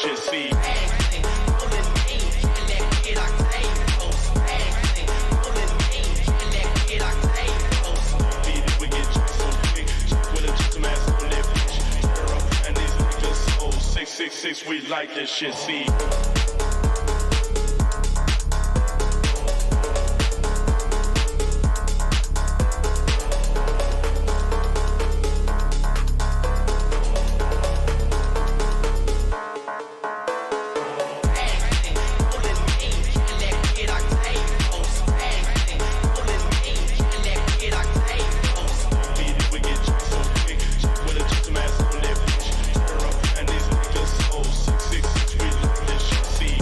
shit, see. We get so quick, with a some ass on that bitch. Tear up and these niggas so 666, we like this shit, see. We get so quick, with a some ass on that bitch. Tear up and these niggas so 666, we like this shit, see.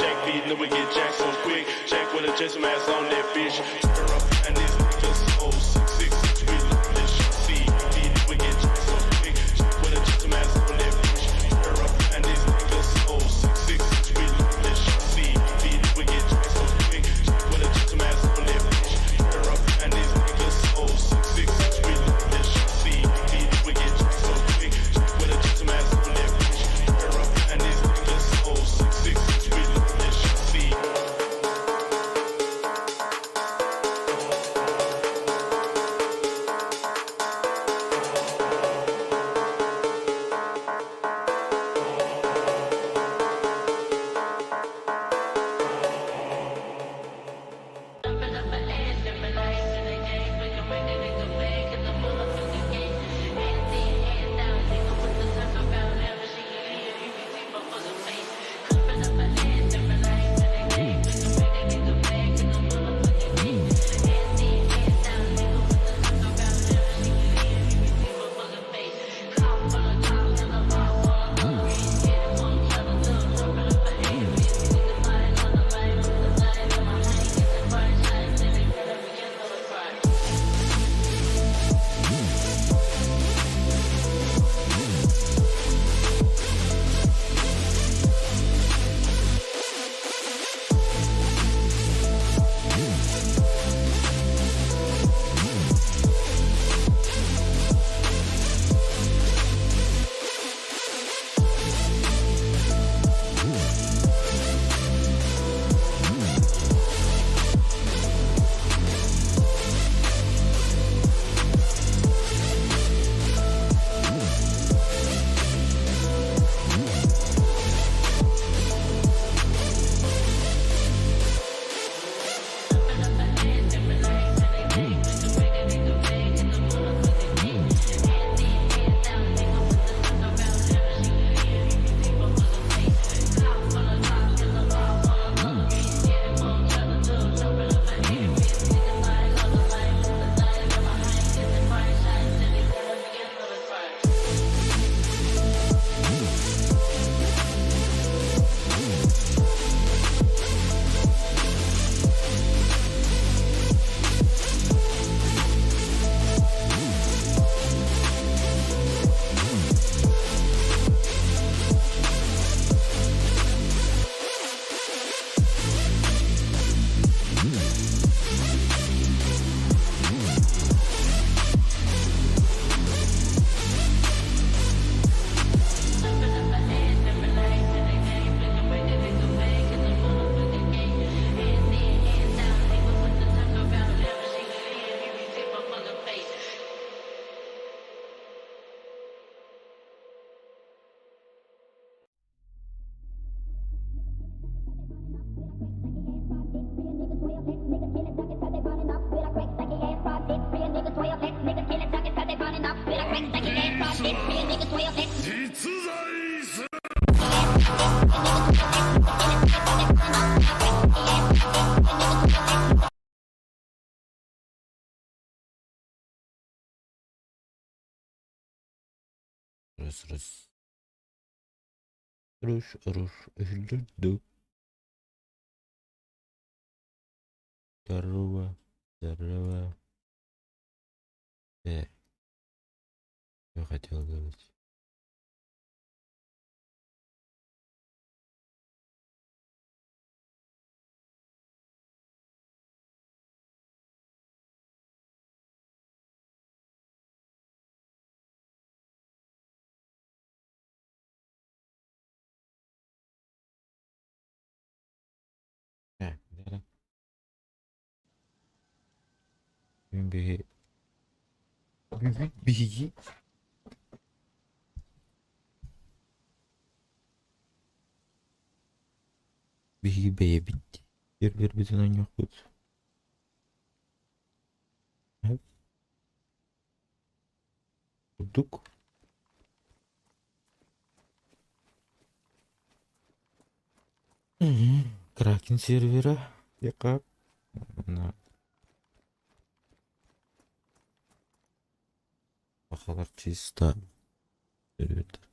Jack beat, then we get jacked so quick. Jack with a Jason mask on that bitch. Tear up and these niggas so 666, we like this shit, see. Beat, we get jacked so quick. Jack with a Jason mask on that bitch. Tear up and these niggas so 666, we like this shit, see. Beat, we get jacked so quick. Jack with a Jason mask on that bitch. Tear up and these niggas so 666, we like this shit, see. Beat, we get jacked so quick. Jack with a Jason mask on that bitch. Tear up and these niggas so 666, we like this shit, see. Görüşürüz. Руш, руш, өһүллүр Здорово, здорово. Что хотел говорить? Биһиги биһиги бэйэбит сервербитин оонньуохпут. Курдук. Кракен сервера диэххэ уонна сахалар чисто сервердэр.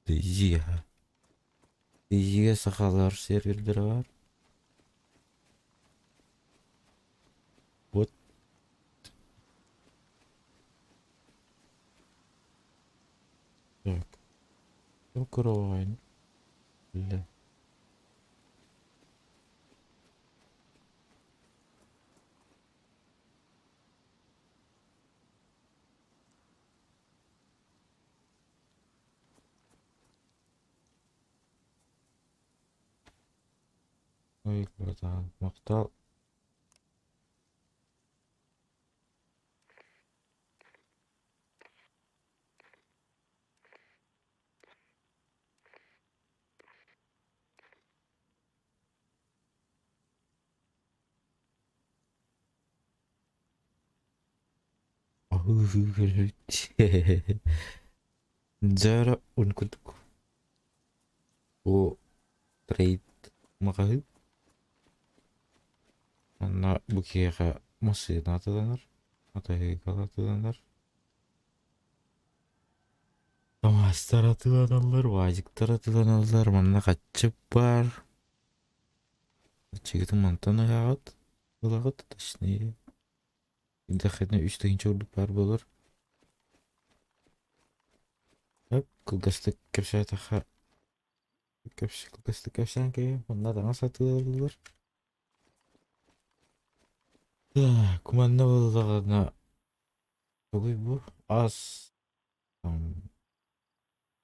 Дейзига. Дейзига сахалар сервердэрэ баар. Вот. Так. Украин. Бля. Ой, братан, махтал. Дьара курдук бу трейд маҕаһыын. Манна бу киһиэхэ массыына атыыланар, атыыга атыыланар. Таҥастар атыыланаллар, уазиктар атыыланаллар, манна хаччы баар. Хаччыгытын мантан ыһаҕыт, ылаҕыт, точнее. Идэххитинэ үс тыһыынча курдук баар буолар. Кылгастык кэпсээтэххэ, кылгастык кэпсээн кэбиһиэм, манна таҥас атыылыыллар. Так, манна буоллаҕына тугуй бу? Ас,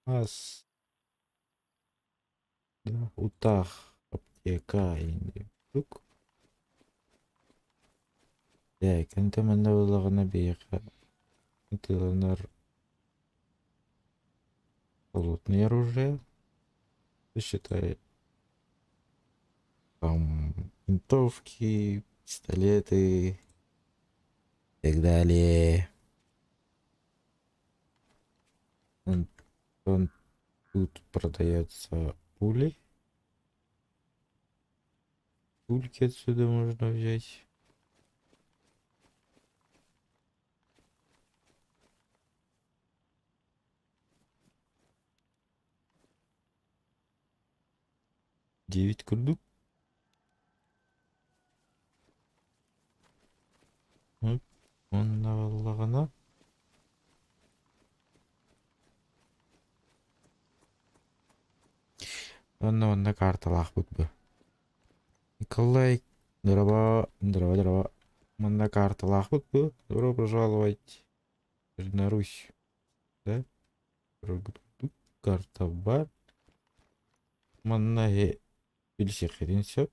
ас, утах, аптека курдук. Кэнтэ манна буоллаҕына биһиэхэ атыыланар холодное оружие, считай, там винтовки, пистолеты и так далее. Он тут продается пули. Пульки отсюда можно взять. 9 курдук. Уонна буоллаҕына уонна манна карталаахпыт бу. Николай, здорово, здорово, здорово. Манна карталаахпыт бу. Добро пожаловать на Русь. Да? Карта бар. Манна билсиэххитин сөп.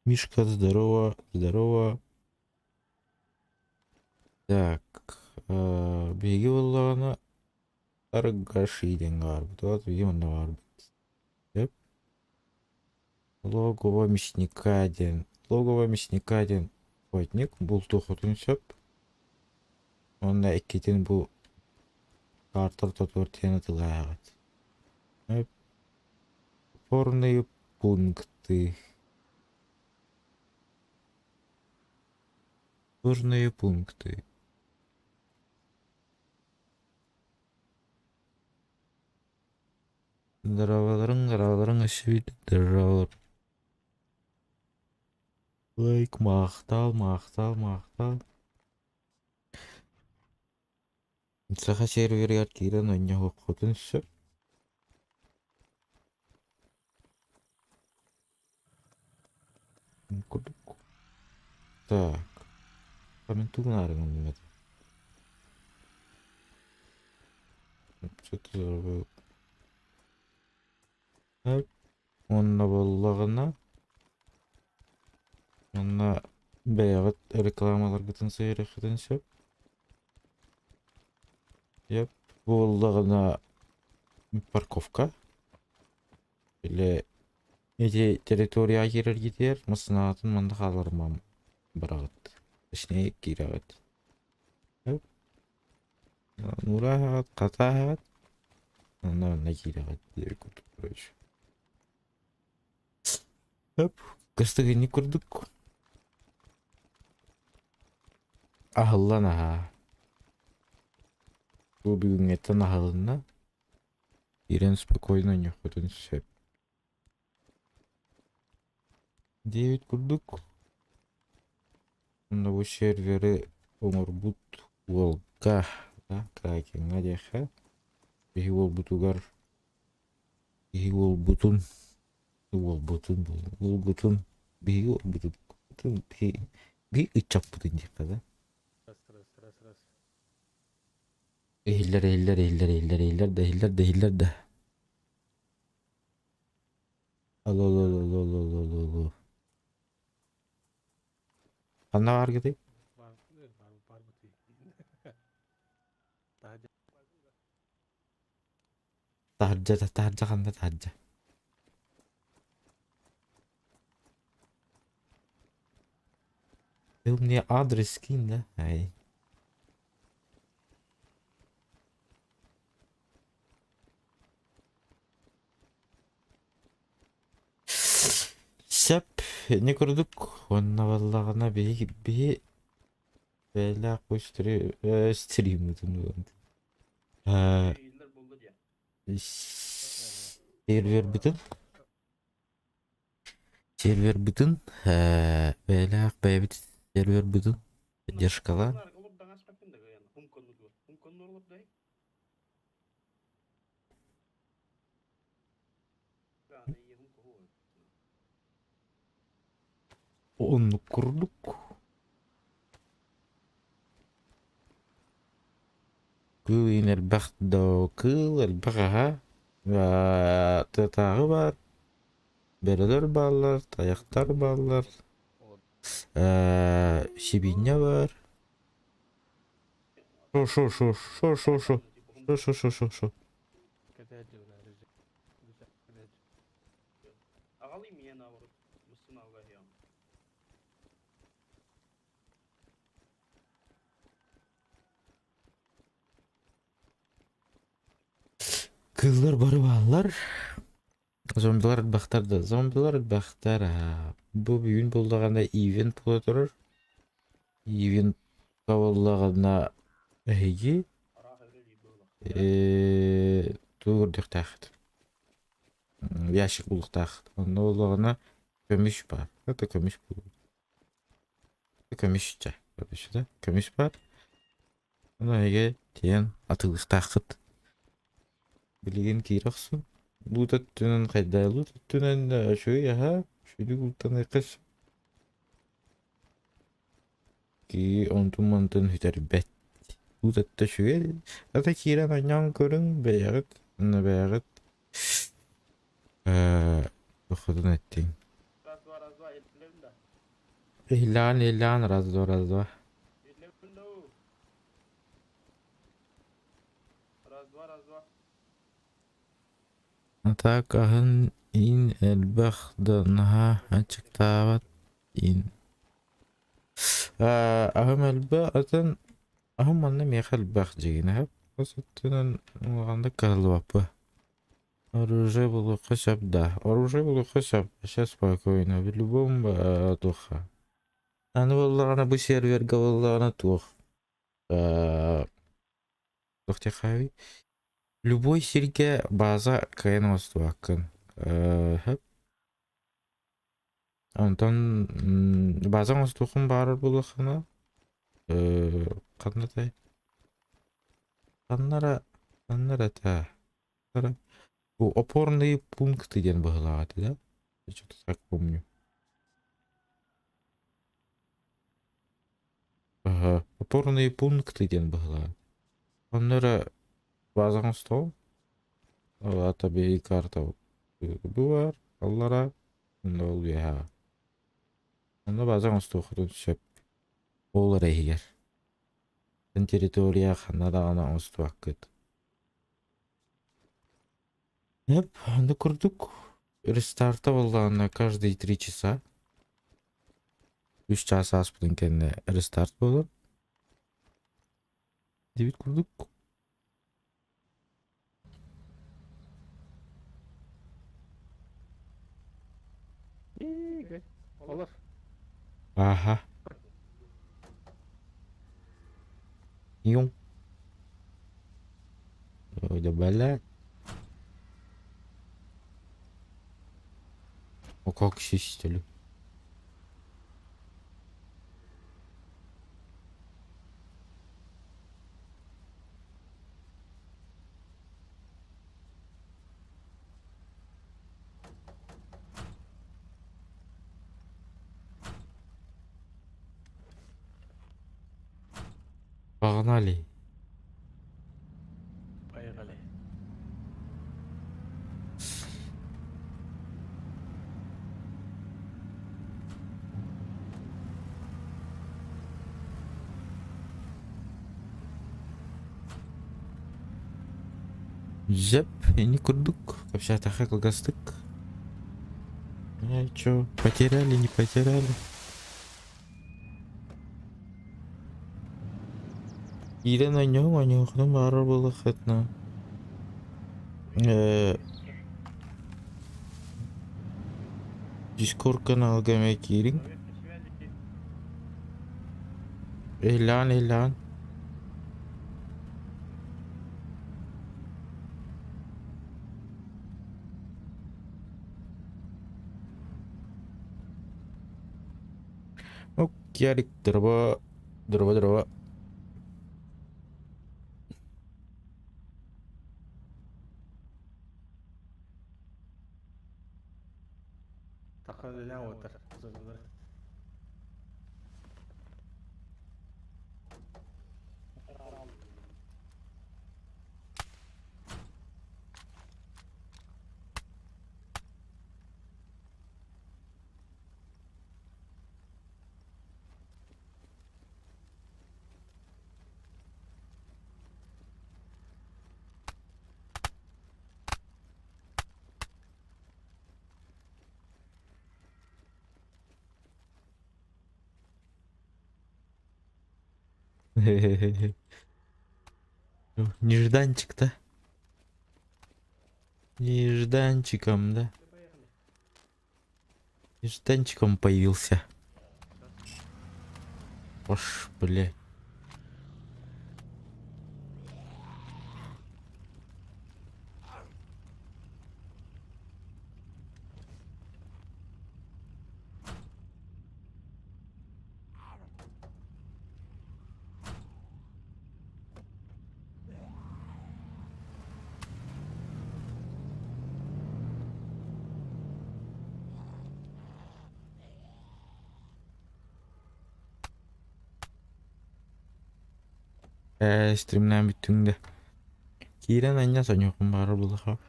Мишка, здорово, здорово. Так, биһиги буоллаҕына Аргаши диэн баарбыт. Вот биһиги манна баарбыт. Сөп. Логово мясника диэн. Логово мясника диэн охотник бултуохутун сөп. Уонна иккитин бу картар тотуор диэн атылааҕыт. Опорные пункты. Опорные пункты. Здороваларыҥ, здороваларыҥ өссө здоровалар. Лайк, махтал, махтал, махтал. Саха серверигэр киирэн оонньоһуоххутун сөп. Курдук. Так. Мин тугун аарыгым этэ. Уонна буоллаҕына уонна бэйэҕит рекламаларгытын сыһыарыаххытын сөп. Йеп, буоллаҕына парковка или ити территорияҕа киирэргитигэр массыынаҕытын манна хаалларымаҥ бараҕыт. Точнее киирэҕит. Нуурааһаҕыт, хатааһаҕыт, онно онно киирэҕит диэри курдук короче. Өп, кыстыгынньык курдук. Аһыллан аһаа. Бу бүгүҥҥэттэн аһылынна. Киирэн спокойно онньуоххутун сөп. Диэбит курдук, онно бу серверы оҥорбут уолга, да, Кракеҥҥа диэххэ, биһи уолбутугар биһи уолбутун уолбутун уолгутун биһиги уолбутун биһи ыччаппытын диэххэ да. Раз, раз, раз, раз. Иһиллэр, иһиллэр, иһиллэр, иһиллэр, иһиллэр да, иһиллэр да, иһиллэр да. Алло, алло, алло, алло, алло, алло, алло. Ханна бааргытый? Бар, бар, барбытый. Таһырдьа. Таһырдьа, таһырдьа ханна таһырдьа? Ты мне адрес скинь, да? Ай. Сөп, ини курдук уонна буоллаҕына биһи биһи бэйэлээх бу стриммытын сервербытын сервербытын бэйэлээх бэйэбит сервербытын поддержкалаан Оннук курдук. Кыыл иһин элбэх да кыыл элбэх аһа тыатааҕы баар, бөрөлөр бааллар, тайахтар бааллар, сибиинньэ баар. Шо шо шо шо шо шо шо шо шо шо Кыыллар бары бааллар. Зомбилар элбэхтэр да зомбилар элбэхтэр аа. Бу бүгүн буоллаҕына ивент буола турар. Ивент буоллаҕына эһиги тугу көрдүөхтээххит? Ящик булуохтааххыт. Онно буоллаҕына көмүс баар. Это көмүс буолуо. Көмүс чэ. Короче да көмүс баар. Ону эһиги тиийэн атыылыахтааххыт. Билигин киирэ охсун. Луут өттүнэн хайдаа луут өттүнэн үчүгэй аһа, үчүгэйдик лууттаныахха сөп. Кии онтун-мантын сүтэрбэт. Луут өттө үчүгэй. Ата киирэн оонньоон көрүҥ бэйэҕит, уонна бэйэҕит Хотун эттиҥ. Иһиллэҕин иһиллэҕин раз два раз два. А так аһын иин элбэх да наһаа аччыктаабат иин. Аһым элбэх атын аһым манна миэхэ элбэх дьиҥинэ хос өттүнэн улаханнык кыһаллыбаппын. Оружие булуохха сөп да, оружие булуохха сөп, сейчас спокойно, в любом туохха. Аны буоллаҕына бу сервергэ буоллаҕына туох туох диэххээбий? Любой сиргэ база кыайан оҥостубаккын. Э, Онтон база оҥостуоххун баҕарар буоллаххына, ханна этэй? Ханна эрэ, ханна эрэ этэ? Бу опорные пункты диэн быһыылаах этэ да? Я что-то так помню. Ага, опорные пункты диэн быһыылаах. Онно эрэ база оҥостоҕум. Ол аата биһиги карта бу баар, аллараа, онно ол үөһээ. Онно база оҥостуоххутун сөп. Ол эрэ иһигэр. Атын территория ханна даҕаны оҥостубаккыт. Эп, онно курдук рестарта буоллаҕына каждые 3 часа. Үс чаас ааспытын кэннэ рестарт буолар. Диэбит курдук. Олор. Ага. Юм. Ой, да бля. О, как чистили. Погнали. Поехали. Дьэп, ини курдук, кэпсээтэххэ кылгастык. Э, чё, потеряли, не потеряли? Киирэн оонньоһуҥ, оонньуоххутун баҕарар буоллаххытына, Дискорд каналга эмиэ киириҥ. Иһиллэҕин, иһиллэҕин. Ну, Ярик, дорообо, дорообо, дорообо. Саха үлэлээн уоттар. Нежданчик-то. Нежданчиком, да? Нежданчиком появился. Ош, бля. Ээ, стримнээн бүттүҥ да. Киирэн анньа сонньуохпун баҕарар буоллахха.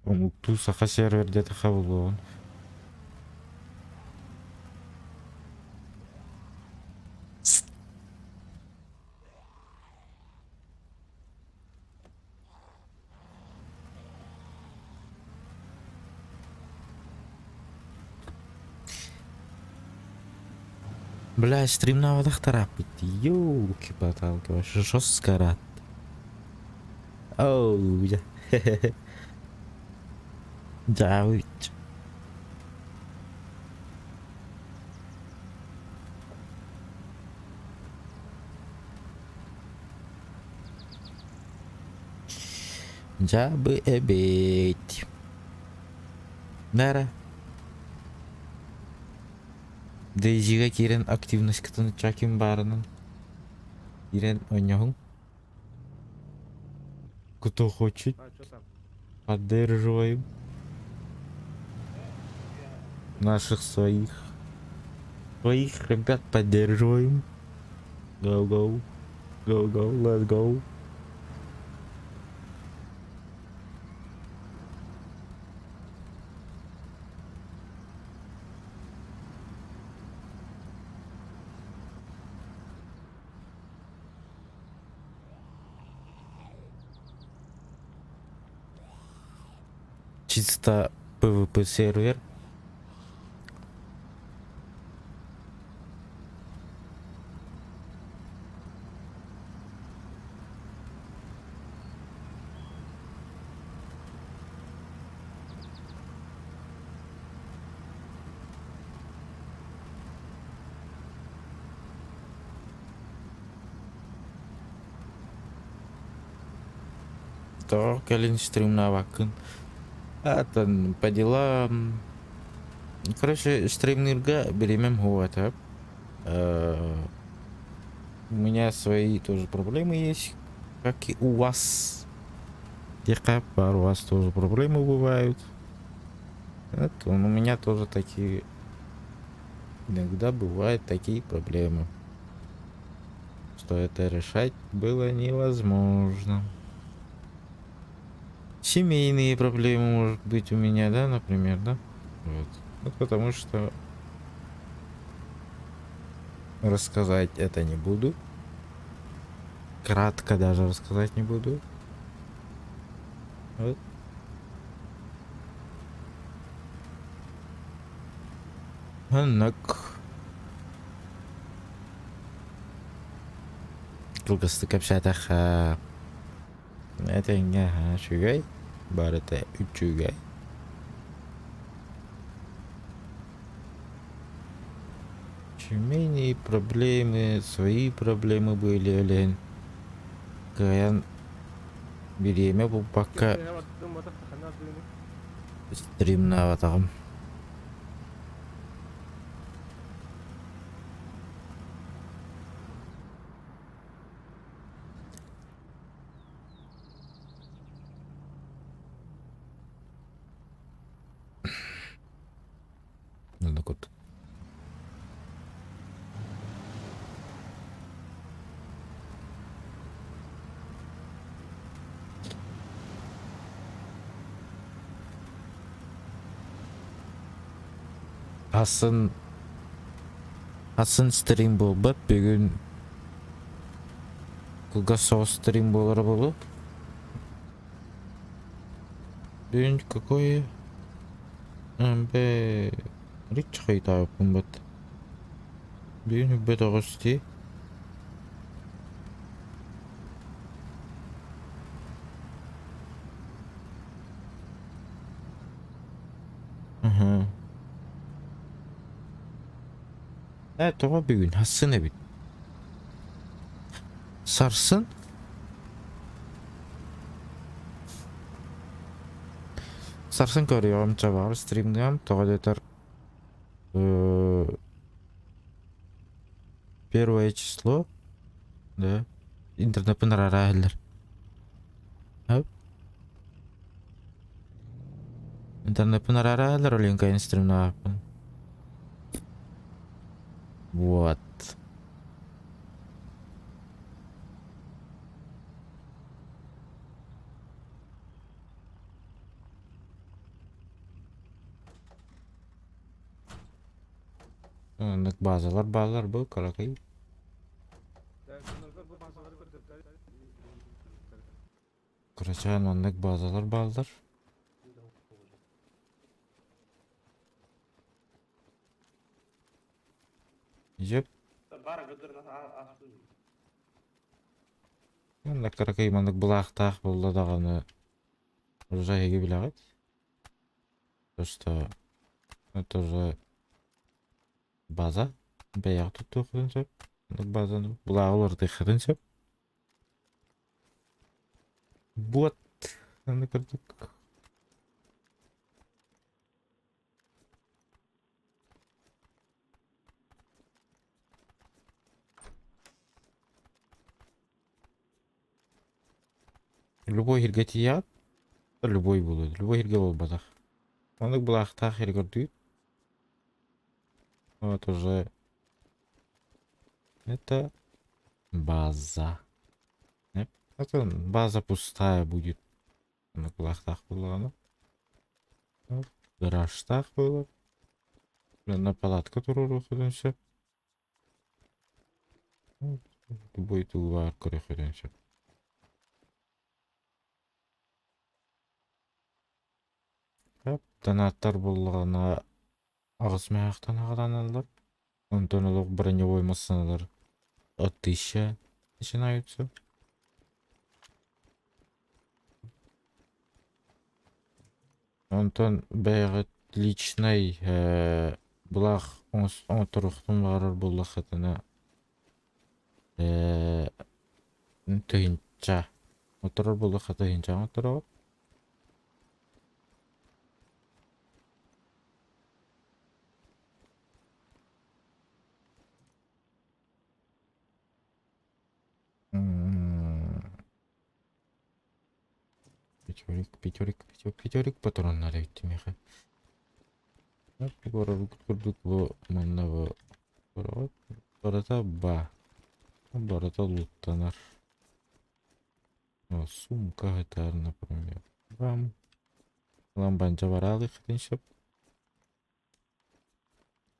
Омуктуу саха сервер диэтэххэ буолуоҕун. Бля, стримнаабатах тарааппыт дии. Ёлки-паталки, вообще жестко рад. Оу, дьэ. Дьаабыт. Дьаабы эбит. Нара. Дейзига киирэн активностькытын чаким баарынан киирэн оонньоһуҥ. Кто хочет, А, что там? поддерживаем наших своих. Своих ребят поддерживаем. Go, go. Go, go, let's go. Чисто PvP сервер. Тоҕо кэлин стримнаабаккын? Атын по делам. Короче, стримныырга бириэмэм суох этэ. У меня свои тоже проблемы есть, как и у вас. Тихо, пару у вас тоже проблемы бывают. Это, у меня тоже такие иногда бывают такие проблемы, что это решать было невозможно. Семейные проблемы, может быть, у меня, да, например, да? Вот. Вот потому что рассказать это не буду. Кратко даже рассказать не буду. Вот. Оннук. Кылгастык кэпсээтэххэ этэҥҥэ үчүгэй, барыта үчүгэй. Семейные проблемы, свои проблемы были, олен кыайан бириэмэ булбакка стримнаабатаҕым. Оннук курдук. Атын атын стрим буолбат бүгүн кылгас соҕус стрим буолара буолуо. Бүгүн какой Бэ рич хайтаабыппын бат. Бүгүн үрбэт оҕус дии. Аһа. Ээ тоҕо бүгүн сарсын эбит. Сарсын? Сарсын көрүөҕүм чабаҕар стримныам тоҕо диэтэр первое число да интернеппин араараа иһиллэр. Интернеппин араараа иһиллэр Оленкайын стримнаабыппын. Вот. Оннук базалар бааллар бу кыракый. Кырачаан маннык базалар бааллар. Дьэп. Манна кыракый маннык былаахтаах буолла даҕаны уже эһиги билэҕит. То что это уже база бэйэҕэ туттуоххутун сөп. Маннык базаны былааҕы уларытыаххытын сөп. Вот. Аны кырдьык Любой иһиргэ тиийэҕит, любой буолуо, любой иһиргэ буолбатах. Оннук былаахтаах иһиргэ көрдүүт. Вот уже это база. Это база пустая будет. Оннук былаахтаах буоллаҕына. Гаражтаах буолар. На палатка туруоруоххутун сөп. Любой тугу баар көрүөххүтүн сөп. Донаттар буоллаҕына аҕыс мөһөөхтөн аҕаланаллар. Онтон олох броневой массыыналар от тысяча начинаются. Онтон бэйэҕит личнэй былаах оҥотторуохтун баҕарар буоллаххытына тыһыынча оҥотторор буоллахха тыһыынча оҥоттороҕут. Пятерик, пятерик, пятерик, пятерик патроннар эбит миэхэ. Көрөргүт курдук бу манна бу барыта ба. Барыта луттанар. Сумка сытар, например. Бам. Ылан банча бараалыаххытын сөп.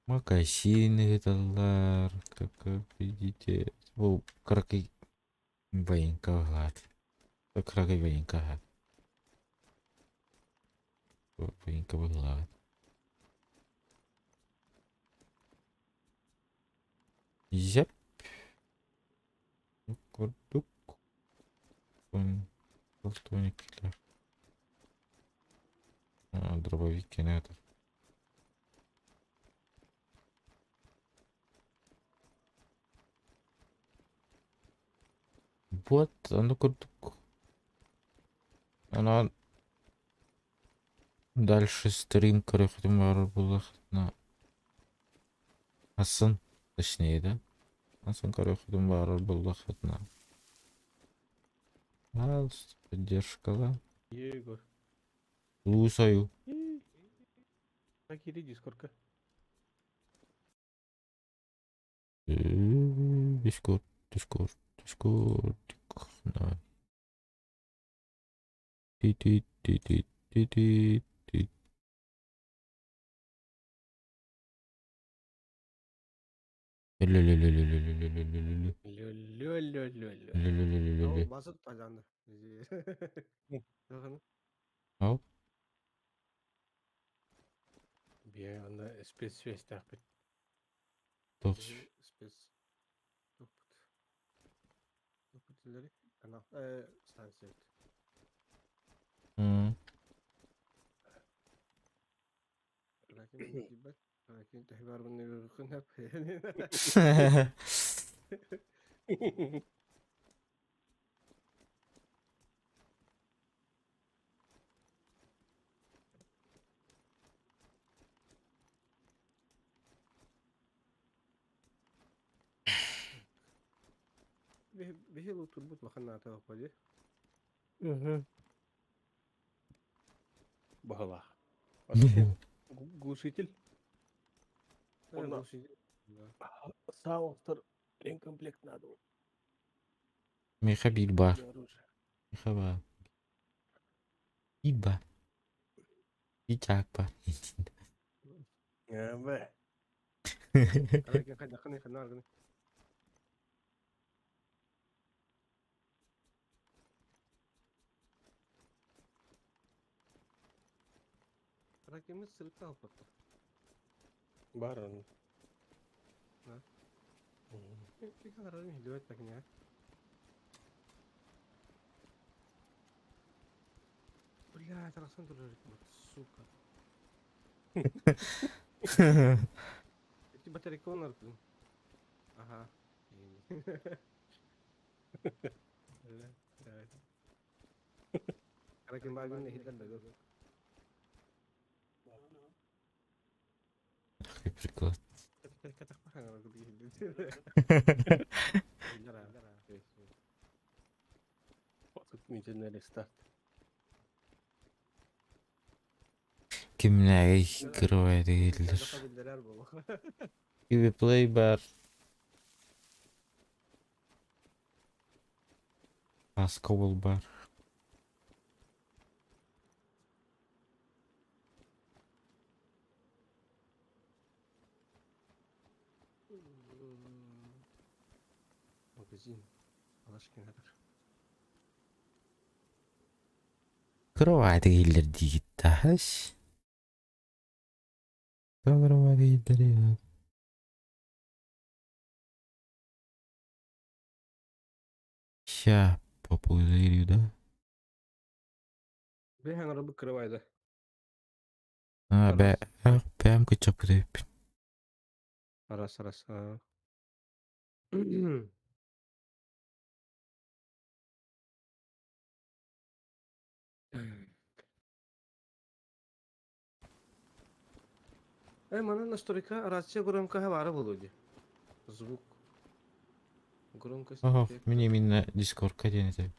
Магазины сыталлар, как видите. Бу кыракый военка баҕалаат. Кыракый военка аһа. Военка быһыылаабыт. Зэп. Курдук. Полтоник Дробовик кенетов. Вот, ону курдук. Онон дальше стрим көрөхтүм баар буоллахына Асын, точнее, да? Асын көрөхтүм баар буоллахына. Пожалуйста, поддержкала. Егор. Лусаю. Кири дискорка. Дискорд, Дискорд, Дискорд. Давай. Ти ти ти ти ти ти. Ле-ле-ле-ле-ле-ле-ле-ле-ле. Лө-лө-лө-лө. Ле-ле-ле-ле-ле. Басып тажанды. Ау. Биэ онно спецсвязьтаахпыт. Туох Спец. Канал. Станция. لكن لكن تحبار من Биһи турбут лаханнаата бали. Баһылаах. Глушитель. Сауктар ремкомплект надо. Миэхэ биир баар. Миэхэ баар. Биир баар. Биир чаак баар. Бар он. Блядь, сука. Эти батарейка блин. Ага. Каракин бааргын иһиллэр да гыл. Приклад. Отут рестарт. Кимнээҕий кыровай дииллэр. Play бар. Аскобул бар. Магазин. Алашкин хатар. Кыровай дииллэр диигит тахас. Кыровай дииллэр. Ща популярю, да? Бэһэн арабы кырабайда. А, бэ, бэм кычапыт. Арас, арас. Манан настройка рация громкоһа баара буолуо дии. Звук. Громкость. Ага, мин именно Дискордка диэн этэ.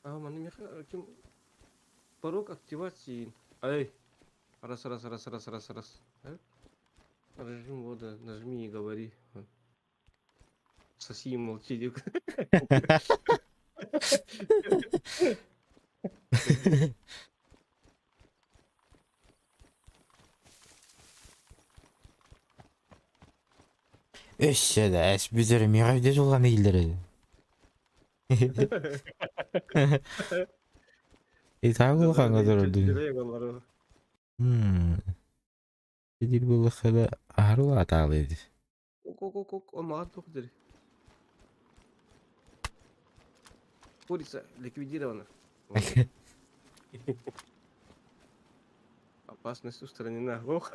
А, маны меха ким порог активации. Ай. Раз, раз, раз, раз, раз, раз. Режим вода. Нажми и говори. Соси и молчи. Өссө да эс бүтэр миэхэ дьулҕан иһиллэр Итаа улахаҥҥа турардын. Диир буоллахха да аһары улаатаалый эбит. Ок-ок-ок, он маған туох дири. Курица ликвидирована. Опасность устранена. Ох.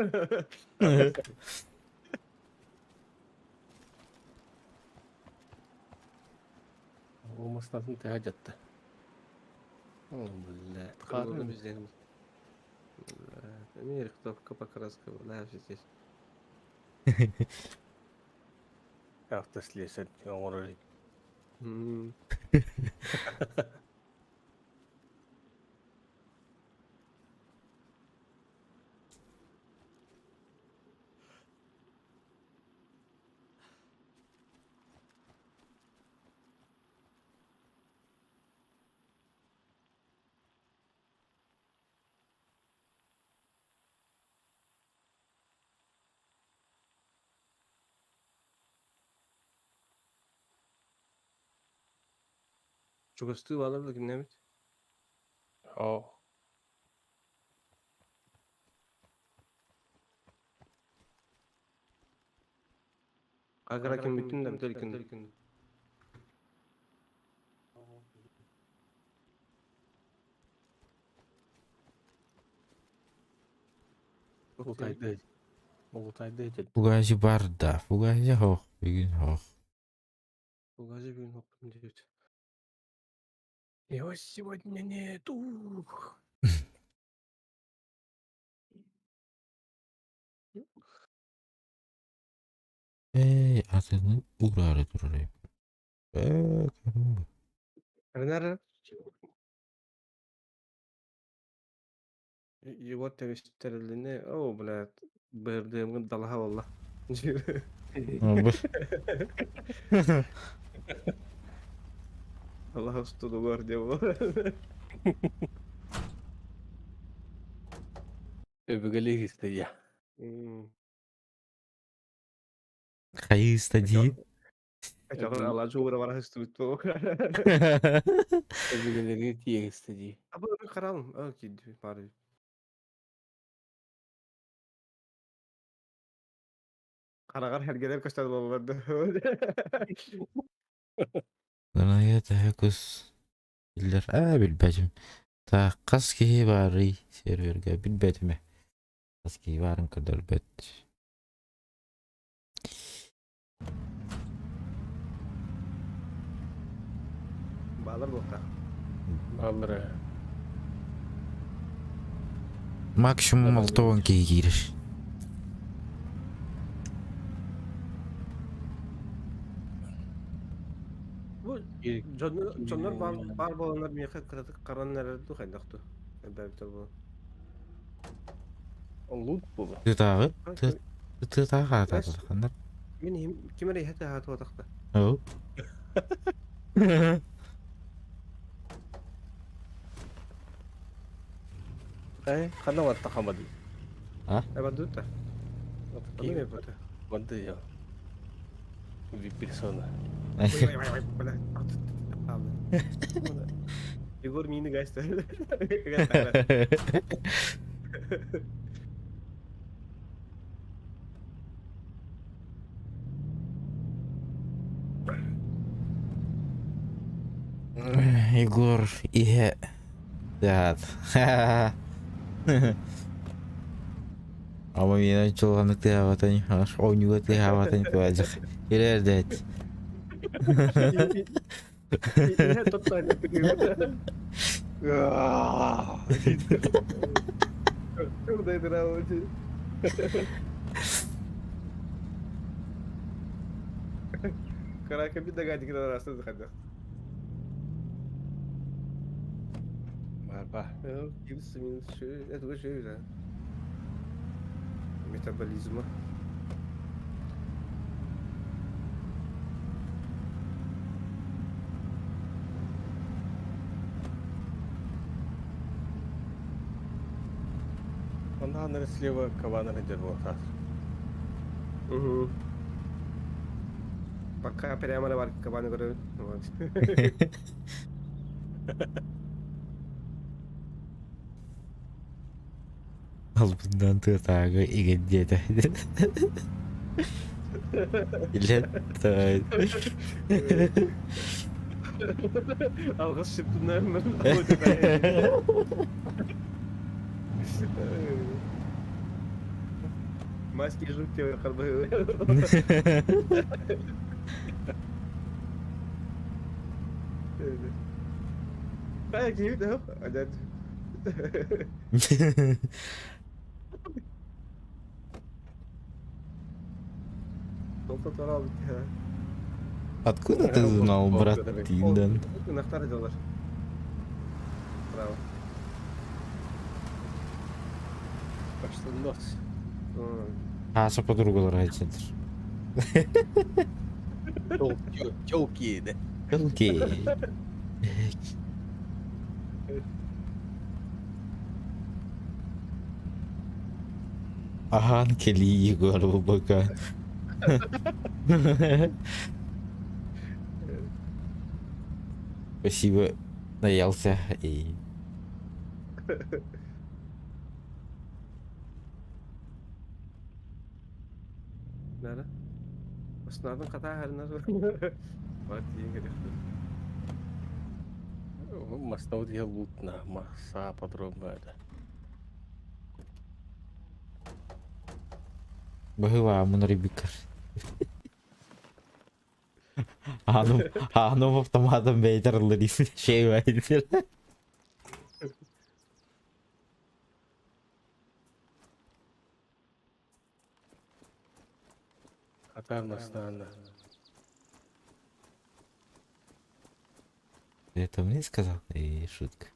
Умаснатын тэһэ дьатта. О, блядь. Хаарын бізден. Бля, рихтовка, покраска, бля, здесь. Автослесарь оҥорор Чугастыы баалар да кимнээбит? Оо. Агара ким бүттүн да бүтэлкин. Улутайды. Улутайды дед. Фугази бар да, фугази хоох, бүгүн хоох. Фугази бүгүн хоппун диэбит. Его сегодня нету. Эй, атыны ураары турар эбит. Ээ, кәдімгі. Ренара. Его тэбистерилини, о, блядь, БРДМ далаха болла. Аллах устудугар диэ Өбүгэлии истэйэ. Хайыы стадии. Алла жуура бара хыстыбыт бу. Өбүгэлэргэ тиийэ истэдии. Абы каралым, кийди бары. Карагар хергелер көстөр болларды. Даная тэһэ кус биллэр аа билбэтим. Та хас киһи баарый сервергэ билбэтим ээ. Хас киһи баарын көрдөрбөт. Баалар буолта. Бааллар. Максимум 60 киһи киирэр. Бу дьоннор баар буоланнар миэхэ кыратык харан эрэр дуу хайдах дуу элбээбитэ буолан. Лут буолу. Тытааҕы тытааҕы аатаатахханнар. Мин иһим ким эрэ иһэ тыаһаатыбатахта. Ол. Э, ханна барта хамады? А? Эбадута. Ким это? Барды я. Вип-персона. Егор мини гайста. Егор иһэ Дат. Ама миэнэ чулҕаннык тыаһаабатан, оонньууга тыаһаабатан куһаадьах. Кэлээр дэт. Барба. Метаболизма. Онно слева кабанар идет вот так. Угу. Пока прямо на кабаны говорю. Вот. Албыннан тыатааҕы игин диэтэ. Илэн Алгыс шиптуннармын. Маски жуткие карбы. Kaya киһи да адат. Откуда ты знал, брат Тинден? Нахтар делар. Право. Пошла нос. Аса подругалар айтсентр. Телки, да. Окей. Ахан кели Егор БК. Спасибо, наелся и... Нара. Основном хата харна. Вот Мастау дия лутна, маса подробно это. Быһыла мунарибикар. Аным, аным автоматом бейтер шей вайдер. Хата маснана. Это мне сказал? И шутка.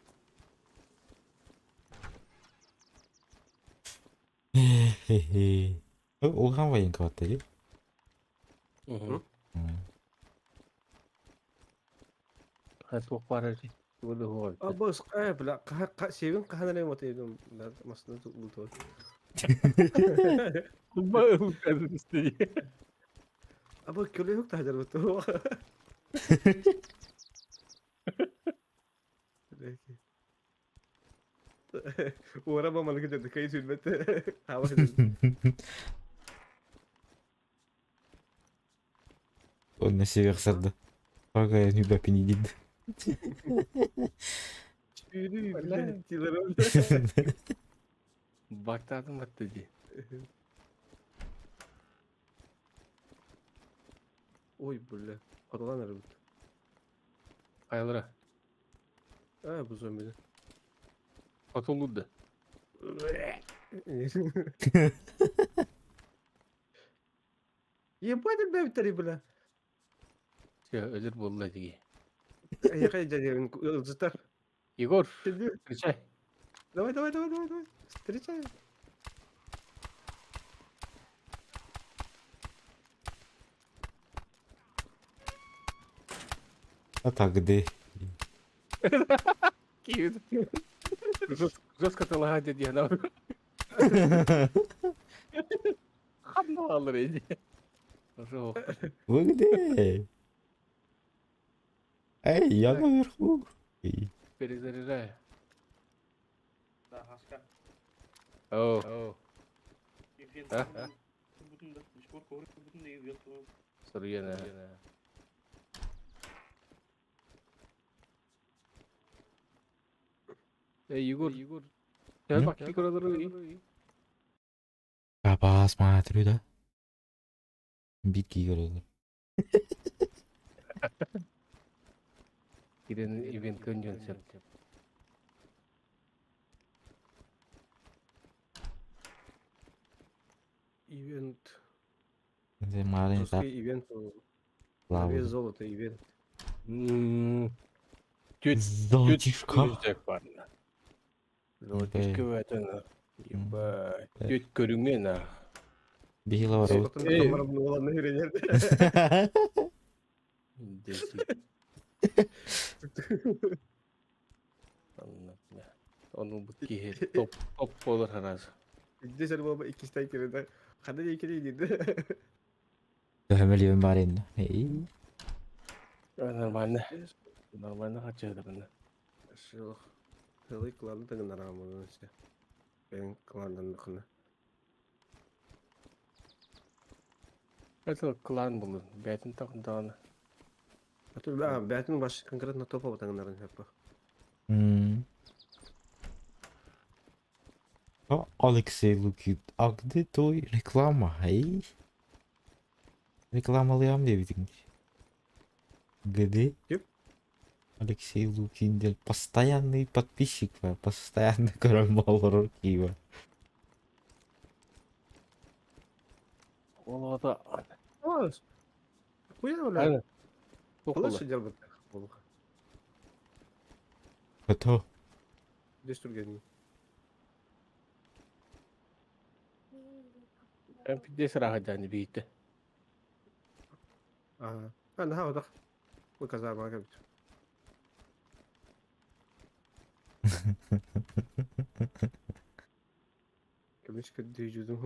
Хе-хе. Улахан военка дии. Угу. Хатук барар. Буду А бос кая бля себин кахана ле мотейдум масна тулту. Аба көлө юк тахар буту. Уора малык жады кай сүлбет. Хаба. Он на север сарда. Пока я не бапини дид. Бактадым атты ди. Ой, бля. Каталан арбыт. Кайлара. А, бу зомби. Атолуды. Ебать, элбээбиттэрий бля. Все, өлөр буолла дии. Эйиэхэ дьэриэбин ыалдьыттар. Егор, встречай. Давай, давай, давай, давай, давай. Встречай. А так где? Жестко ты лагать диэн Ханна бааллар ини. Вы где? Эй, я наверху. Перезаряжаю. О. А? Суруйан Эй, Егор, Егор. Төһө бакки көрөлөрүй? Я посмотрю, да? Битки көрөлөр. Кирен ивент көнньүөн сөп. Ивент. Маленький Русский ивент. На вес золота ивент. Түт Золотишко. Золотишко это Ебать. Түт көрүҥэ на. Бихила барабыт. Ону бу киһи топ топ буолар хараас. Здесь альбома иккистэй кирде. Ханна диэки диир. Төһө миллион бар инна. Эй. Нормально. Нормально хачыгырына. Шилох. Тылый кланды тыгыннараамын все. Бэйэҥ кланнаннахына. Это клан булун. Бэйтин тахындаҕына. А то да, бэйтин баш конкретно топово тыгыннарын хөппө. А Алексей Лукин, а где твой реклама? Эй? Рекламалыам диэбитиҥ. Где? Ким? Алексей Лукин диэн постоянный подписчик постоянно көрөн олорор киһи Ол оҕото Куя бля. Кулаш сидел Кто? Здесь тургени. Пиздец раһадьааны биирдэ. Аа, наһаа одох. Бу казармаҕа кэлбит. Көмүс көрдүү дьудум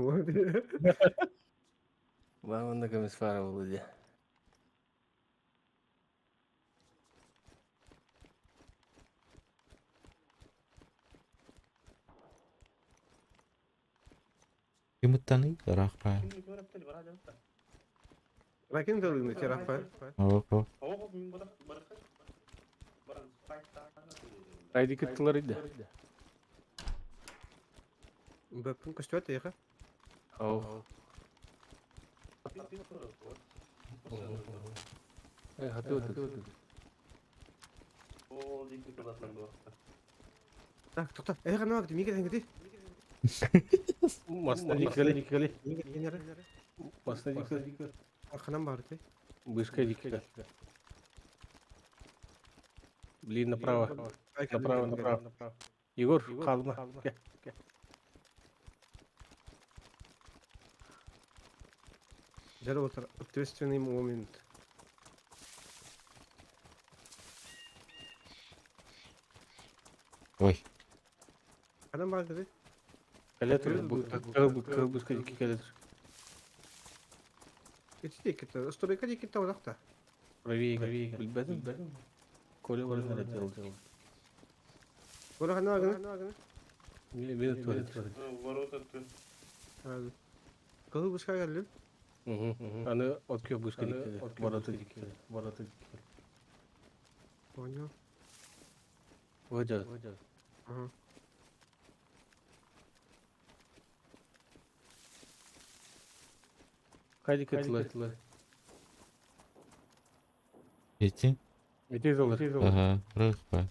Манна көмүс баара буолуо дии. Кимыттаный? Ыраах баа. Ракин тылыгны терапа. О, Райды кыттылар иде. Бөппүн көстүбэт эйиэхэ. Оо. Э, хаты Так, тоқта. Эйиэхэ наа миге тэҥҥити. Масна диккали. Масна диккали. Арханан баар ти. Бышка диккали. Блин, направо. Направо, направо. Егор, калма. Дьэ вот ответственный момент. Ой. Ханан баар ти. Калетр, бышка дикки калетр. Ити диэки стройка диэки таҕалахта. Правее, правее. Билбэтим. Коля баран делал. Коля ханна гына. Мен туалет. Кылы бышка кэллим. Аны от кө бышка дикки. Ворота дикки. Ворота дикки. Понял. Выйдет. Ага. Хайди кытлы. Эти? Эти золы. Ага, ыраах баа.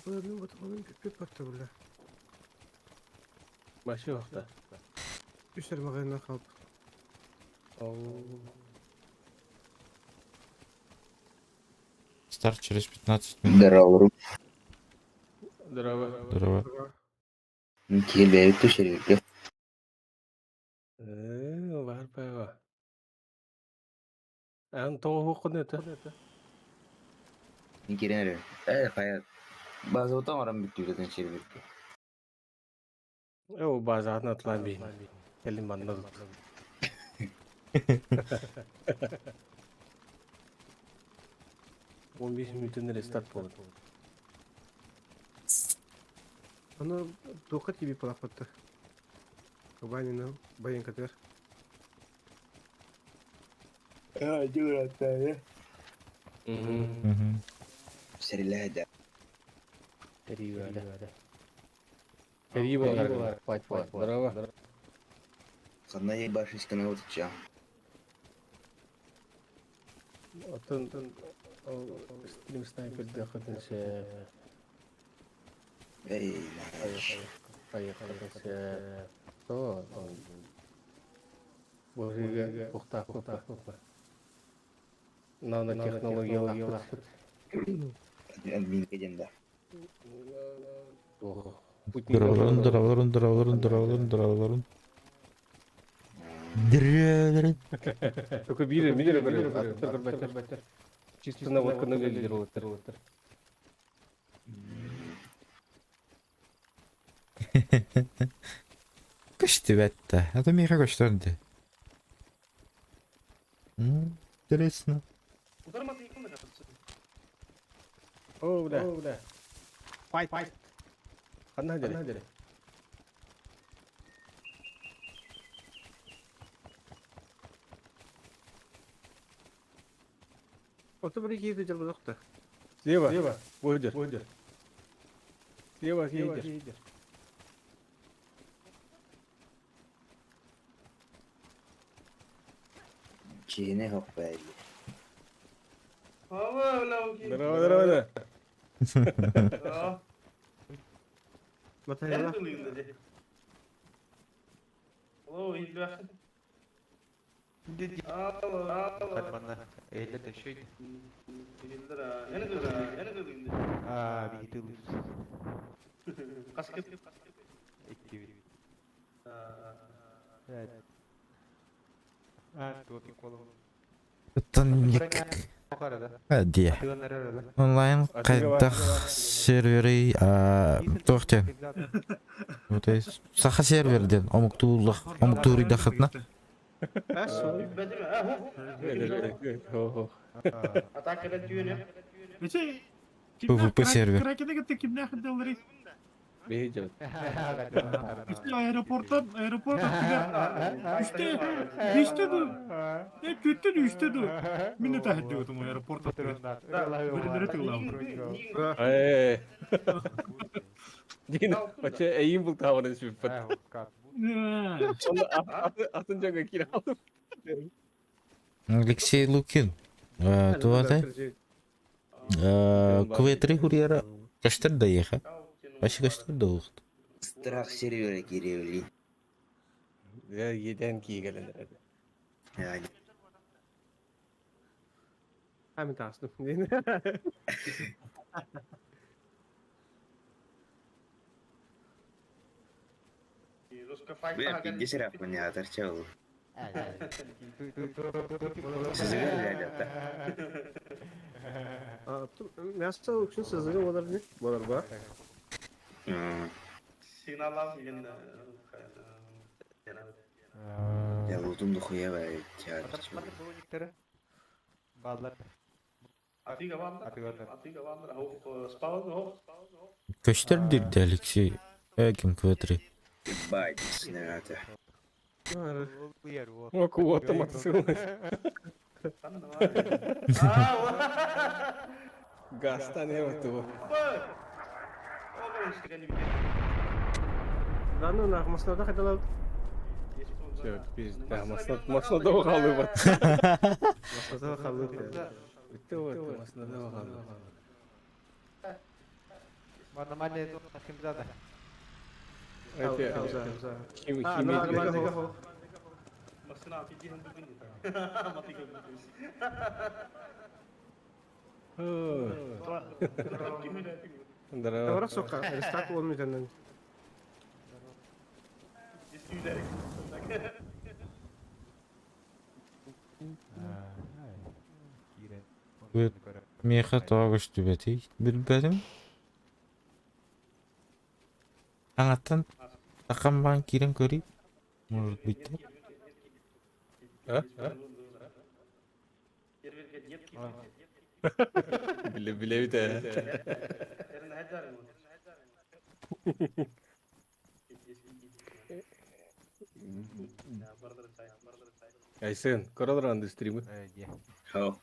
Быһыным ботугунун бүппүт батта бile. Башы вахта. Үс эрмаҕайынан хаалбыт. Ол Старт через 15 минут. Здорово. Здорово. Здорово. Киһи түшерерге. Э, бар баба. Ан тоҕо кун это. Кирен Э, хая. База отам бүттүрден серверге. Э, базатын атлан бейін. Келин манна тут. 15 минутын рестарт болады. Аны тоқа тебе палапатты. Ванина баянкатер. Э, дюрата, Мгм. Сериләдә. Перевода. Перевода. Здорово. Ханна башыскана отча. Атын стрим снайпер дәхәтенчә. Эй, Поехали. То. Божига ухта ухта ухта. Нанотехнологиялар. Админ кеденде. Здороваларын, здороваларын, здороваларын, здороваларын, здороваларын. Здороваларын. Только бире, бире, бире. Чисто наводка на лидер. Көстүбәтте. Это миха көстөрдү. Интересно. О, бля. О, бля. Файт, файт. Ханна дере. Ото бір екі жалбызоқты. Слева. Слева. Бойдер. Бойдер. Слева, слева. Чине хокпай. Здорово, здорово. Матайла. Тонник. Де. Онлайн кайдах сервери тохте. Вот есть саха серверден омуктуулах омуктууридахытна. PvP сервер. Бейджет. Аэропорттан, аэропорт Üçte, beşte dur. Ne tütte de üçte dur. Minnet ahediyordum aeroportta. Birileri tıklam. Эй. Дин, вообще эйим был таврын сүппет. Атын жаңа кире алдым. Алексей Лукин. Туата. Кветри курьера. Каштыр да еха. Вообще каштыр да ухт. Страх сервера киревли. Я еден кийгелен. Yani. Hemen тасны. Бля, пиздец раф меня оторчал. Сызыгар да. Мясо үксін сызығы болар не? Болар ба? Я лутум дохуя театр. Көштөр дирди Алексей. Ким Кветри. Ебать, снято. О, кого-то мотоцикл. Гастан я вот его. Данны нағмасына қайталап. Все, пизда, масло, масло қалып вот. Масында қалып. Бітті вот, масло қалып. Здорово. Сука, рестарт он метанын. Миэхэ тоҕо көстүбэтий билбэтим. Аҥаттан сахам баан киирэн көрүй. Может быть так? А? Биле билебит ээ. Айсен, көрө анды стримы. Хо.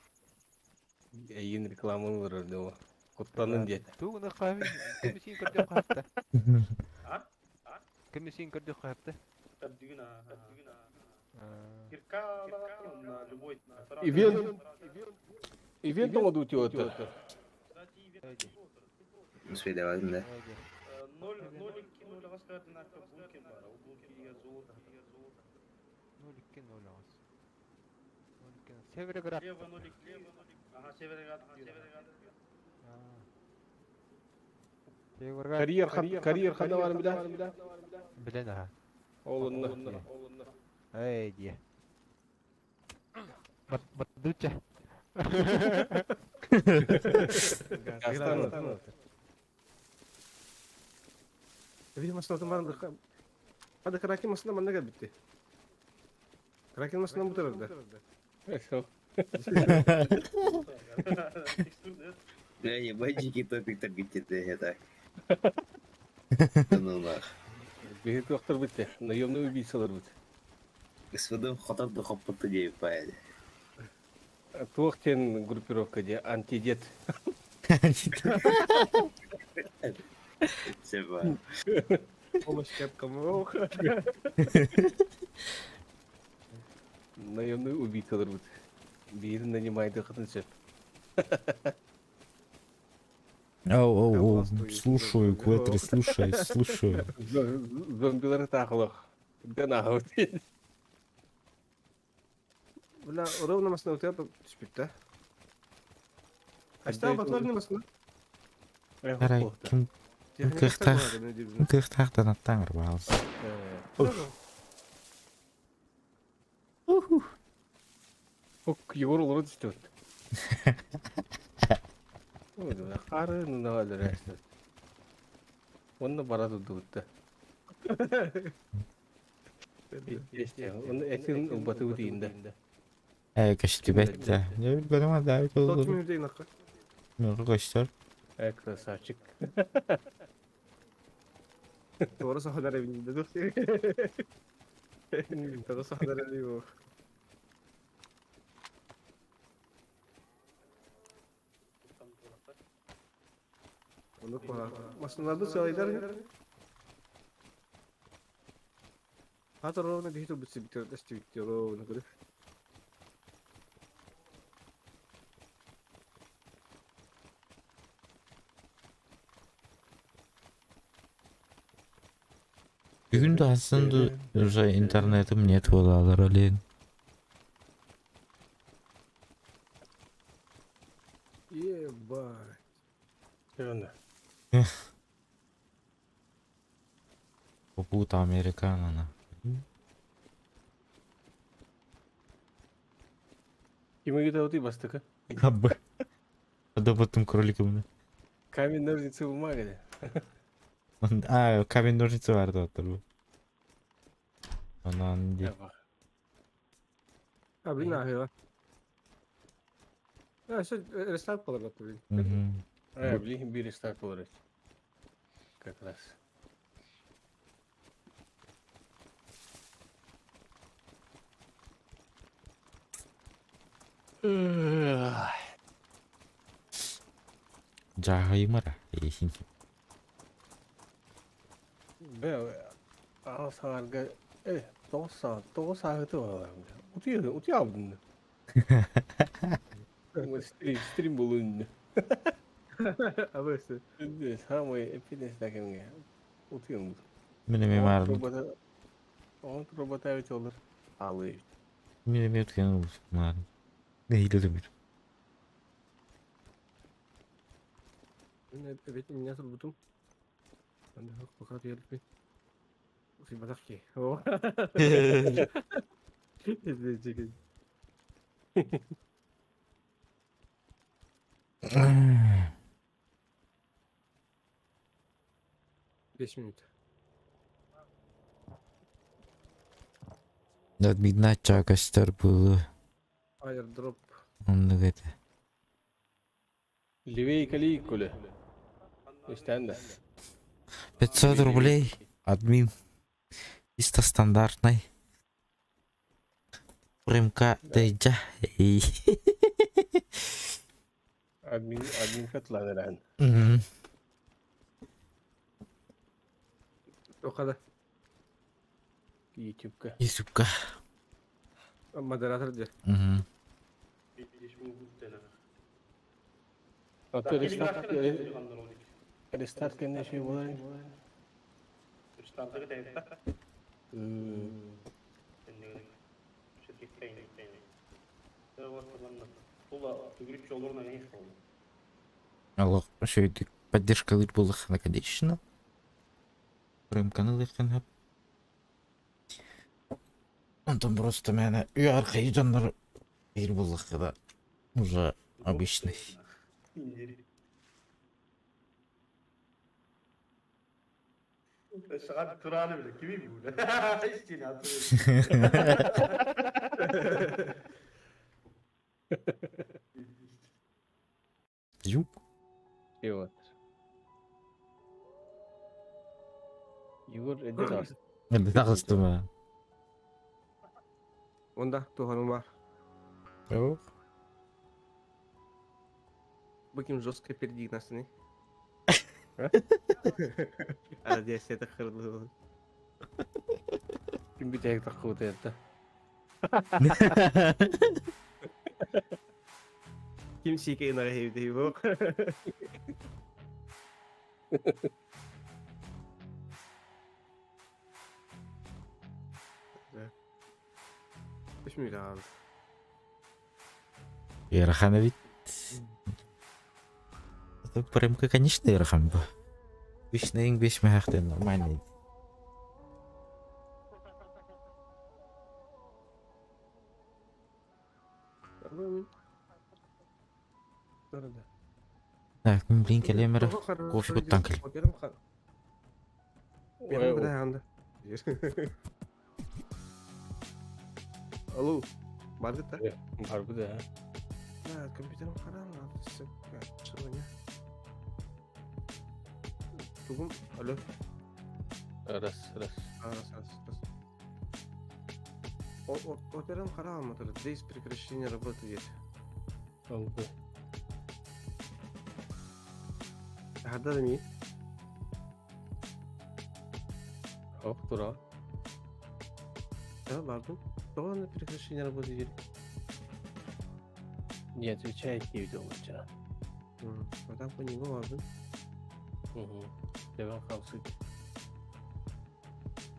Эйин рекламаны олорор доо. Куттанын диэт. Тугуна хаамин кимисин көрдөх хаапта. Кимисин көрдөх хаапта. Ивент Ивент оҥодуу тиотер. Успейдавадым да. Североград. Карьер карьер ханна барын билэ. Билен аха. Ол онно. Эй, дии. Бат бат дуча. Астана. Видимо, что там Hadi Kraken masasında manna gel bitti. Kraken masasından bu tarafta. Все. Бля, ебать, дикий топик так где-то это. Да ну нах. Биһи туохтар битте. Наемный убийцалар бит. Господин хотар да хоппоту дей паяли. Туох тен группировка де антидет. Себа. Помощь кепкам. Ох. Наемный убийцалар бит. Биир нанимайды хатын сөп. Оу, оу, оу, слушаю, Кветри, слушай, слушаю. Зомбилар тахлах. Гана. Бля, ровно masasına утыya түспүт да. Ашта батларны masasına. Арай, ким кыхтах, ким кыхтахтан аттаҥар баалыс. Ок, Егор олорон түстүбүт. Хары нуналар. Онно бара тудубут. Онно этин убаты дейинде. Ээ, көстүбэт да. Дьэ, билбэтим да, Тот мүрдей наққа. Мөкө көстөр. Э, красавчик. Doğru sahalar evinde dur. Doğru sahalar evi bu. Onu kola. Masınlarda sığaylar ya. Hatta ровно бихиту битси битер, дасти битер ровно көрү. Бүгүн да ассынды уже интернетим нет буолалар олен. Ебать. Жона. Попута американана. Кимиги таути бастыка. Абы. Адабаттым кроликом. Камень, ножницы, бумага. А, камень, ножницы барды оттар бу. Анан ди. А, блин, ахыла. А, все, рестарт болар блин. Мгм. Э, блин, бир старт болар. Как раз. Жахаймара. Бе, ал саңарга, э, 9 саат, 9 сааты бар. Утуя, утуя алдым. Стрим, стрим болуун. Абысы. Самый эппиэтинэстээх кэмҥэ утуйан Мин эмиэ маарым. Оҕон турбата эбит олор. Аалыы эбит. Мин эмиэ утуйан ылбытым маарым. Нэһиилэ утуйбутум. Мин эбит инньэ турбутум. Пока утуйарбын. Утуйбатах киһи. 5 минут. Да, видно, көстөр буолуо. Airdrop. Оннук этэ. Левей калий көлө. Истэн да. 500 рублей. Админ. Чисто стандартный. Примка тейджа. Админ админ катланыран. Тоқада. Ютубка. Ютубка. Модератор де. Аты рестарт рестарт кэннэ şey буолар. Аллах, шөйдүк поддержкалыыр буоллаххына, конечно. Примканы ылыаххын сөп. Онтон просто мээнэ үөҕэр дьоннор биир буоллахха уже обычный. Саҕа турааны биле кими бу? Истине Юк. И вот. Егор эдэр ас. Это таҕыстым. Онда туһаным бар. Yok. Бу ким жестко впереди нас не? Радиация хырылы. Ким бүтэһик таххыбыта это. Ким сике на хейди бок. 3 минут алды. Ыарахан эбит. Это Примка, конечно, ыарахан бу. Вишнейң беш мәхәхтен нормальный. Мин. Да. Так, мин блин кэлиэм эрэ. Кофе куттан кэл. Берем бир Алло. Барды та? Бар бу да. Да, компьютерым харам, Чего Тугум, алло. Раз, раз. Раз, раз, раз. Операм харам, это здесь прекращение работы есть. Алды. Хадда ми? Оп, тура. Да, ладно. То на прекращение работы есть. Не отвечает, не видел вчера. А там по нему ладно. Угу. Деван хамсы.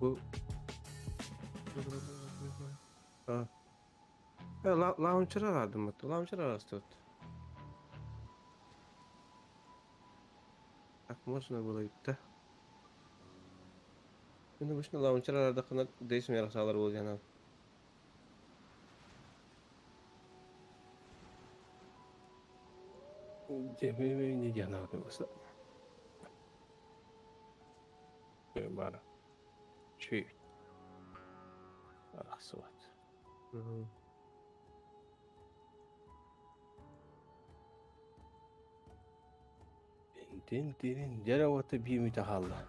Бу. А. Launcher арадым. Launcher арастырды. Так можно было да? Мен обычно launcher арада кына дейсим ярасалар болған. Деме не диана болса. Бара. Чүй. Арахсыбат. Тин тин дьэ уота биир мүнүүтэ хаалла.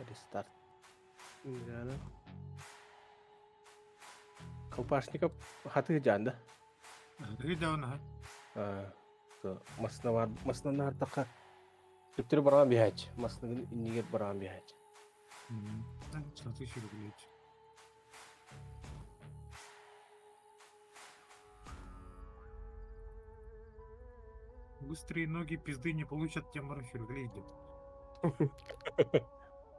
Рестарт. Яна. Колпашников хатыы дьаанда. Рыдауна. Масына бар, масына нардаққа төптөрү баран биһээч. Масына иннигер баран биһээч. 1000 рублей. Быстрые ноги пизды не получат, тем баран сүргэлиир диэн.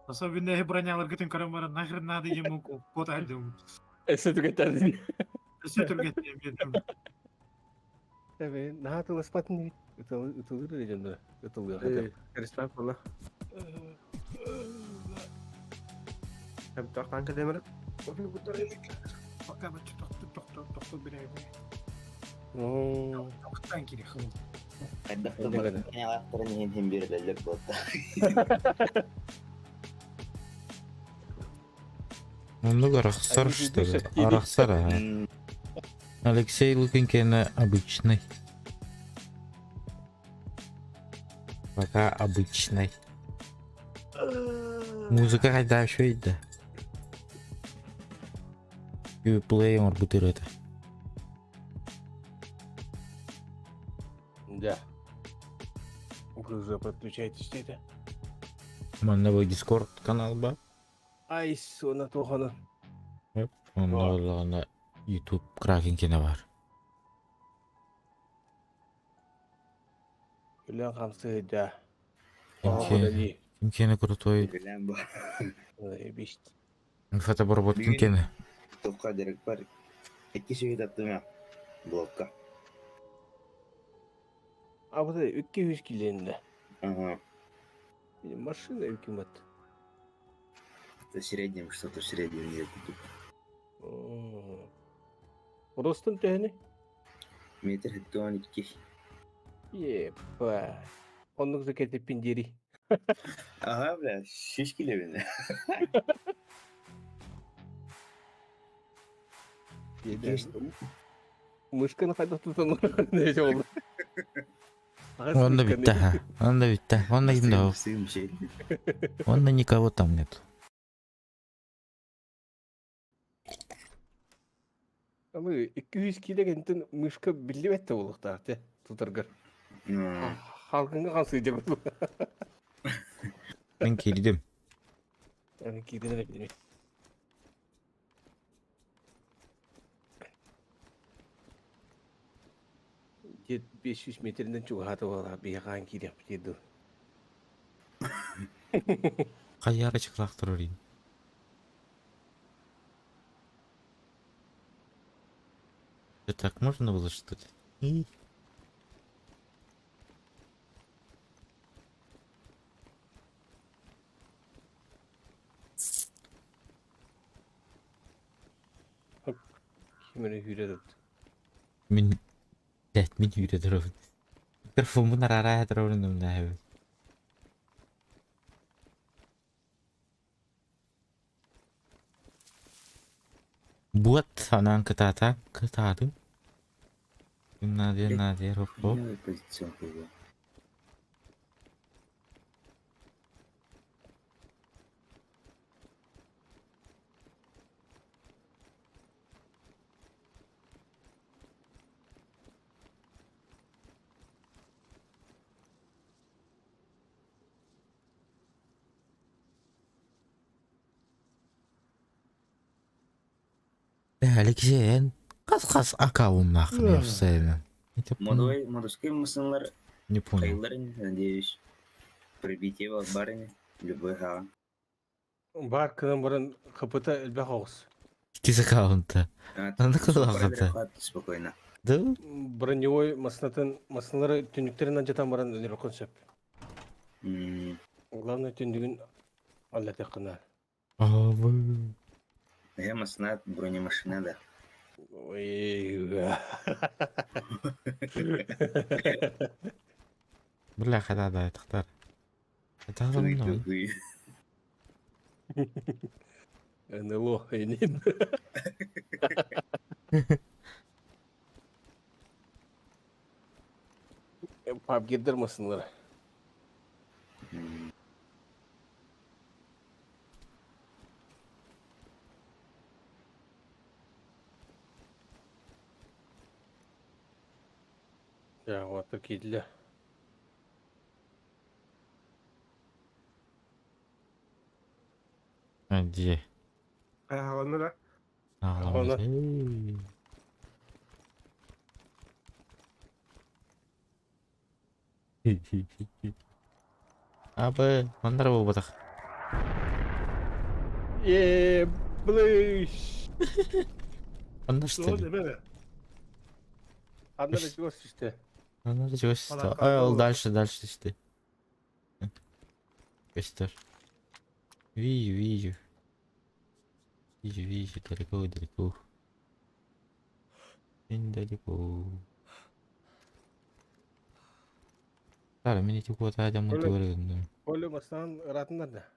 Особенно эһи броняларгытын көрөн баран нахрен надо ему куота сылдьабыт. Өссө түгэттэрдин. Өссө түргэтиэм диэтим. Эбэ, наһаа тыласпатын эбит. Ытылыр эрэ дьонноро. Ытылыаха Э. Респект буолла. Эбтах танка демер. Пока бачча тохту тохту тохту бирэйбин. Оо. Тохтан кири хыл. Хайдах да Инде бары гына. аахтарын иһин иһин биэрэлэллэр буолта. Оннук арахсар, что ли? Арахсар, ага. Алексей Лукин кэнэ обычный. Пока обычный. Музыка хайда үчүгэй да. Play оҥорбут ырыата. Да. Угроза подключайтесь это. Манна бу Discord канал ба. Ай, суона туохана. Онно буоллаҕына YouTube Kraken кэнэ бар. Үлэн хамсыыда. Ким ким кэнэ крутой Билэн бу. Бишт. Фотоборбот ким кэнэ? Тухха дерек бар. Икки сүүһү таптым блокка. А вот 200 килленде. Ага. Машина үкімет. Это в среднем, что-то в среднем я купил. Ростун төһөнүй? Метр 72. Епа. Оннук закетеппин диэри. Ага, бля, шишки левин. Мышканы хайдах тутан олорор Онно бүттэ, ха. Онно бүттэ. Онно ким да Онно никого там нет. Аны 200 киле кэнтэн мышка биллибэт да буолуохтаах те тутаргар. Халкыҥҥа хансыйдьа курдук. Мин киирдим. Аны киирдин эрэ билимин. Дед 500 метринэн чугаһаата буолаа биһиэхэ хаан киириэхпит дуу. Хайаары чыклаах турар Это так можно было, что ли? И... Ким эрэ күүрэ тут. Мин Блядь, мин үүрэ туробун. Микрофоммун араараа туробун умнаһабын. Буот анаан кытаата кытаатым. Надя, Надя, хоп-хоп. Алексей, эн хас-хас аккауннааххын уопсайынан? Модовой, модовской мысынлар Не понял. Кайларын, надеюсь. Пробитие барыня, любой ха. Баар кынан баран ХПТ элбэх оҕус. Иккис аккаунта. Аны кылаҕата. Спокойно. Да? Броневой массынатын массыналары түннүктэрин алдьатан баран өлөрөххүн сөп. Главное түннүгүн аллатыаххына. Абы. Я массына бронемашина, да. Ой. Бля, хада да, тахтар. Туй-туй. НЛО инин. PUBG'дер массыналара. Я вот киирдилэр. Дьиэ. Аҕаланна да? Аҕаламмыт. Абы, маннара буолбатах. Е, блыш. Онно что ли? Анна да чего işte. Онно да чего что? Ай, ол дальше, дальше işte. Göster. Вижу, вижу. Вижу, вижу, далеко, далеко. Очень далеко. Тара, мин ити куотаа дьоммун тугу эрэ гынным. Оля бастаан ыраатыннар да.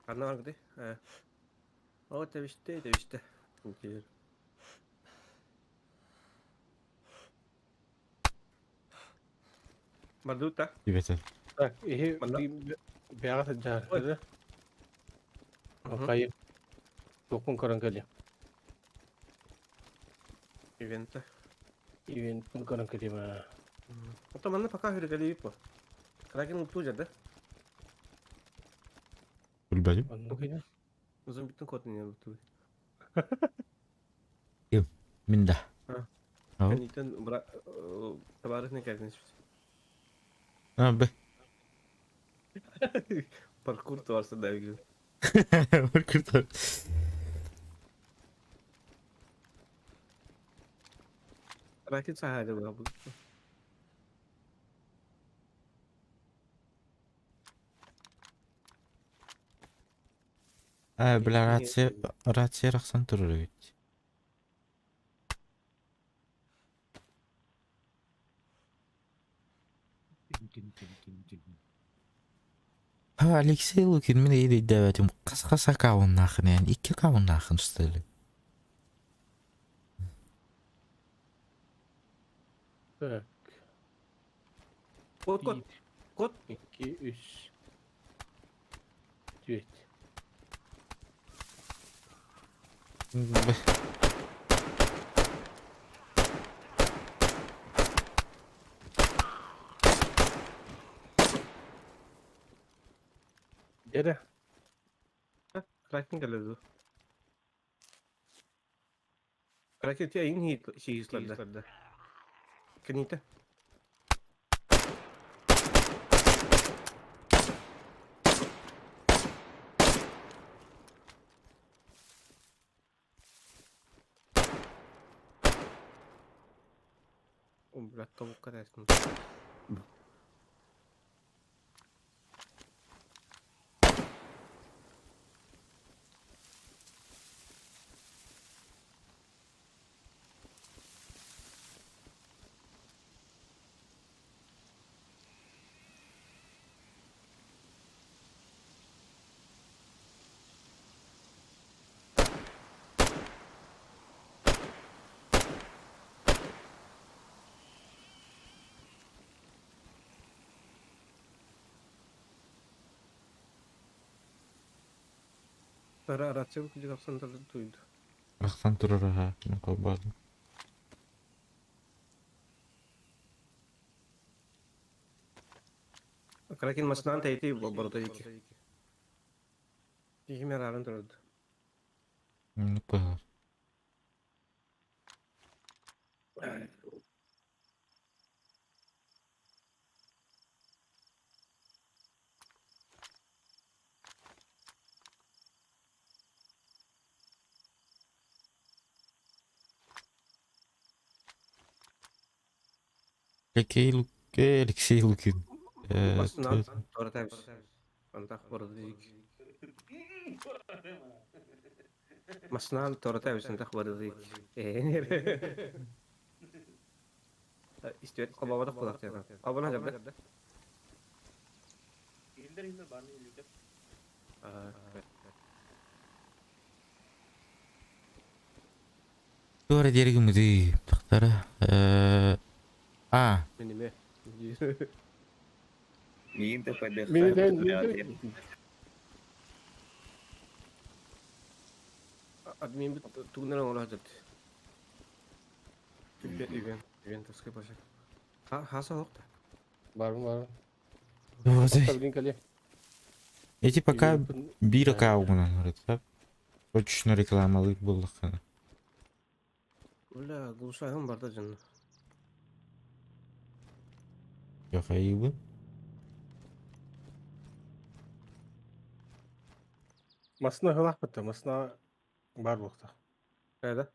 Ханна баргыты? О, тэбисте, тэбисте. Мардута. Дибетер. Так, иһи бэҕэ сылдьар. Хайы. Туохпун көрөн кэлиэм. Ивента. Ивентпин көрөн кэлиэм аа. Оттон манна пока хүргэлиибит бу. Кракен утуу да? Билбэтим. Оннук ини. Зомбиттан куотун иһэн утуу. Ким? Мин да. Ау. Кэнниттэн бра табаарыс кэлгин А, б. Паркур туарса да билин. Паркур туар. Ракет саһаада бу. А, бля, рация, рация рахсан турар эбит. Ха, Алексей Лукин мин өйдөөбөтүм хас-хас аккауннаахын эн икки аккауннаахын что ли? Так. Кот, кот, кот. Икки, үс. Түөрт. Дьэ Кракен кэлэ дуу? Кракен тебя иҥ сиһислэрдэ. Кэнитэ. О, блядь, тобукка тээстим. Ара рация күлүк ахсан туйду. Ахсан турар аха, мен холбоотум. Кракен масынан тайти барыта дики. Тихимер арын турады. Ну кыһар. Алексей Лук... Алексей Лукин. Масынан тората Антах барыта дики. Масынан тората антах барыта дики. Истүөт холбооботох буолар Холбоно жабда. Туора диэригиммитий тахтара а Мин Миигин да Мин Админ тугунан оҥоро сылдьар. Ивент, ивентовскай площадка. Хаса олох да. Барым барым. Вот. Блин, кэлиэ. Эти пока биир аккаунтунан ырытап. Точно рекламалыыр буоллаххына. Бля, глушаһым барда дьонно. Яхайыбын. Масына хылаах бытта, масына бар буолта. Кайда?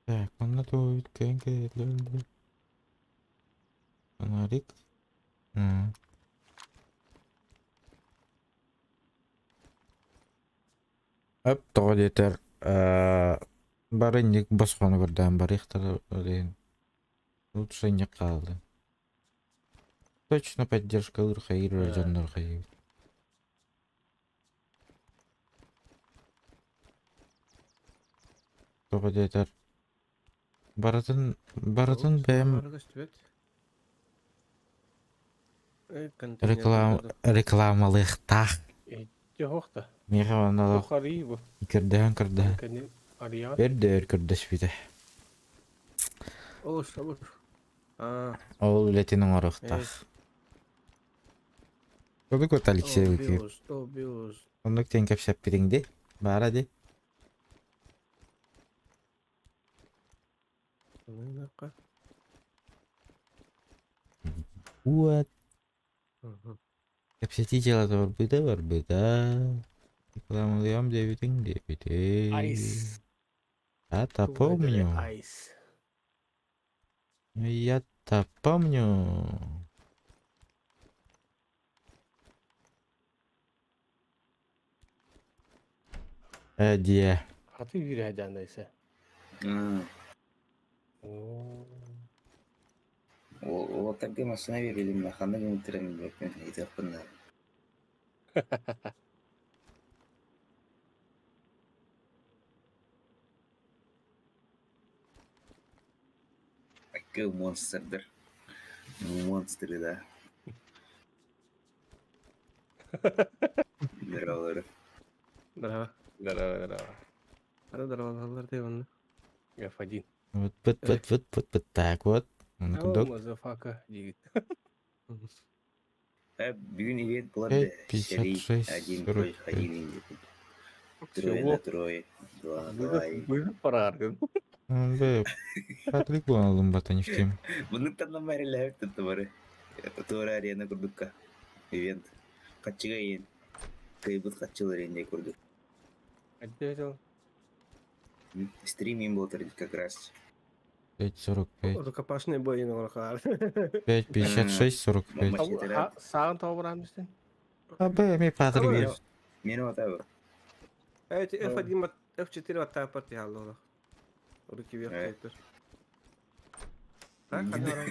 Так, манна тугу кээн кэлэллэр Фонарик. М. Эп тоҕо диэтэр ээ бары инник босхону көрдөөн барыахтара диэн лучше инник хааллын. Точно поддержкалыыр хайыыр эрэ дьоннор хайыыбыт. Тоҕо диэтэр барытын барытын бэйэм реклама рекламалыахтаах. Дьоһуохта. Миэхэ онно олох Арыйыы бу. көрдөһөн көрдөһөн Кэнни арыйаҕа. өр да өр көрдөспүтэ. Олус, олус. Аа, Ол үлэтин оҥоруохтаах. Оннук вот Алексей Лукин. Обиус, обиус. Оннук диэн кэпсэппитиҥ дии. Баара дии. Вот. Кэпсэтии дьыалата барбыта барбыта. Рекламалыам диэбитиҥ диэбитиҥ. Айс. Я-то помню. Айс. Я-то помню. Э, дьиэ. Хаты үүрэ дьаандайса. Уолаттарга массыына биэрэлим, ханна гыммыттарын билбэппин, ыйытыахпын наада. Акы монстрдар. Монстры, да. Здорово. Здорово. Здорово, здорово. Ара здорово, ты вон. F1. Вот, вот, вот, вот, вот, вот так вот. Ну Oh, motherfucker. диигит. Бүгүн ивент буолар 5, да сэрии 56, один 45. против один трое на трое, два на два. Быһып барааргын. Б, Патрик буолалым бата не в тему. Муннуктан мэрилэһэр туттубары. Туора арена курдукка. Ивент. Хаччыга иен. Кыйбыт хаччылар иен курдук. Ответил. Стриминг был как раз. 5, 45. Рукопашный бой на руках. 5, 56, 45. Саҕын тоҕо бистин? А Б, ми Патрик Мин был. Мен отабы. Эти F1, F4 аттаа партия аллола. Руки вверх айтыр. Так, ханара.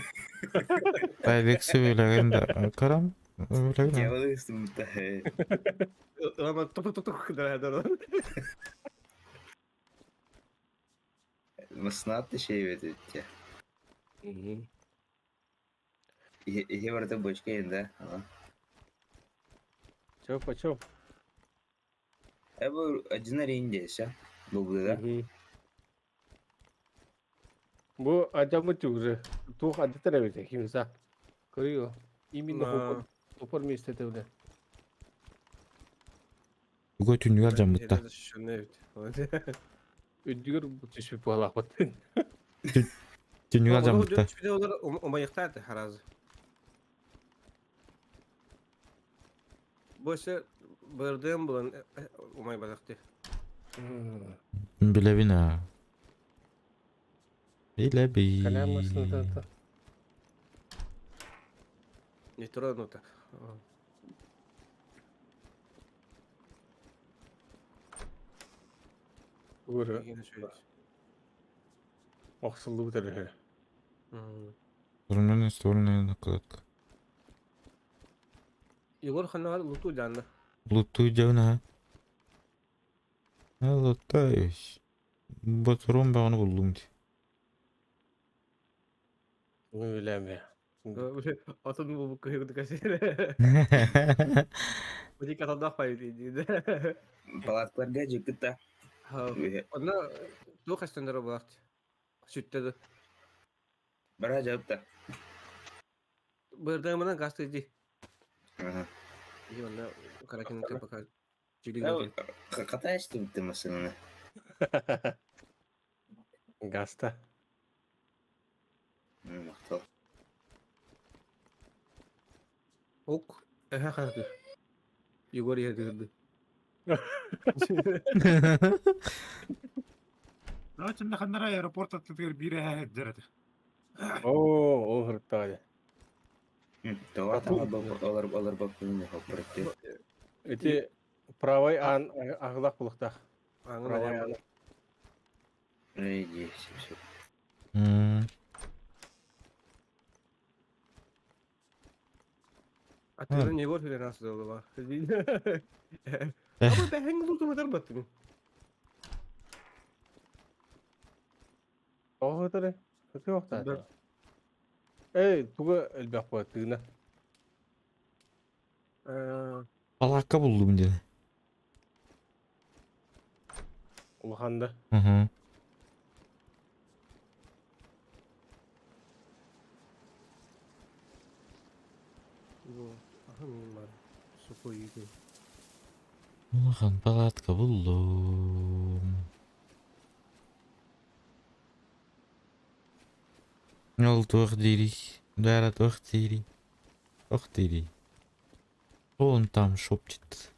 Павик сүлэгин карам. Я вылыстым-то. Роман тук-тук-тук да да. Маснат шейбет. Ihe барыта бочка енді. Чё, почем? Э бу один аренде ша. Бу да. Бу адьаммыт уже. Туох адьатар эбит кимса. Көрүө. Именно опор миэстэтэ үлэ. Туга түннүгэр дьаммытта. Үрдүгэр түспүт буолаахпыт. Түннүгэр дьаммытта. Умайыктааты харазы. Бу өссө бырдыым булан умайбатахты. Билэбин аа. Билэбин. Кэлэн массыната. Не тронуто. Ура. Охсуллубут эрэ. Современная ствольная накладка. Егор ханнага луту дьаанна. Лутую дьэбин аа. Лутаюсь. Батырым баҕаны буллум дии. Үлэме. Отун бу кыһыгы кэсире. Бу каталдах пайы диде. Палаткаларга дьыккыта. Онно туох эстендер булакт. Сүттэ да. Бара жабыта. Бырдамынан гасты ди. Ага. И онно каракин пока Катаешь ты машинаны? Гаста. Мактал. Ок. Эха хаты. Егор я дырды. Давайте наханнара аэропорт аттытыгар биир эһэ дэрэтэ. Оо, ол хырыттаҕа. Олар олар баппын хоппырытты. Ити правай аан аҕылах булуктаах. Правай аан. Эй, все. Атырын Егор хүлэн асылы Ama ben hangi bulduğumu battım. Оҕо хытары. Хыты охтаата. Эй, туга элбэх буолтыына. Палатка булдум dedi. Улахан да. Угу. Bu ahım var. Сухой үйгө. Улахан палатка булдум. Ол туох дири. Дара туох дири. Ох дири. Он там шепчет.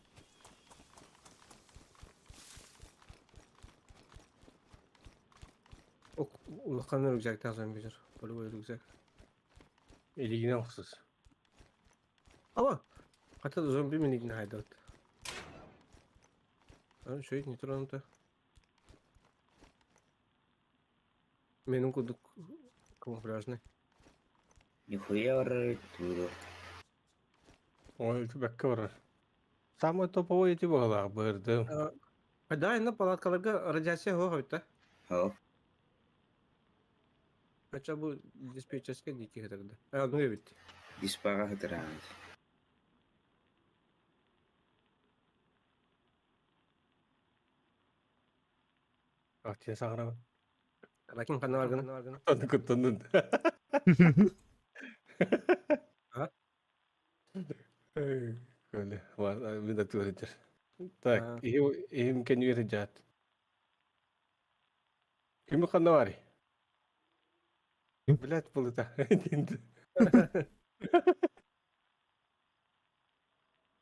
Улахан рюкзактан зомбилер. Полевой рюкзак. Илигинен охсус. Ама хата зомби мен хайдат. А что не тронуто. Менің кудук камуфляжный. Нихуя барар туду. Ой, бэккэ барар. Самый топовой эти буолаах бырдым. Да, инна палаткаларга радиация хоҕойта. Хо. Хотя бы диспетчерская дики тогда. А, ну и ведь. Диспага хытыраан. Ах, саҕарабын. Ракин ханна баргын. Тонну куттаннын. А? Көле, мен да тууритер. Так, ихим кенюер жаат. Ким ханна бари? Ким? Блять, булыта.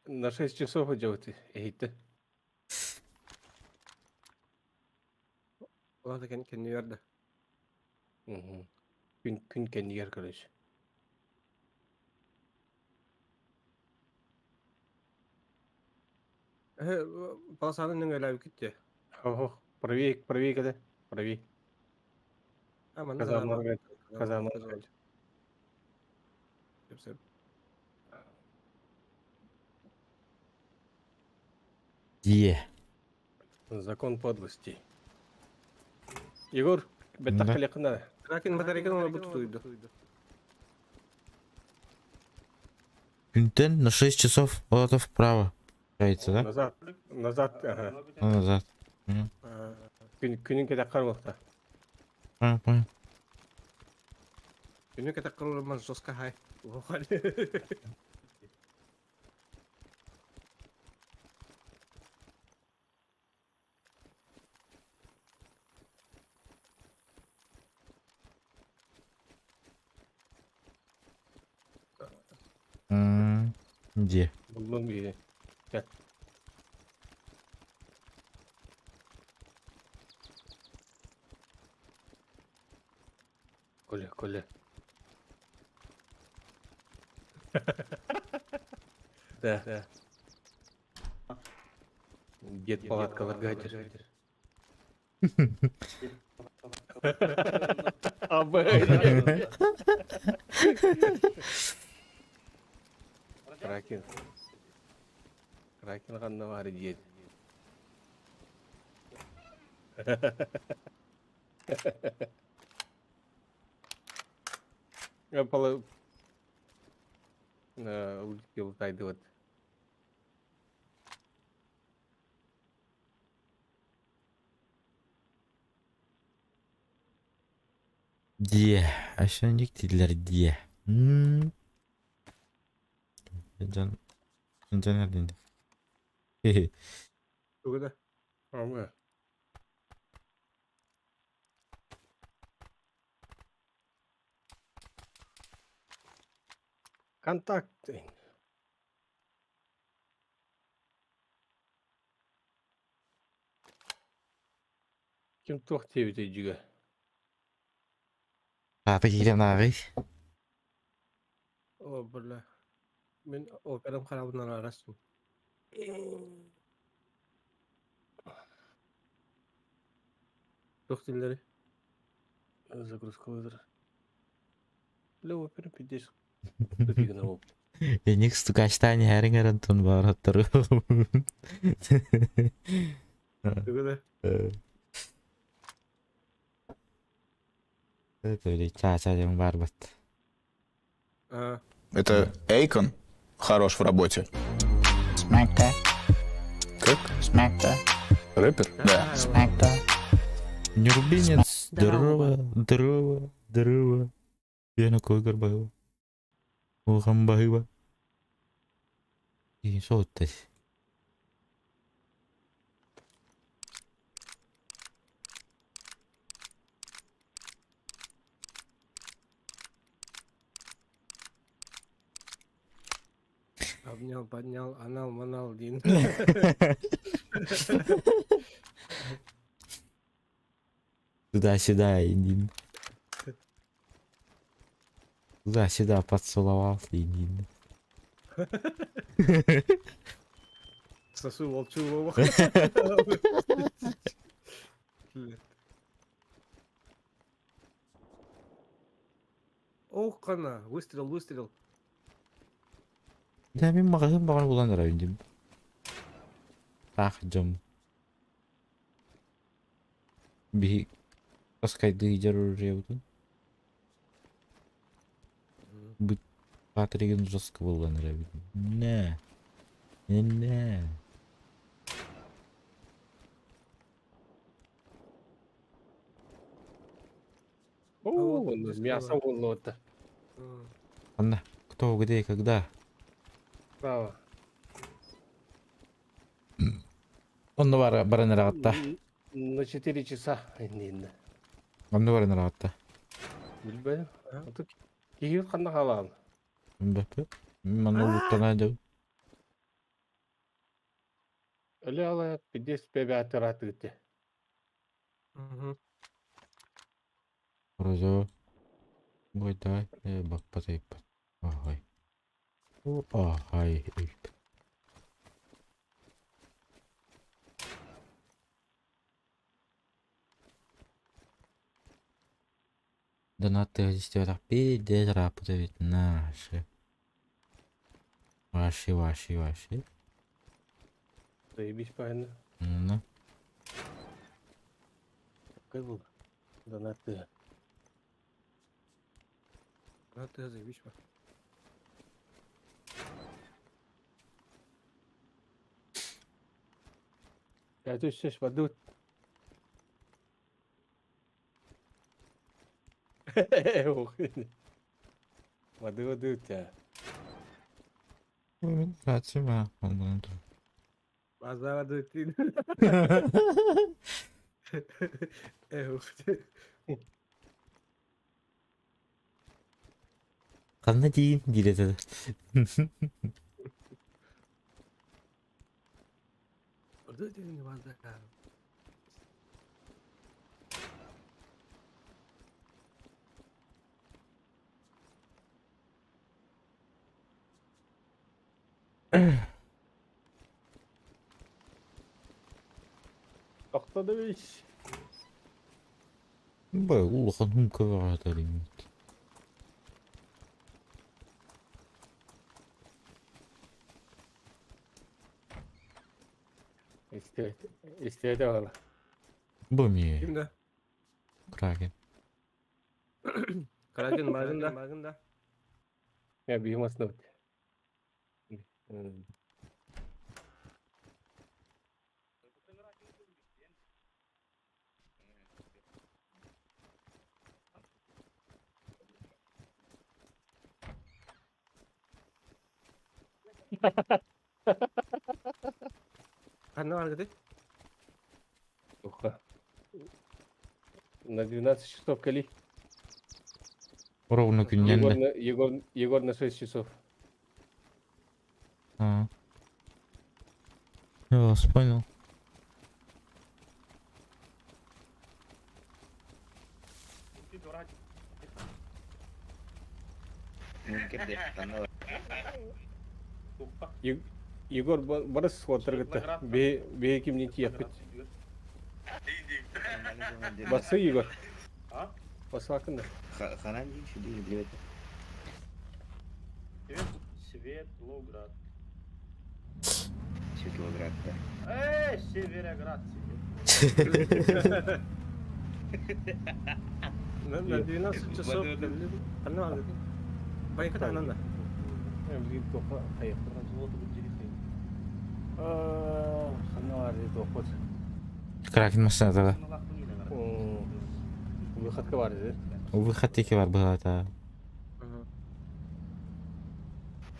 На 6 часов идет. Эйте. Улан да кенюер да. Күн күн кенюер, короче. Полосаны нөңөләп китте. Хо, правее, правее когда? Правее. А, мана Казарма, казарма. Е. Закон подлости. Егор, Да. беттахалякына. Ракин батарейканы ала бут туйду. Күнтен на 6 часов вот вправо. Получается, да? Назад, назад, ага. А, назад. Күн күнүн кете кармакта. Понял, понял. Күнү кете кырылман жестко хай. Где? Булдум бии. Кет. Коля, Коля. Да, да. Дед палаткалар гадер. Абы. Кракен. Кракен ханна бар дед. Пала тайдыбыт. Дие. Ашанник дилер дие. Жан жан эрдинде. Тугу да? Ама. Контакт. Ким туох диэбитэй дьүгэ? Аты киирэн ааҕый. О, бля. Мин операм харабын араарасым. Туох дииллэрий? Загрузка вызр. Бля, опера пиздец. Тутигына буолбут. Эник стукачтаан иһээриҥ эрэн тун баараттары. Тугу да? Это чаа-чаа диэн баарбат. А, Это Эйкон хорош в работе. Smack that, Как? smack that, Рэпер? Да. smack that. Нюрбинец, Здорово. здорово, здорово, здорово. Я на кой горбаю. Улхан баһыба. И соттась. Обнял, поднял, анал, манал, дин. Туда-сюда, иди. Туда-сюда поцеловал, иди. Сосу волчу. Ох, хана, выстрел, выстрел. Да, мин маҕаһыын баҕар булан эрэ дим. Таах дьом. Биһи таскайдыы дьоруруйабытын. Быт Патригин жестко булан эрэбит. Не. Не. О, вот онно здесь мясо было. буолла. Анна, кто, где и когда? Право. Онно бар баран эрэ На 4 часа. Иннинне. Онно баран эрэ Билбэйм. Ото киһи ханна хаалаан? Мбаппе. Манна улуттана дьэ. Өлө ала пиздец бэбээтэр. Мгм. Розо. Ой, давай. Баппа тайппат. Ай. О, ай. Донат пиздец работает наши. Ваши, ваши, ваши. Заебись правильно. Ну. Какой был? Донаты. А ты заебись. Ба. Я тут сейчас воду. Ох. Воды, воды у тебя. Мин рация оннан. База воды ты. Эх, Ханна диин диир Воды ты не база. Тоқтады. Бай, улахан хумка баҕатар. Истиэте бала. Бу ми Ким да? Кракен. Карагин маарын да. Я биһим основ. Ханна баргыты? Уха. На 12 часов кали. Ровно Егор күннэннэ. на, Егор, Егор на 6 часов. А. Я вас понял. Бункер де. Ханна Егор барыс суоттаргытта. Бе бе кимнин тиэппит. Басы Егор. Басакында. Ханан дии шүдүү билбэт. Светлоград. Светлоград да. Эй, Североград. На 12 часов. Ханна баргыты? Байка таханан да. Билигин туохха хайыахпыт. Ханна баар туохпут. Кракен машината да. Выходка баар дии. Выход теки бар быһата.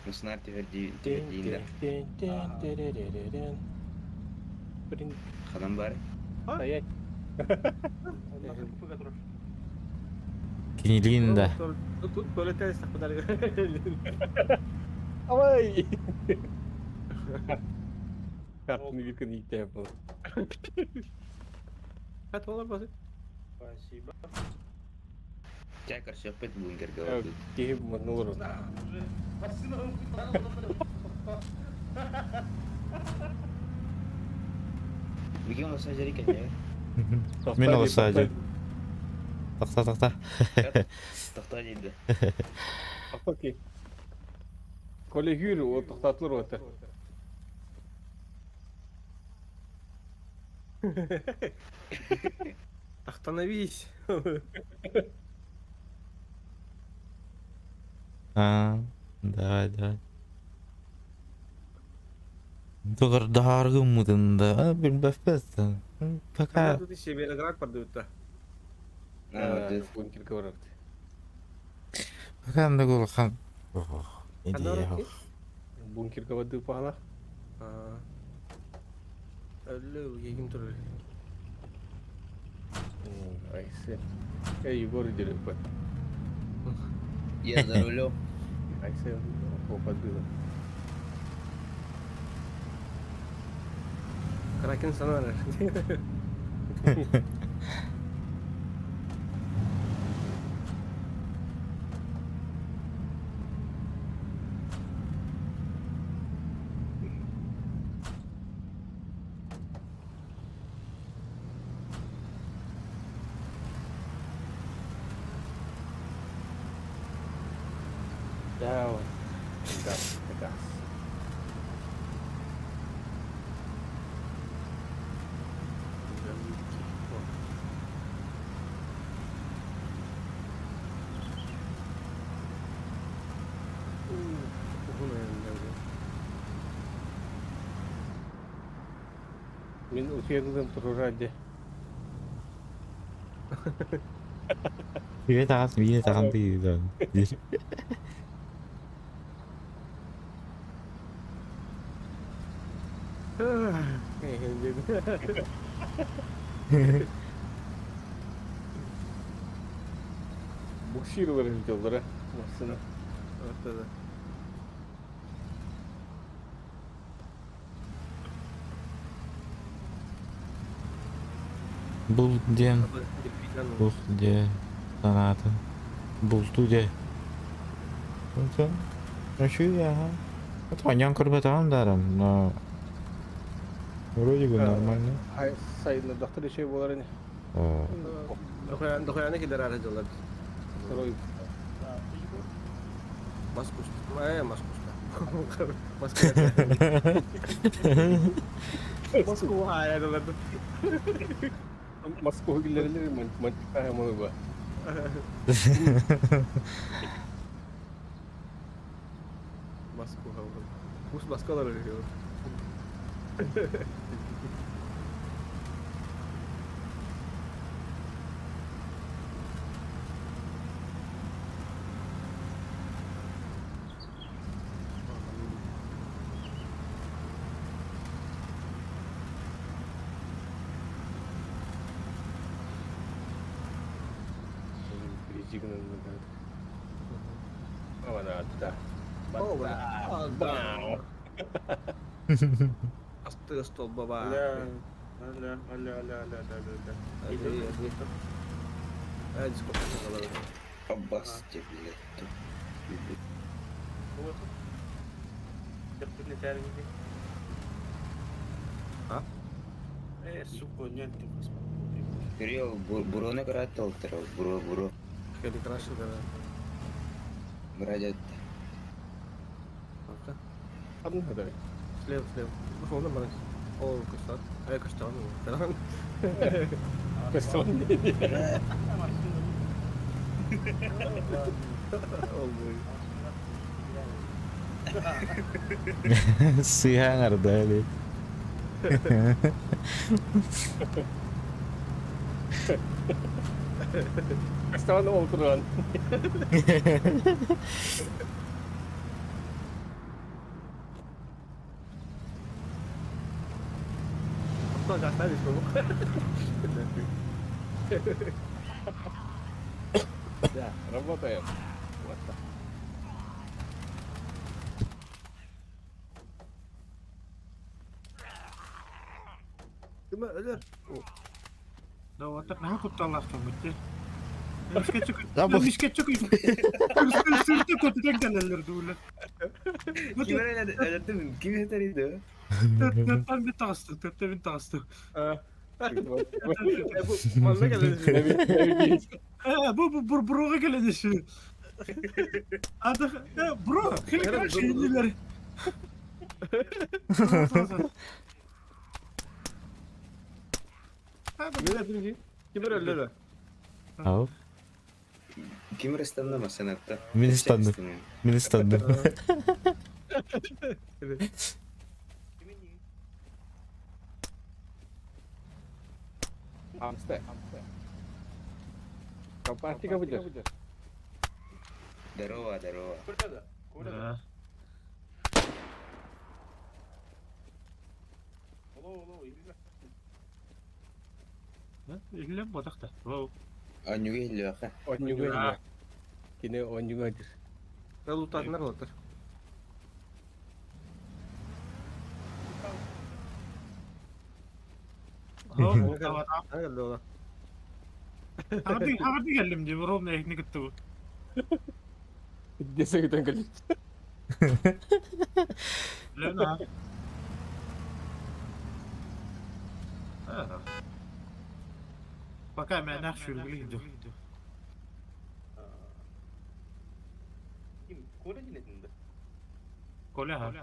Руснар түһэр диин да. Блин, Ханан бар. стоять. Кинилиин да. Тут туалеттен сакпыдар. Авай! Картаны биркен иттеп был. Хат олар басы. Спасибо. Чай көрсөкпүт бункерге барбыт. Киһи муннулар. Билген олса жери кенде. Мен олса ажы. Тақта тақта. Тохтоо дейди. Окей. Коллегүр о токтотулар ота. Остановись. А, давай, давай. Тугар даргым да. Билбэппэттэн. Пока. Тут Североград продают-то. Бункерге барат. Пока анда хан. Идея. Бункерге барды пахала. Әлі егім тұрыр. Айсы. Эй, Егор идет. Я за рулем. Айсы попадыла. Кракен санарар. Да, вот. Газ, газ. Мин утуйдым турурады. Бие тагас, бие таган дейді. Буксировали видеолары. Машина. Вот это. Бул ден, бух де, санаты. Булту де. Онтон, Үшүй, ага. Отванян көрбөтөм дарым, но вроде бы нормально. Хай сайына доктор еще болар не. О, Дохуяны кидер ары жылар. Сырой. Маскуста. Маскуста. Москва. Москва айдылар. Москва киллерлер мантика хамы ба. Москва. Пусть Москва живет. Аля, аля, аля, аля, аля, аля, аля. Аббас тебе, блядь. А? Э, сука, нет, ты Кирилл, буроны каратыл, буро, буро. Брадят. Слева, слева. Ушел на баланс. О, каштан. А я каштан. Каштан. Сыһаң ардали. Каштан олтурган. Да, работаем. Вот так. Да, вот так нахуй кутталлах чоҥҥут Мискетчик Сырты көтүтэн кэлэллэр дуулар. Ким эрэ ким этэр Төттөн бит таҕысты, төттөн бит таҕысты. Бу бу бу броға келеді ши. Ады бро, хили шейлер. Ким Ау. Ким эрэ масанатта. Мин ыстанным. Мин ыстанным. Амсте. Компартика будет. Здорово, здорово. Да. Иллен бодақта. Вау. Анюге леха. Оннюга. Кине оннюга дир. Лутатынар олар. Хағарды келдім деп, ровно екні күтті бұл. Десең келет. Білем, а? Пока мен ақ шүлгілейді. Ким, Коля дилетинде? Коля ха.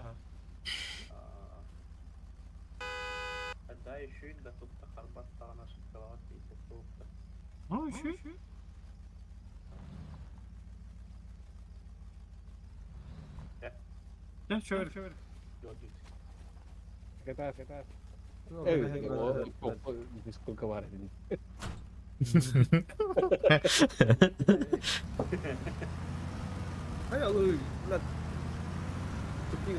Да, еще и да тут харбат тағана шоколад дейсі толықты. Ну, еще. Да, чөр. Evet, o сколько var dedim. Hay Allah, lan. Тупик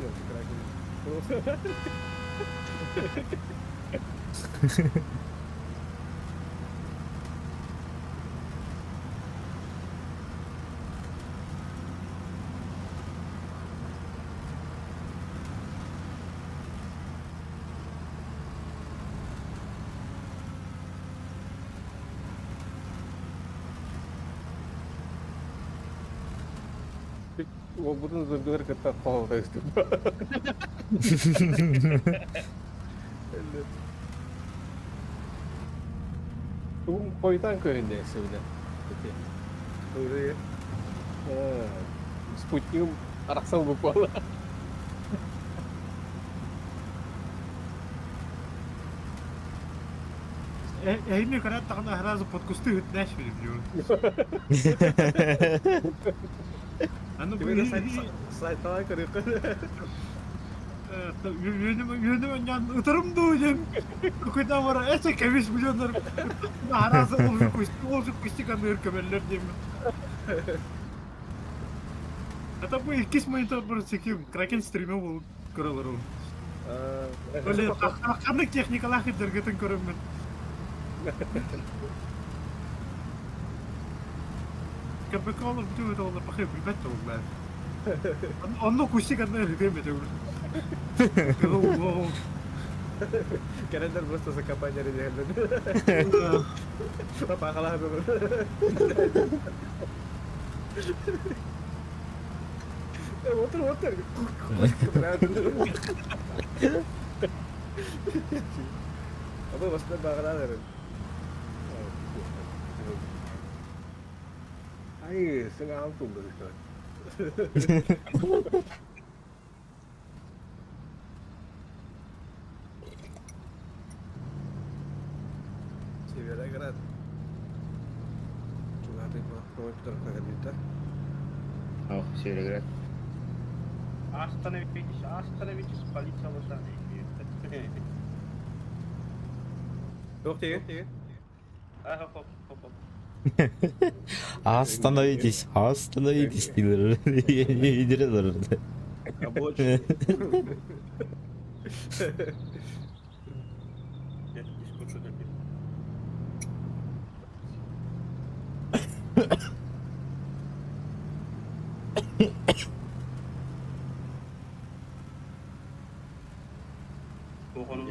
Ол бұдың зомбилар кытта қолда үстіп. Тугун қойтан көрінде сөйле. Спутнигім арақсал болып бала. Эһини көрөөт даҕаны сразу под кусты ыытнааш билим Аны бу Сайталай көрүөххэ. Үөнүм өнньөн ытырым дуу диэн кукуйдан бара эче кэбис миллионнар араас олжук кустик аныыр көмөллөр диэммин. Это бу иккис монитор бар секим Кракен стриме болуп көрө олорум. Оле ханнык техникалаах ирдэргэтин көрөммүн. КПК олор бүтүн өтө олор бахы билбэт да булла. Онно кустик анна үһүгэй метөгүл. Кэлэллэр просто закопать эрэ Папахалаах Отур, отур. Абы баста багалар эрэ. Ай, сыҥаҕым туллар Североград. Чугаһатый кэлбиттэр. Ох, Североград. Остановитесь, остановитесь, полиция лошадей. Туох тиги? А, хоп, хоп, хоп, хоп. Остановитесь, остановитесь дииллэр. Идирэлэр. Рабочий. Я дискурсу кэлбит. Кухонун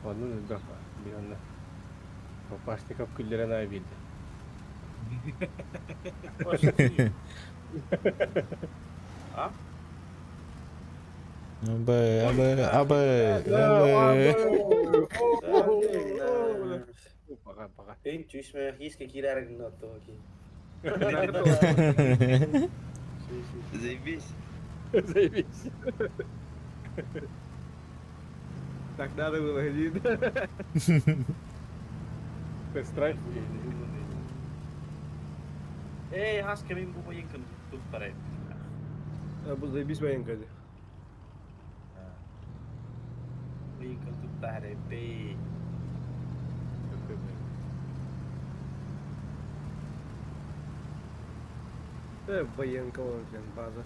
Оннун элбэх баар. Мин онно Пашников күллэрэн аайы биэрдэ. А? Абы, абы, абы, абы. Баҕа, баҕа. Эн түспэх киирэр гынна ки. Заебись. Заебись. Так надо было, иди. Страх. Эй, хаска мин бу байыҥкын туттарай. Бу заебись военка. Байыҥкын туттарай бэй. Э, военка он база.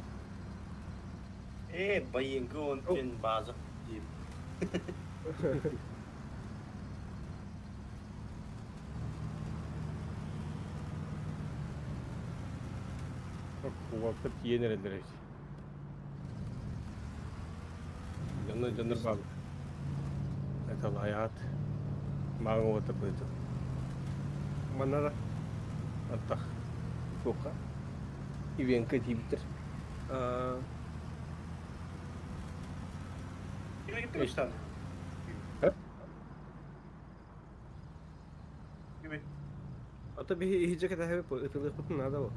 Э, байыҥкы он тен база. диим. Куоппут тиийэн эрэллэр эбит. Дьонно дьоннор баар. Это лайаат. Мааҕын уота быһыты. Манна да. Антах. Туохха. Ивенка тиийбиттэр. А, Кими киттик ыстан? Э? Кими? А то биһи иһдьэ кэтэһэбит ытылыахпытын наада бу.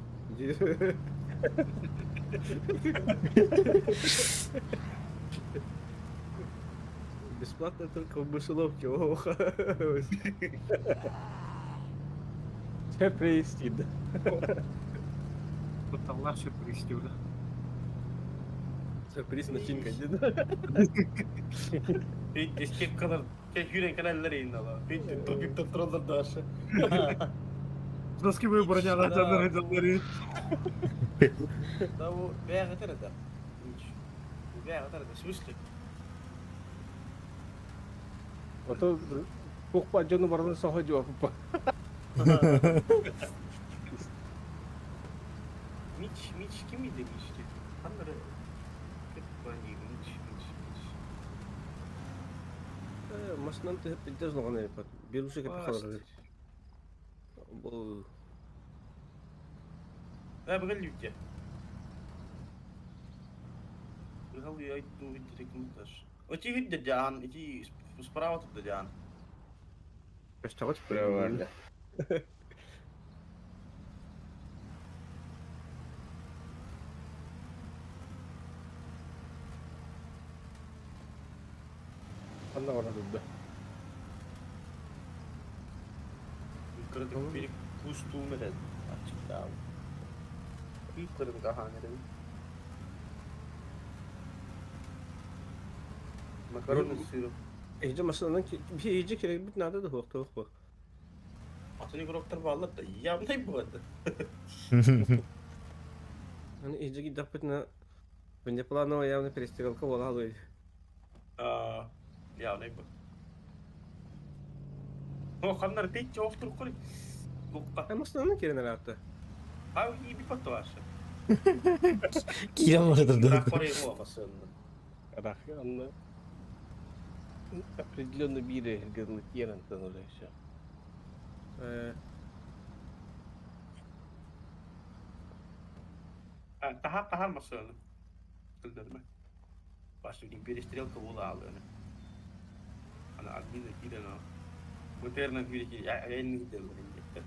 Бесплатно только в мышеловке. Ох. Сюрприз диир. Кутталлаах сюрприз диир. Сюрприз начинка. Пить kadar Кэ кэлэллэр ииннала. Пить тупик тураллар дашы. Доски вы броняла дьоннор дьоннор. Да бу бэйэҕитэр этэ. Бэйэҕитэр этэ. В смысле? Ото туох дьону барытын соһо дьуоппа. Мич, Мич ким иди Мичти? Ханнары Мич, Мич, Мич. Машинан түһүп билдер оҕон эбиппат. Беруши кэпи халар. Бу Да, бүгін люди. Бігал я йду від теж. Оті гидде Діан, іті справа тут Діан. Көстөҕүт Справа бар да. Ханна бара турда? Кыратык били кустуум эрэн аччыктаабыт. Кыып-кыратык аһаан эрэбин. Макароны с сыром. Эйдэ массыынанан биһиги кэлэрбит наада да суох туох бу. Атын игроктар бааллар да явнай бывает. Аны иһдьэ киирдэхпитинэ внеплановая явно перестрелка буола халыай. Аа, явнай бу. О, ханнар тейче офтур кори. Лукка. Э массыынанан киирэн араатта. А и бипатта ваша. Киирэн барытырда. Кори го басын. Рах анны определенно бире гырлык уже все. Э Таһар таһар масыны. Кылдырма. Башын перестрелка була алыны. Ана админ киирэн Мутерна киирэ айанны деллер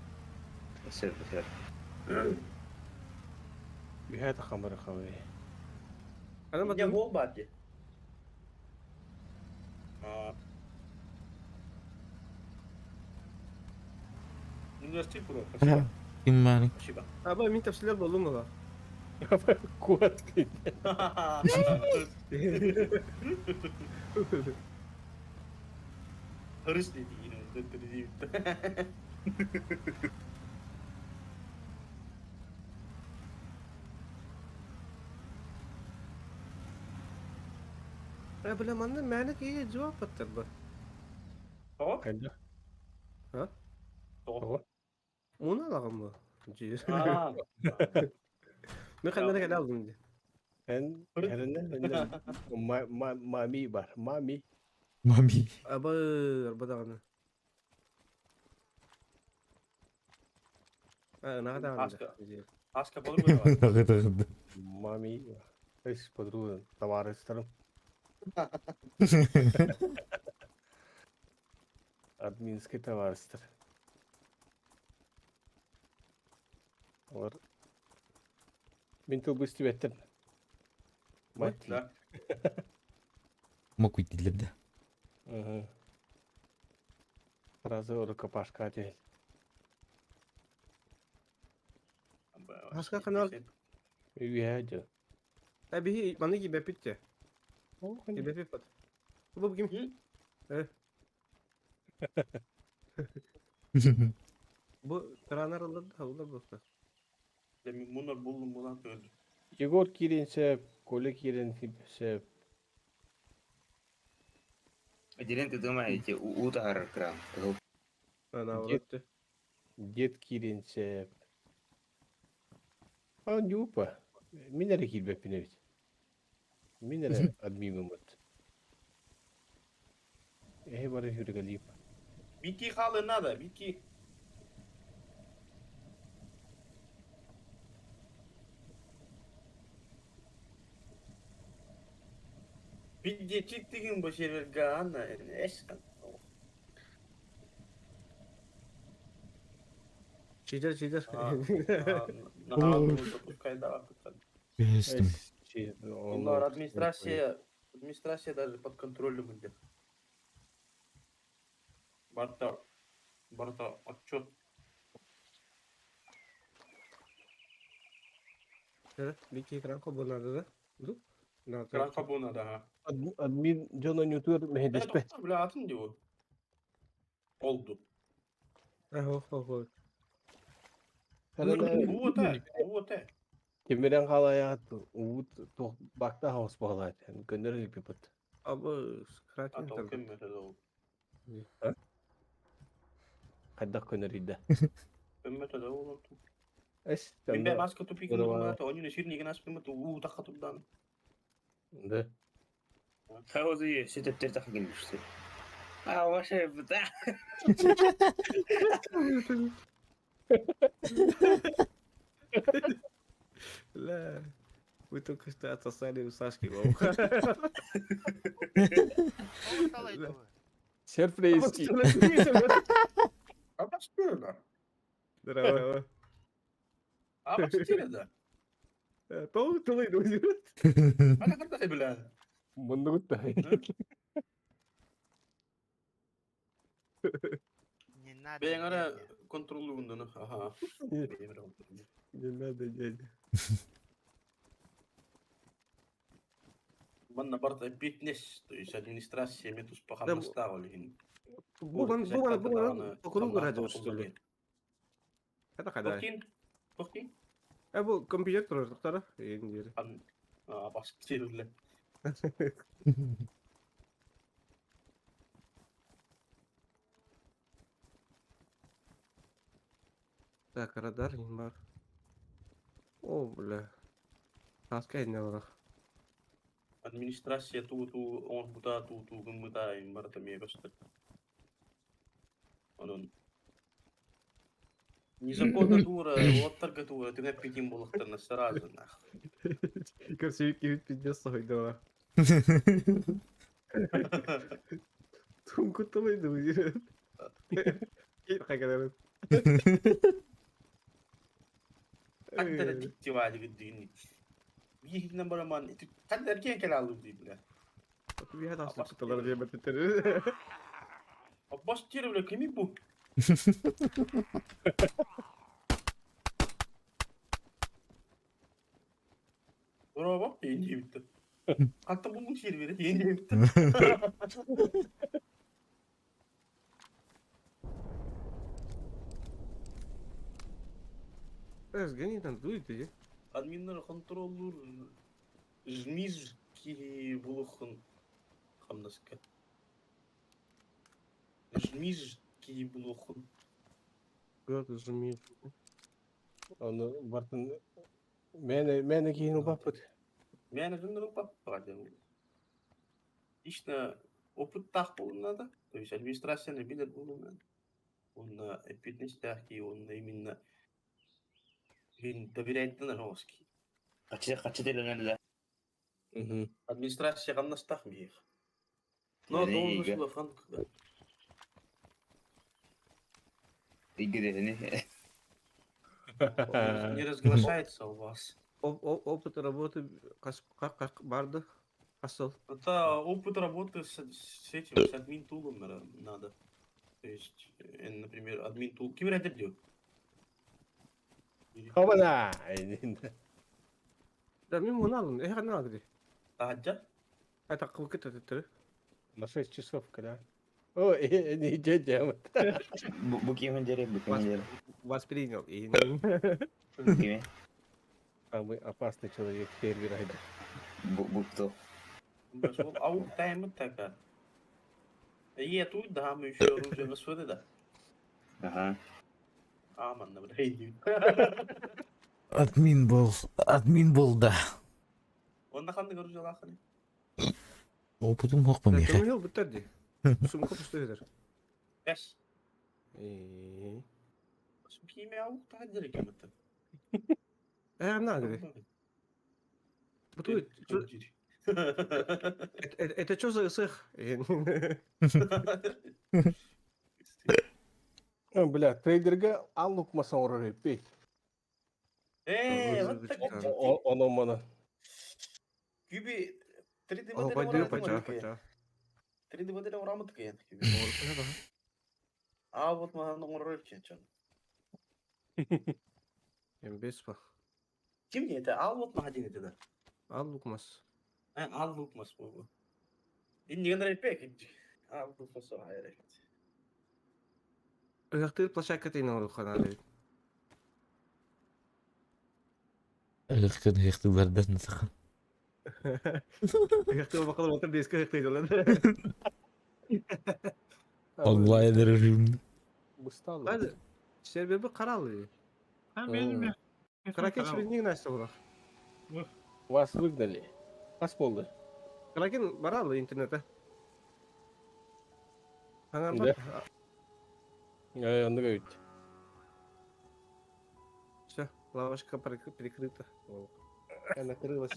Сөп, сөп. Үһэ тахамыр хабы. Аны Не батын бол бар де. А. Университет про. Спасибо. Ким баары? Спасибо. Аба мин тапсилер болдум була. Куат. Hırış dedi yine öldürdü. Э бля манна мээнэ киһи жуа паттар ба. Тоҕо? Кайда? А? Тоҕо? Уну алагым бу. Жи. Аа. Мен ханнара кэлэ алдым ди. Эн эрэнэ мами бар. Мами. Мами. Аба арба даҕаны. А, наҕа даҕаны. Аска. Аска болur mu? Тагы тагы. Мами. Эс подруга товарищтарым. Админский товарищтар. Олар Мин тыл быстыбеттен. Мать. Да. Мог уйти да. Ага. Сразу рукопашка одел. Аска канал. Үйәді. Э биһи маны кибэппит те. Кибэппит пат. Бу ким? Э. Бу кранар ыллар да улар буолла. Demin bunlar buldum bulan öldü. Егор Киринсев, Коля Киринсев. Отделен ты думаете, удар кран. Ана Дед, олорду. дед Киринсев. А, Нюпа. Мин эрэ киирбэппин эбит. Мин эрэ админыммыт. Эһи бары хүргэлиим. Бики halı nada, Biki. Biki çıktığın bu şeyler gana, eşkan. Чидер чидер. Бестим. Bunlar администрация, администрация даже под контролем идет. Барта, барта, отчет. Бики экран кобунады да. Ду? Кран кабуна, да. Админ дьоно нютур мэһэдэспэт. Бля, атын диyor. Oldu. Хо хо хо. Уота, уота. Кимирен халаят уут туох бакта хаус буолаат. Көннөр илиппит. Аба кракен Ата тарбыт. көммөтө да ол. Хайдах көннөр идэ. Көммөтө да ол. Эс Мен бе маска тупик Здорово. ну они не сирни генас пимат уу тахатурдан. Да. Хаозы сөтөптөр тахы келишти. А, ваша да. Ла. Вы только что отсосали у Сашки голову. Серфрейский. А бастырда. Здорово. А бастырда. Тоғыз тылый Ана кандай бля. Мундугут да. надо, Бэйэҥ эрэ дядя. контроллуугун Аха. Бэйэм эрэ контроллуубун. Не надо, дядя. Манна барыта фитнес, то есть администрация эмиэ туспа Да, бу- хамнастаах ол иһин. Бу бан бу бан бу бан округ радио что ли? Это когда? Тохтин, тохтин. Э бу компьютер турар Эйин диэри. Ан бас киириллэ. Так, радар не бар. О, бля. Таска инне барах. Администрация туу-туу оҥорбута туу-туу гыммыта иһин барыта эмиэ көстөр. Онон незаконно туура, уоттарга туура түҥэппитин буолуохтарына сразу нах. Көрсүбүт киһибит пиздец соһуйда Туҥкутталай дуу Хайгаларын. Хантара дикти ваадыгыт дигин. Биһинэн бараман хантар киэн кэлаалыр дии бля. Биһэ тахсыпталар диэбэтиттэр. Аббас тиэр бля кими бу? Браво, диэбиттэр. Хантан буллуҥ сервери диэбиттэр. Сгони там дует иди. Админнар контроллуур жмиж киһи булуоххун хамнаска. Жмиж киһи булуоххун. Гад жми. Ону бартын мээнэ мээнэ киһини ылбаппыт. Мээнэ дьоннору ылбаппыт диэн. Лично опыттаах буолуон надо. То есть администрацияны билэр буолуон надо. Уонна эппиэтинэстээх киһи уонна именно доверять оҕус киһи. Хаччы хаччы төлөнөллөр. Администрация хамнастаах биһиэхэ. Но должность улахан. Игирэһини. Не разглашается у вас. Опыт работы как барды? Асыл. Это опыт работы с этим, с админ тулом надо. То есть, например, админ тул. Ким эрэ диyor? Хабана! Да мен мұны алын. Эх, ана где? Таһаджа? Это кылкыт өтөттөрү. На 6 часов, когда. О, не дядя. Бу кимин дери, бу кимин дери. Воспринял. И Бу кими? Самый опасный человек в сервере. Бу бу кто? Ол таймы така. Е, тут да, мы еще оружие на своды, да. Ага. Аман, бля, Админ был, админ был, да. Онно ханнык оружие лаханы? Опытым суох миэхэ. Көмүл бүттэр ди. Сумка пустуйдар. Бэс. Э. Кими аук таһаджа кемete. Э, ана где? Бутует. Это что за цех? Бля, трейдерге аллук масан орор пей. Э, вот так. Оно мана. Күби 3D О, модель пойду, пойду, пойду. 3D модель орамыт кыйын. А вот махан оңорор чен. Эмбес па. Ким не это? Ал вот махадин это да. Аллук мас. Ал лук мас бу. Иннеген репек. Ал лук мас хайыр. Ыгактыр площадка тейин орухана. Ыгыктын ыгықты бардан сахан. Ыгактыр бакалым отыр деске ыгактыр. Онлайн режим. Бысталы. Сервер bir каралы. Ha benim Кракен не настя булах. Вас выгнали. Вас болды. Кракен баралы интернете. Да. Онны көйт. Все, лавашка перекрыта. Накрылась.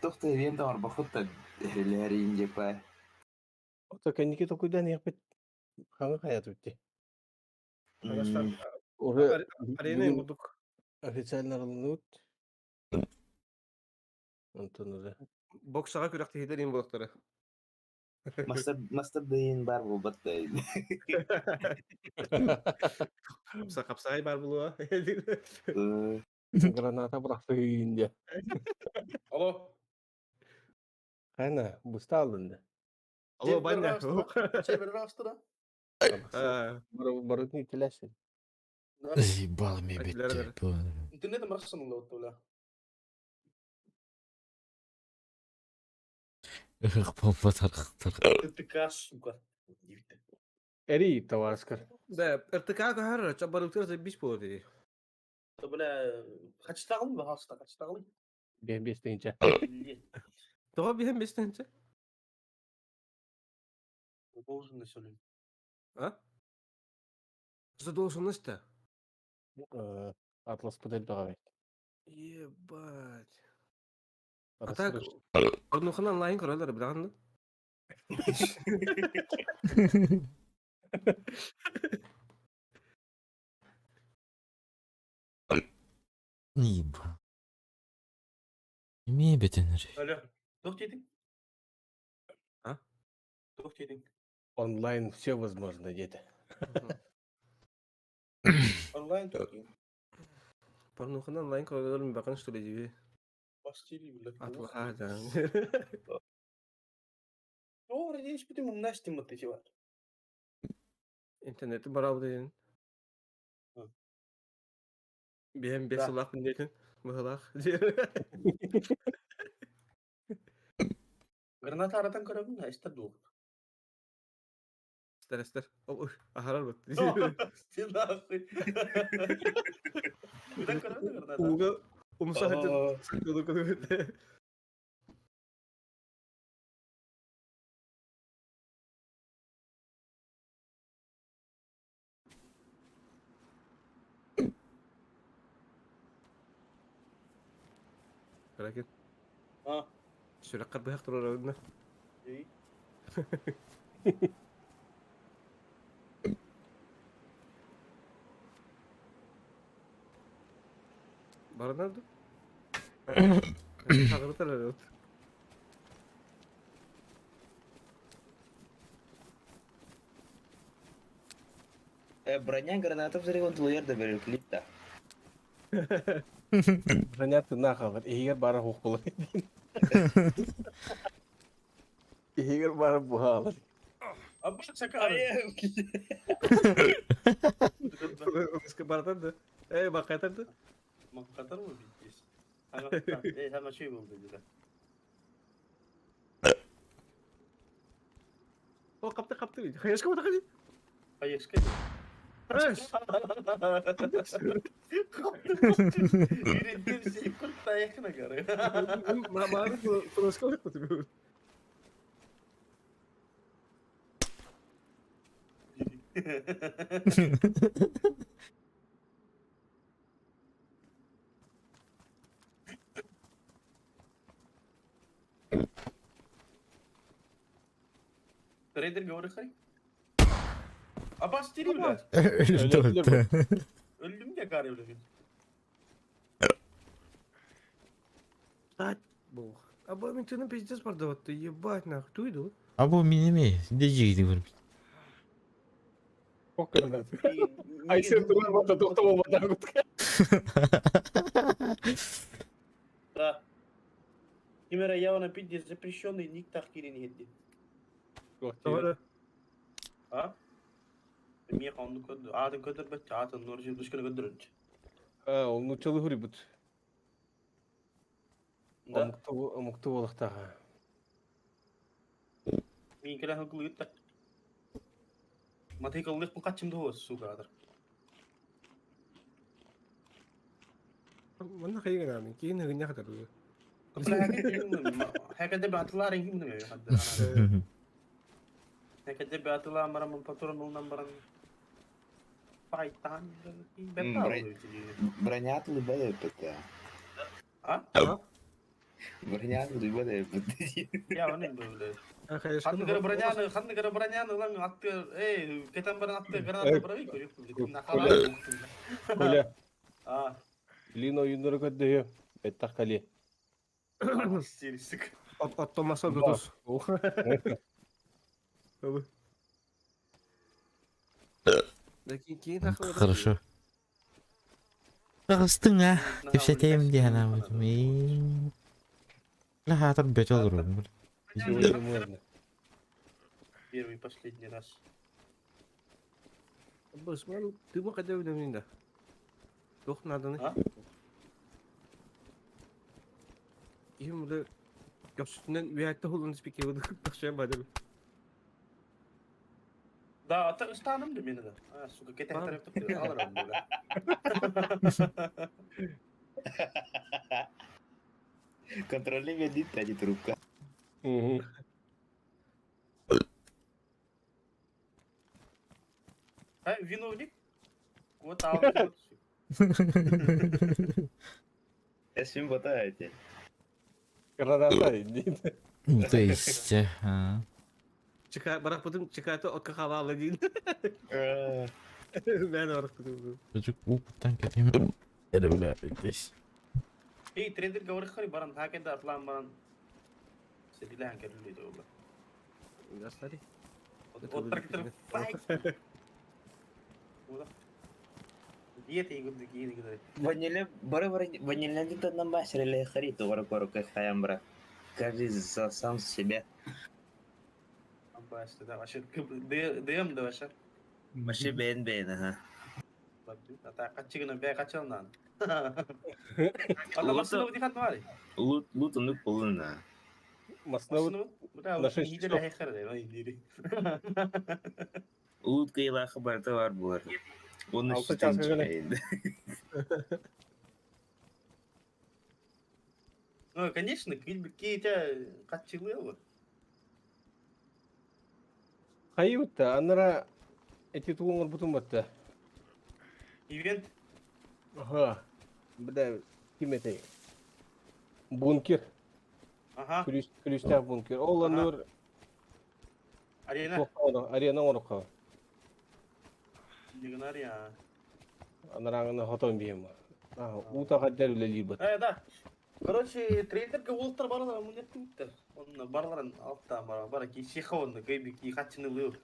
Тохта ивент арбахутта ләрин жепа. Ото кэнники токуйдан япыт. Хаңа хаят үтти. Уже Арена будук. Официально алынут. Онтон уже. Боксаға күрәкте хидер им булактары. Мастер, мастер дыйын бар буолбат да. Хапсаҕай бар булуо. Граната бырахтыгын диye. Алло. Хайна, буста алынды. Алло, Баня. Барытын ителәсен. Заебал мебель. Интернетом рахсан бля. Помпа тархтар. РТК, сука. Эри товарскар. Да, РТК кахар, чабарыктыр за биш болады. Да, бля, хачтагыл ба, хаста, хачтагыл. Бен бес тыгынча. Тоға бен бес тыгынча? Задолженность, блин. А? Задолженность-то? Атлас пыдел баға Ебать. А так, Орнухын онлайн көрөлөр билан. Ниба. Эмиэ бетенер. Алло, туох диэтиҥ? А? Туох диэтиҥ? Онлайн все возможно где-то. Онлайн туох диэтиҥ? Порнухын онлайн көрөлөр бакын что ли диби. Бастили, блядь. Атлаха да. О, здесь бүтүн умнастым вот эти вот. Интернети барабы деген. Бем бес улах күндетин. Быһылах. Граната аратан көрөбүн, эстер дуох. Эстер, эстер. Ой, ахарар бут. Ты нахуй. Куда көрөбүн граната? Уга умса хатыр. Ләкин. А. Сүрәккә быһак турар öдүнө. Эй. Барынарды. Тагыртар ödü. Броня гранатов зарегон тулуйар да берер клип да. Броня тына халар. Эгер бара хокулар. Эгер бара бухалар. Абы сакары. Өскө баратар Эй, бакайтар Маккатар mı bittis? Эй, hemen şey oldu dedi. О, капты, капты. Хаешка вот такой. Хаешка. Ма флешка вот Трейдер говорит, хай. Абас тири бля. Өлдү Öldüm ya gari öyle. Бог. А бо мен түнү пиздец барды ебать нахуй. Туй ду. А бу минеме, дежигди көрүп. Айсен турар бата токтоо бата кутка. Да. Кимера явно пиздец запрещенный ник тахкирин едди. А? Мия қанды көдір, атын көдір бәтті, атын нұржы душканы көдірінші. А, ол нучалы хури бут. Да. Омукту болуктага. Мен келе хылкылы күтті. Матей кылдық бұл қатчымды ол, сука, адыр. Манна хайган амин. Кейин хыгын яхтар. Хәкәдә батылар иң кимдем. Хәкәдә батылар марам патрон улнан баран. Пайтан. Броня тулуйбат эппет А? Броня тулуйбат эппет. Я оны бөле. Ханны броняны, ханны броняны лан атты, эй, кетен баран атты граната барабы көрүп. Коля. А. Лино юндуру көдөйө. Беттах кали. Стилистик. Оттомаса дутус. Хорошо. Таҕыстыҥ а, кэпсэтиэм дии санаабытым. Хаатар бөтө олорорум. Сегодня можно. Первый и последний раз. Босман, ты бы хотел бы да? Туох нааданы? А? Киһим бile көхсүтүнэн үөһэттэ хулун спикеры тахсыан бадым. Да, а то станом для меня, да. А, сука, кетер аларам, бля. Контрольный ведит, а не трубка. Угу. А, виновник? Вот, а, вот. Я с ним ботаете. Граната иди. То есть, а. Чекай, барахпытым чекайты отка халала дейін. Мен барахпытым. Çocuk упыттан кетем. Бля, здесь. Эй, трендер говорит, хари баран, хакен да атлан баран. Сергей керли да Гастари. Вот трактор файт. Диета и гуды гуды. Ваниле, бары бары, ваниле не на мастере хариту, вара кору как хаямбра. Каждый за сам себя. Баста, да, вообще, ДМ, да, вообще. Вообще бен бен, ага. Ата качыгына бә качалнан. Ата машина вот ихат вари. Лут, лут он полына. Машина Бля, на вот 6 неделя часов. хехер, да, индири. Лут кайлаха барта бар булар. Он Алты час кагана. Ну, конечно, килбики качылы. Хайыбытта, анара эти тугуңар бутун батта. Ивент. Ага. Бля, ким этэй? Бункер. Ага. Күлүс күлүстәэх бункер. Ол аныр Арена. арена оҥорукка. Легендария. Анараңына хотон биһим. Уута хаддар үлэлиир бат. Э, да. Короче, трейлерге уолтар баралар мунет туттар. Он барларын алтта бара бара ки шихаонды кайби ки хатчыны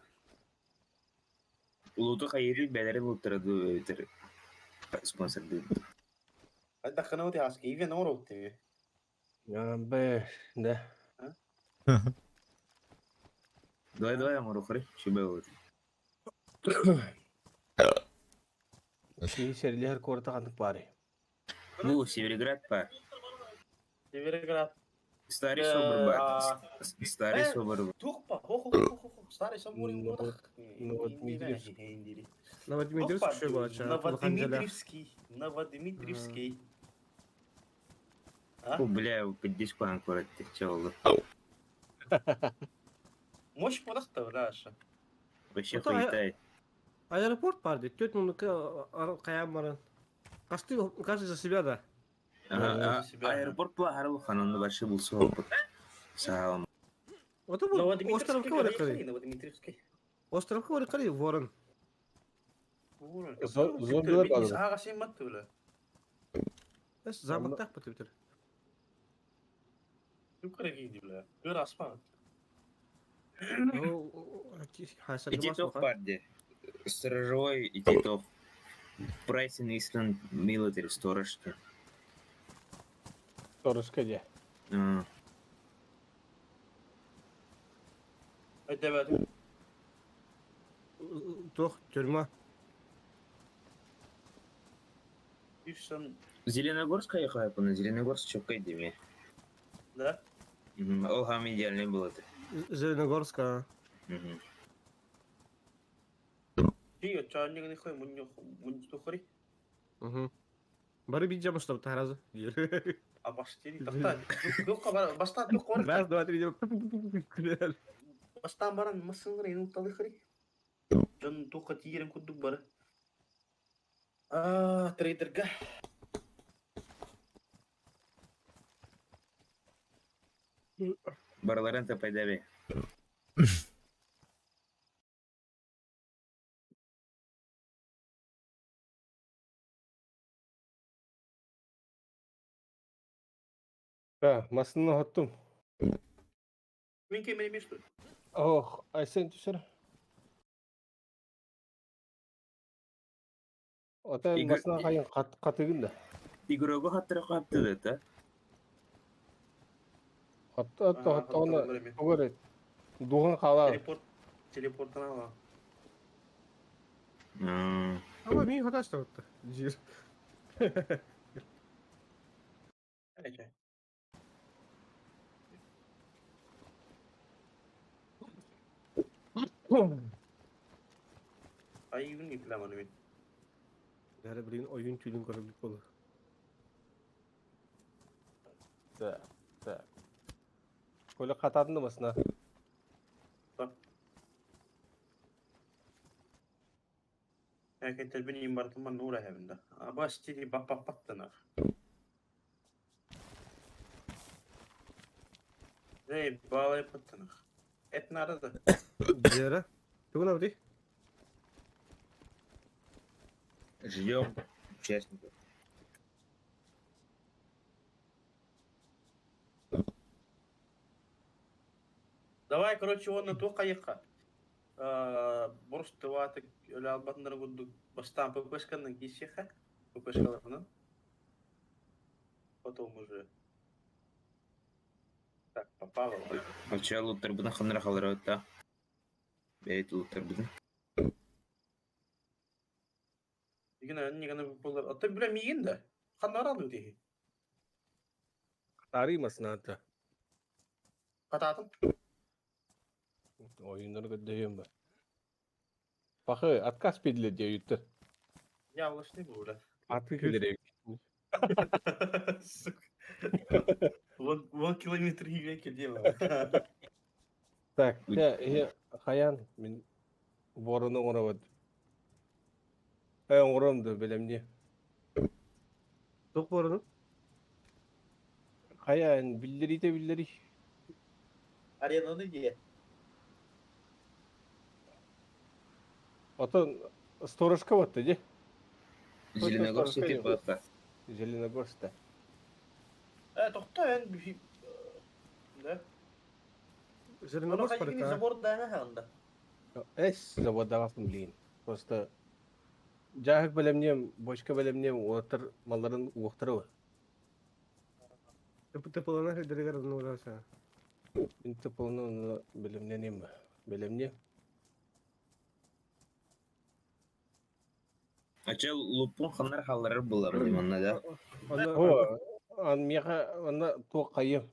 Луту хайри бәләре луттара ду өтер. Спонсор ду. Айда ханаути аски ивен орокты. Б, да. Давай, давай, амору хары, шибе вот. Киһи сэрилэһэр куората ханнык баарый? Ну, Североград па. Североград. Старый собор бар. Старый собор. Тухпа, хо хо хо хо хо. Старый собор Новодмитриевск. Новодмитриевск еще была. Новодмитриевский. Новодмитриевский. А? О, бля, поддесь пан курат, че oldu? Мощь подахта, бляша. Вообще Ну, то, хуетай. Аэропорт бар дейді. Төрт мыңдықы қаям баран. Каждый, каждый за себя, да. Ага, себя. аэропорт была харал ханан вообще был соп. Салам. Вот бұл Новодмитриевский. островқа барып қарай. Новодмитриевский. Островқа барып қарай, ворон. Зомбилар бар. Ага, сен матты, бля. Эс замықтақ бітіп тұр. Юкара гиди, бля. Көр аспан. И Титов парди. Сторожевой и Титов. Прайсин Исланд Милитари сторожки. Сторожка де. А, Айда Тоқ, тюрьма. Ивсан, Зеленогорск я на Зеленогорск чокай деме. да? Ол хам идеальный был это. Зеленогорск, а. Мгм. Ти, чанник не хой, муньо, муньо хори. Мгм. Бары бит жамыштап таразы. А баштери тахта. Юкка бар, баста юкка бар. Раз, два, три, Бастан баран масыңыр ен уталы хори. Жон тука тиерен кудук бар. А, трейдерга. Барларен пайдабе. Да, масыны хоттум. Мен кемере мешту. Ох, Айсен түсер. Отон Игорь- басына хайын катыгын да. Игрогу хаттыра хаптыды да. Отто отто отто оны тугар дугун кала. Телепорт, телепорттан ала. Ama мин хаташ та Жир. Эче. Айыбын иплеманы мен. Бәрі білген ойын түйдің көріп болды. Так, так. Коля катадын да басына. Erkekler benim bartıma nura evinde. Abaş tiri bak bak bak dana. Rey bağlayıp attınız. Et nerede? Жера. Тугун абди. Ждем участников. Давай, короче, он на ту кайыка. Борс тыватык өлө албатындар гудук бастан ППшканын кисеха. ППшкаларынан. Потом уже. Так, попало. Вообще луттар бұны қандыра қалыр өтті. Бейт луттар бұны. Деген не гана болар. Ата биле миген да. Канар алды деги. Катары басына ата. Кататым. Oyunları gönderiyorum ben. Bakı отказ берилер diye yuttu. Я алышны бу бля. Атқы келер. Сука. Вон, вон километр йүгән дело. Так, я хаян мен вороны оңырабад. Э, оңырам да билем не. Тоқ барыны. Хаян биллери де биллери. Аренаны де. Отон сторожка батты де. Зеленогорск Точно, типа. Зеленогорскта. Э, тохта мен би. Да. Зеленогорск Оны барыта. забор да ханда. Эс заводдағасын білейін. Просто жахык білемнем, бочка білемнем, олар малларын уақтыры бар. Тыпылана хедергер нураса. Мен тыпылны білемнен Білемне. Ача лупун ханнар халлар булар манна да. О, ан меха, анда то қайым.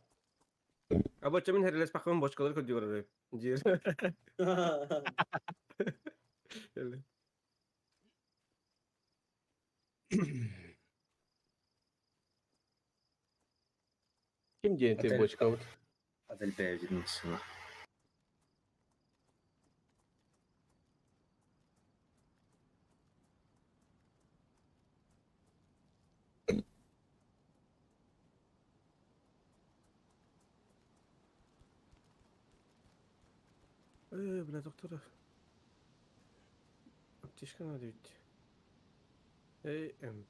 Аба чемин херлес пахман бочкалар көдү барар. Жир. Ким дейін те бочка вот? Отель пәвдин сына. Э, бля, доктор. Аптечка надо ведь. Эй, М.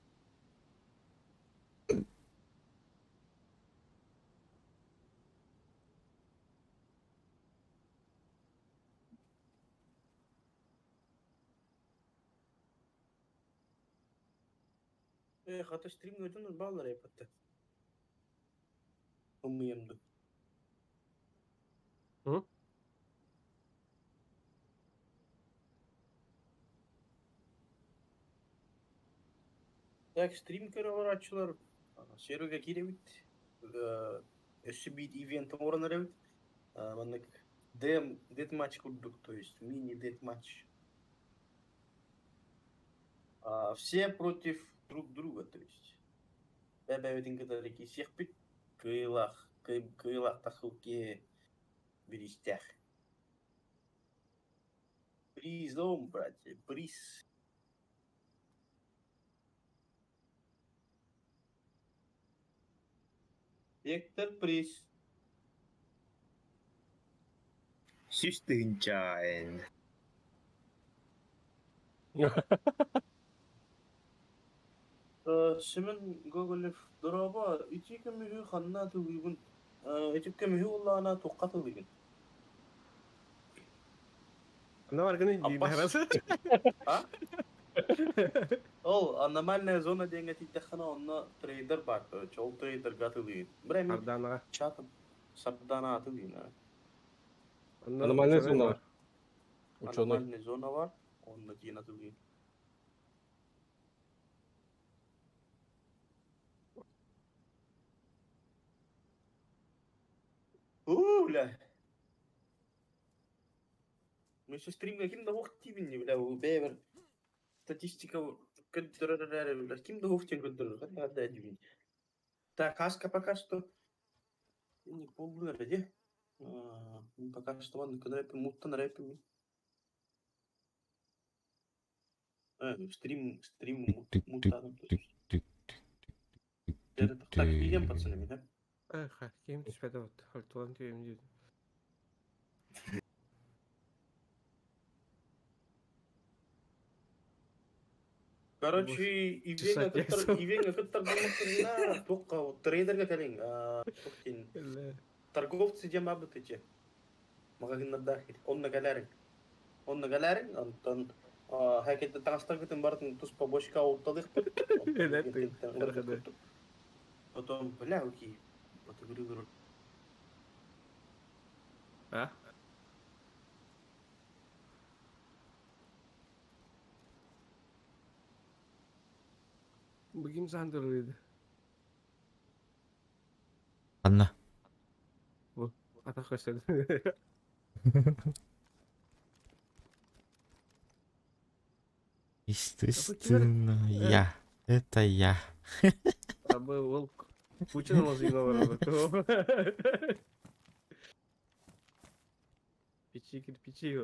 Э, хата стрим өтін баллар епатты. Умыемды. М? Так, стрим көрөлөр ачылар. Серверге киребит. Өссө бит ивент орынар бит. Маннык ДМ дет матч курдук, то есть мини дет матч. Все против друг друга, то есть. Бәбәбедин кытары кисех бит. Кыйлах, кыйлах тахылке биристях. Призом, братья, приз. Вектор приз. Сүз тыгынчаен. Семен Гоголев дораба ити көмүһү ханна тылыгын. Ити көмүһү уллаана туққа тылыгын. Ну, аргыны Аппас. А? Ол аномальная зона диэҥҥэ тиийдэххинэ онно трейдер баар, короче, ол трейдерга атылыыр. Бре мин Сарданаҕа. чатым Сардана атылыыр. Аномальная зона бар. Ученый. Аномальная зона бар, онно тиийэн атылыыр. Уу, бля. Мы еще стримга ким да ох тибин, бля, бу бэбер статистика көддөрөр, бля, ким да ох тин көддөрөр, хадда дибин. Так, каска пока что не полный где? Пока что ладно, когда рэпим, муттан рэпим. Стрим, стрим, Тык тык муттан. тык тык тык Так, идем, пацаны, да? Эх, ким түспәді вот. Хальтуан түйем дейді. Короче, Ивенга Чесать кыттар, Ивенга кыттар булмактырына, тоққа, трейдерге кәлең, тоқтен, торговцы дем абыт эти. Магазиннарда онна кәләрің. Онна кәләрің, антон хәкетте таңастар кытын бартын тус по бочка утталык. Потом, бля, окей. Потом А? Бүгін сандырыр Анна. Ата көстеді. Естественно, я. Это я. Абы ол Путин мазыйна бар. Печи кирпичи.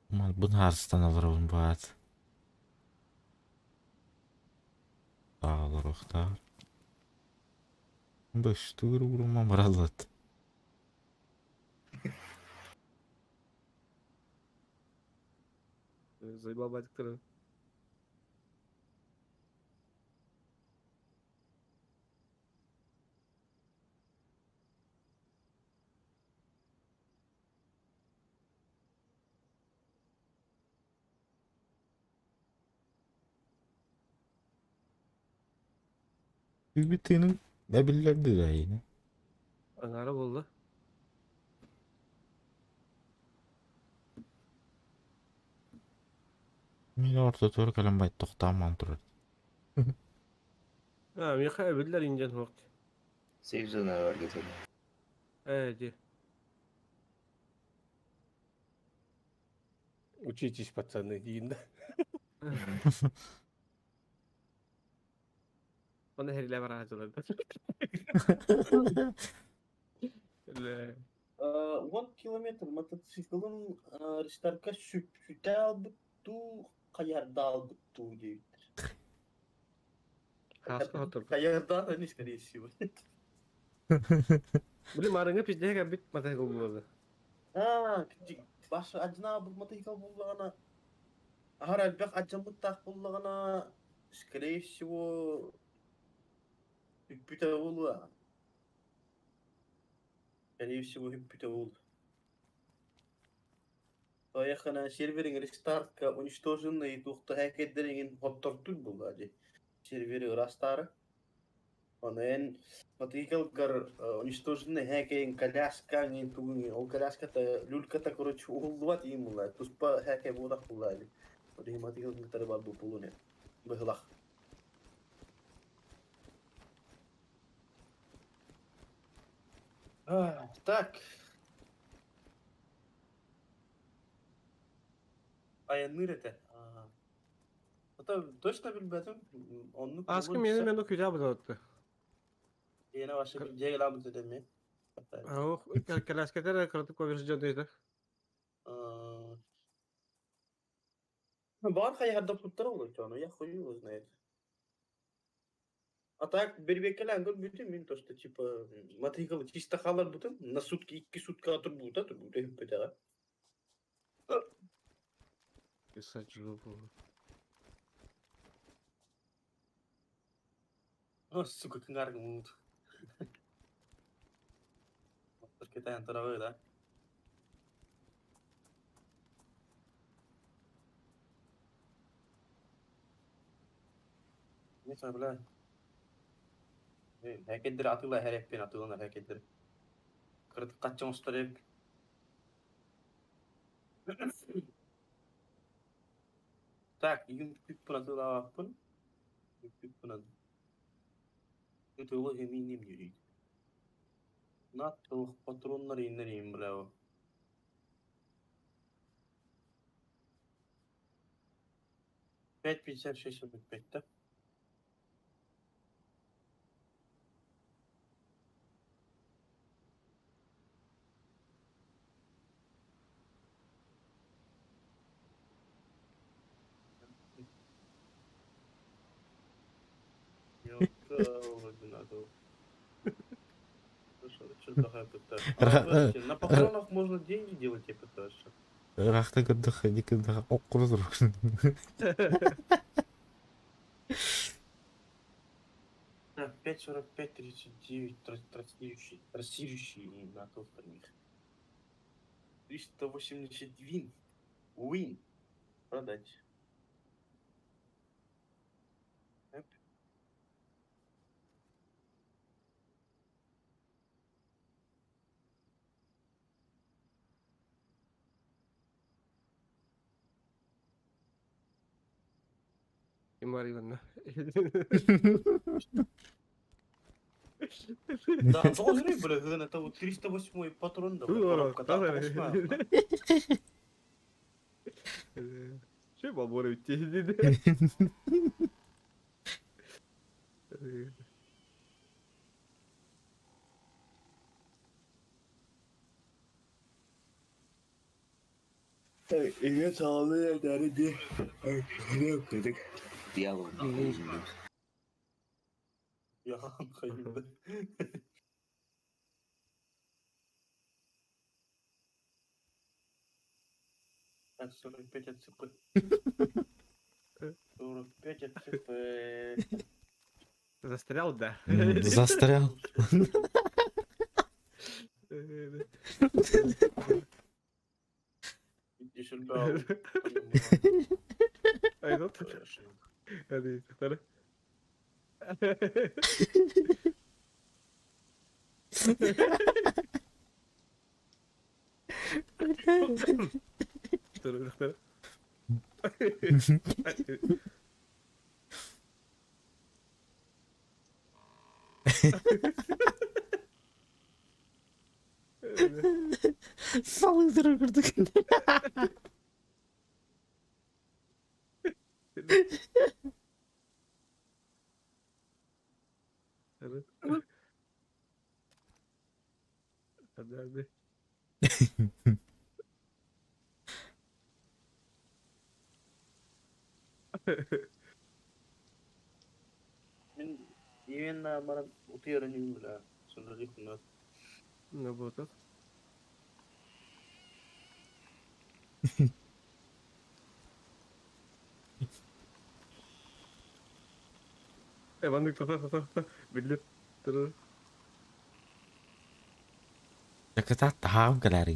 Мал бұны арыстан алыр баат. Dağlar oxtar. Быштыр урман баралат. Заебал батиктары. Үбүтүнүн әбиллерди да yine. Аңара болды. Мен орта төр каланбай тоқтаман турар. А, меха әбілдер инжен вақт. Сейф зона бар кетеді. Ә, де. Учитесь, пацаны, дейін да. Оны хәриле бар ағажыларды. 10 километр мотоциклын рестарка сүтә албытту, каярда албытту дейт. Хаска отыр. Каярда, они, скорее всего. Блин, марыңы пиздеге бит мотоцикл болады. А, башы аджына бұл мотоцикл болғана. Ахар әлбәк аджамыттақ болғана, скорее всего, үппүтә болу. Скорее всего, үппүтә болу. Тояхана серверин рестартка уничтоженный тухта хакердерин хоттортул булды ади. Сервери растары. Онен мотоциклгар уничтоженный хакерин коляска не тугун. Ол коляска-то люлька-то, короче, угулдубат им була. Туспа хакер будак була ади. Оди мотоциклгар бар бу пулуне. Быхлах. Так. Аяныр это. Это точно билбетим. Онну Аскы мені мен окуя бұды. Yine başka bir cegel abı dedim. Ох, коляскалар кыртып көбірші жөндөйді. Бар хайарда туттар olur onu. Я хуй его знает. А так бербекелен көр бүтүн мен то что типа мотоцикл чисто халар бүтүн на сутки 2 сутка тур бута тур бута хөппөтө. Писать жопу. О, сука, кыңаргым мут. Кэтээн тураҕы да. Нет, бля. Хакердер атыыла хэрэппин атыыланар хакердер. Кырдык хачча оҥостор эбит. Так, үҥкүппүн атыылаабаппын. Үҥкүппүн Ытылы эмииним дьүрүйд. Нат тылых патроннар ииннэр бля. 5,56 45 да? На патронах можно деньги делать, я пытаюсь. Ыраахта көрдөххө диккиндэхэ оккура турар. Так, 5,45, 39, трассирующий, трассирующий на них. 380 вин. Уин. Продать. Эп. Ким арыйбанна? Да, тоҕус бля, это вот 308 патрон, да, коробка, да, Че балбор өтте Ege sağlığı yeterli diye. Dedik. Diyalog. Yalan kayıldı. Так, 45 АЦП. 45 АЦП. Застрял, да? Застрял. Иди сюда. Айдот. Hadi yukarı. Dur dur. Салыдыры курдук. Hadi hadi. Мин именно баран утуйарын бля. Сонда Ne bu Эваннык та та та биллер. Dur. Кытаат таһаам кэлээри.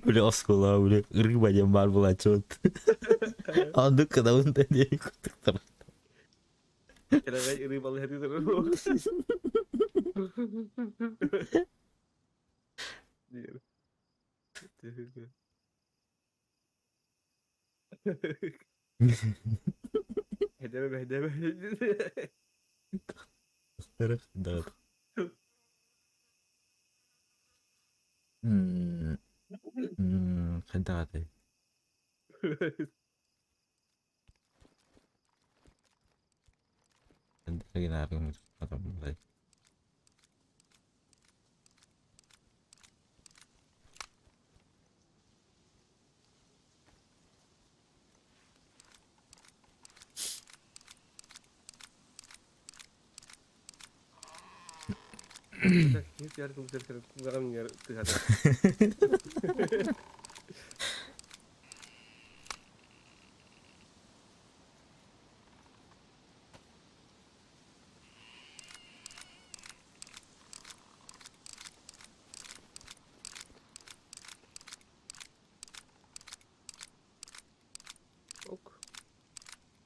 Бля, оскола, бля, рыба не бар была чот. Оннук кыдабын да диэри курдуктар. Кэлэҕэй ырыыбалы хэтитэр. Hedeme hedeme. Да. Хайдаҕатай. Хайдах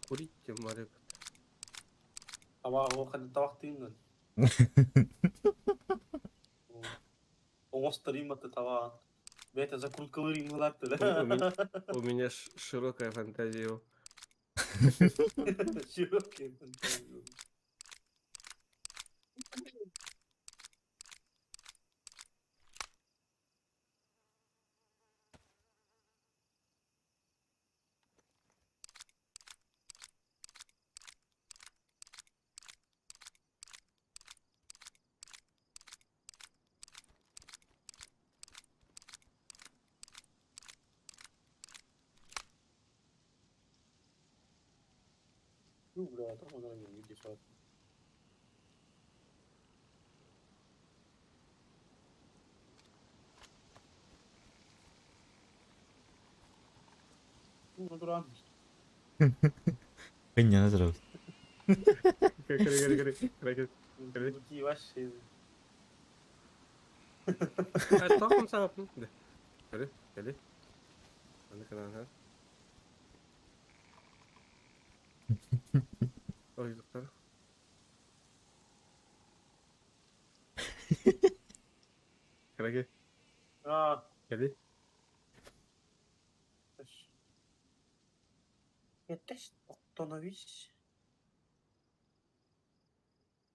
Курить тем барып. Табақ оқады табақ тыйыннан. Оңостырым атты табағын. Бәйті закруткалырым ғылатты. У меня широкая фантазия. Широкая фантазия. Ну, бля, там она не видит. Ну, дуран. Кынньана турабыт. Кere кere кere кere кere. Луки вообще. Тоқым сағапын. Кere кere. Аны канан. Ой, доктор. Кere А, кere. Это Октонович.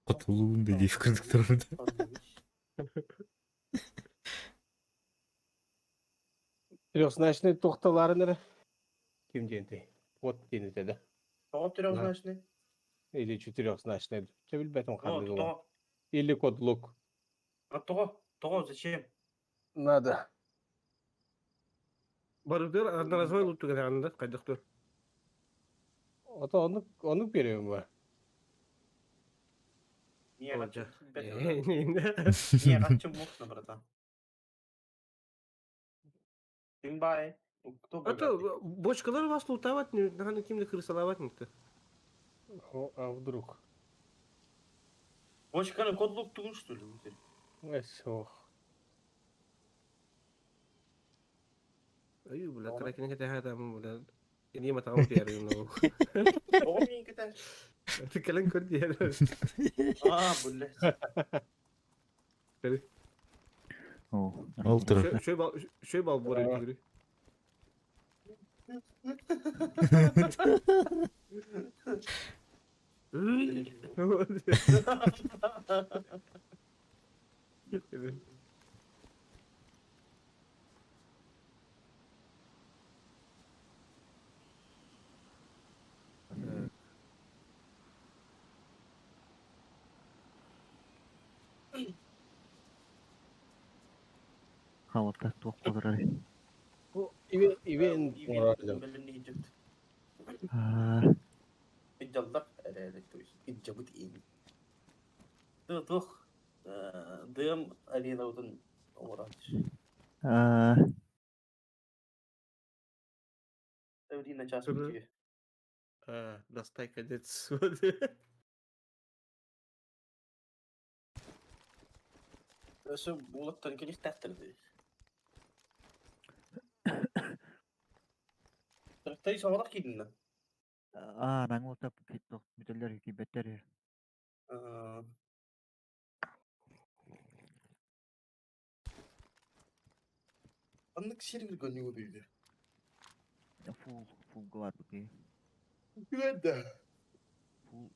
Хотулуун бедиев кырдык турбут. Трехзначный тохталарын эрэ. Ким диэнтэй? Вот диэн этэ да. Тоҕо трехзначный? Или четырехзначный. Чэ билбэтим Ну, ханнык ол. тоҕо. Или код лук. А тоҕо? Тоҕо зачем? Надо. Барыдыр одноразовый лут туган анда кайдыктыр. Ото ону ону берем ба. Не, Олжа. Не, качым мокно, братан. Бай. Кто А то бочкалар вас лутавать, не наханы кимде крысалавать никто. А вдруг? Бочканы код лук тугун, что ли? Эх, Аю, бля, тракин кете хата, бля. Ini mata kamu tiar ну. Оҕо миин кете. Ты кэлэн көр диэр. А, блядь. Ол турар. Шөй бал шөй бал бор эбит. Халатта туох кодурар. Ивен ивен Белемни жыт. Иджаллар эрэ, то есть иджабыт ин. Тух дым арена утун оранж. Эврина час битүө. Достай конец. Өсө булаттан келихтээхтэр. Тракторист соҕотох киирдин Аа, рангылтап китток бүтөллөр кибеттер. Аннык сервер гөнүгө бүйдү. Фул, фул гвар бу. Да. Фул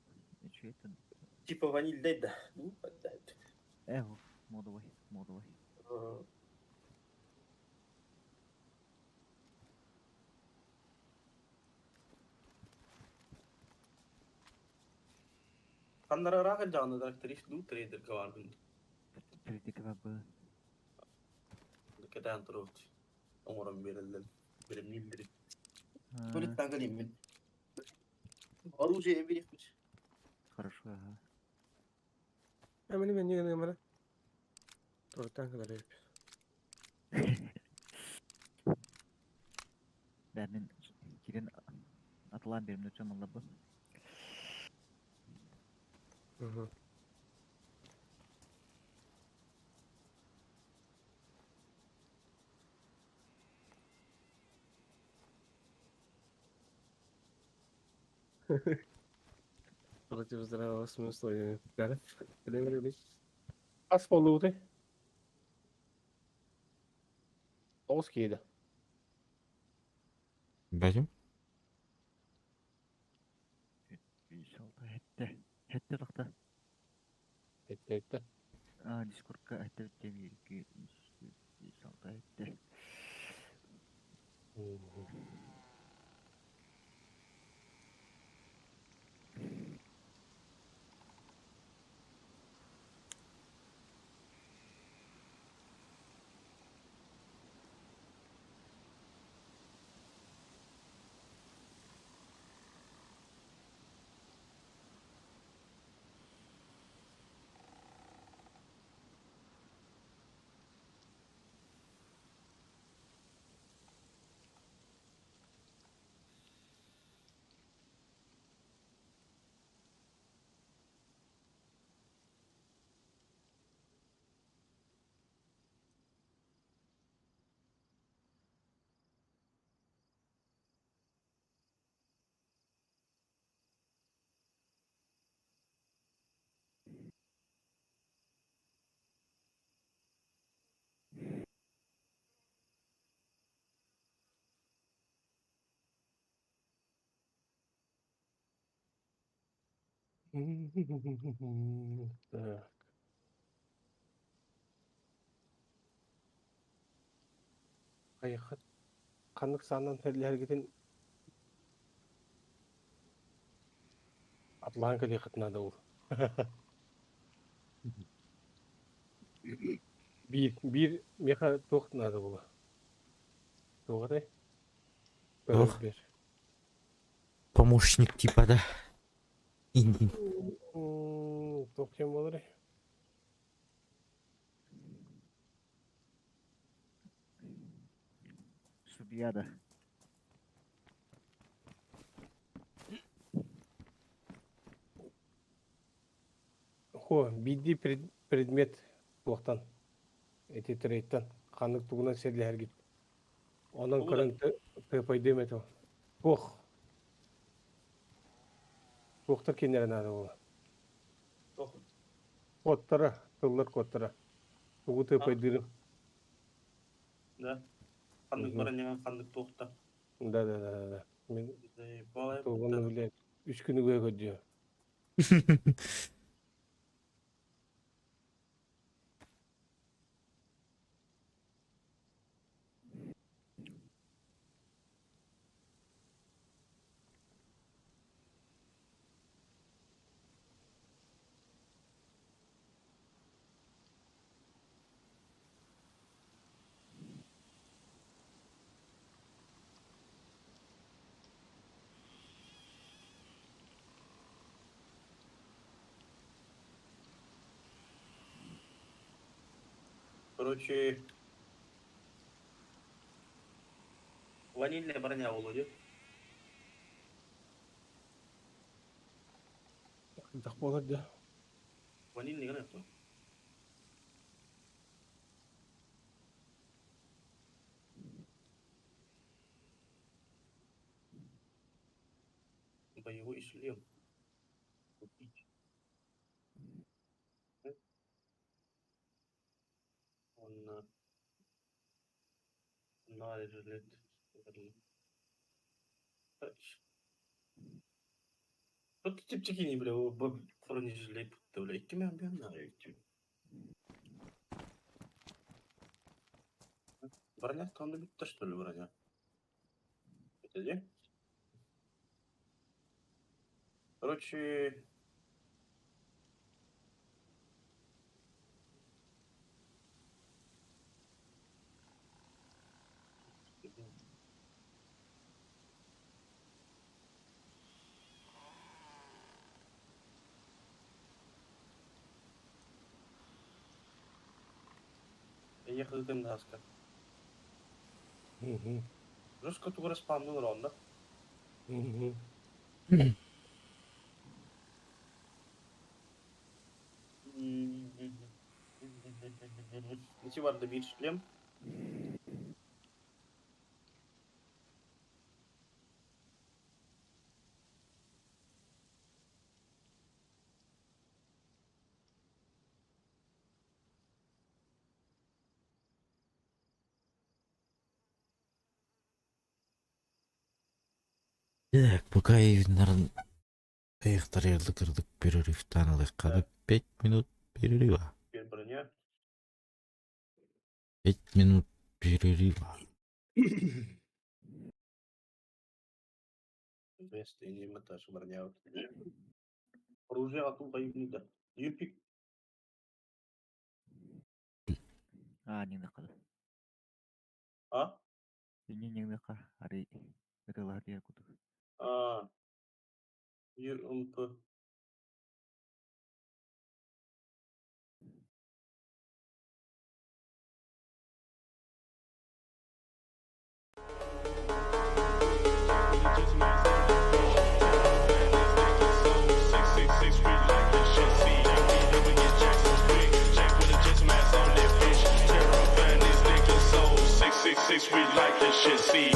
чуетен. Типа ваниль да. Ну, поддает. Эх, модовой, модовой. Ханнара раха жааны тракторист ду трейдер кавардын. Трейдер бу. Кэтэн турут. Оҥорон биэрэллэр. Биремнииллэр. Туалет тагалиммин. Оружие берехпит. Хорошо, ага. Эмени мен не гана. Тортан кадar. Да, мен кирен атылан берим өтсөм алла бу. Угу. Против здравого смысла. Да? Ас болуутуй? Тоҕус киилэ. Бәлем? Үс алта сэттэ. Сэттэ тахта. Сэттэ сэттэ. Аа, Дискордка сэттэ бүттэ биир, икки, үс, түөрт, биэс, алта, сэттэ. Так. Хайахат ханнык саанан сэллэһэргитин атлаан кэлиэххит наада ол. Биир биир миэхэ туох наада буолла? Туох этэй? Туох? Бер. Помощник типа да. Индин. Туох диэн буоларый? Судья да. Хо, биирдии предмет туохтан ити трейдтэн ханнык тугунан сэллэһэргит. Онон Тугу көрөн тыапайдыам этэ. Туох? Туохтар кинилэрэ наада буолла? Туох? Куоттара, тыллар куоттара. Тугу тыапайдыырым? Да. Ханнык баранньаҥа ханнык туохта? Да, да, да, да. Мин Заебал тугун билэ үс күнүгө көрдүө. Короче, ванильная броня Володя. Хайдах буолар дьэ? Ванильный гына то. Боевой шлем. Купить. Он на жилет. Тут чэпчэки бля, бронежилет бля, икки мэн Броня там бүттэ что ли броня? Это где? Короче... Я ехал до Наска. Жестко тугура спамнул ронда. Ити барда биир шлем. Так, пока наверное, Эх, кырдык перерывтан ылыахха 5 минут перерыва. Броня. 5 минут перерыва. Вместо не этаж броня. Оружие ату да. Юпик. А, не нахал. А? Не не нахал. Ари. Это лагерь куда. А. ЮМП. 666, we like this shit. See, we get jacked so quick. Jack with a Jason mask on that bitch. Terrifying these niggas soul. 666, we like this shit. See.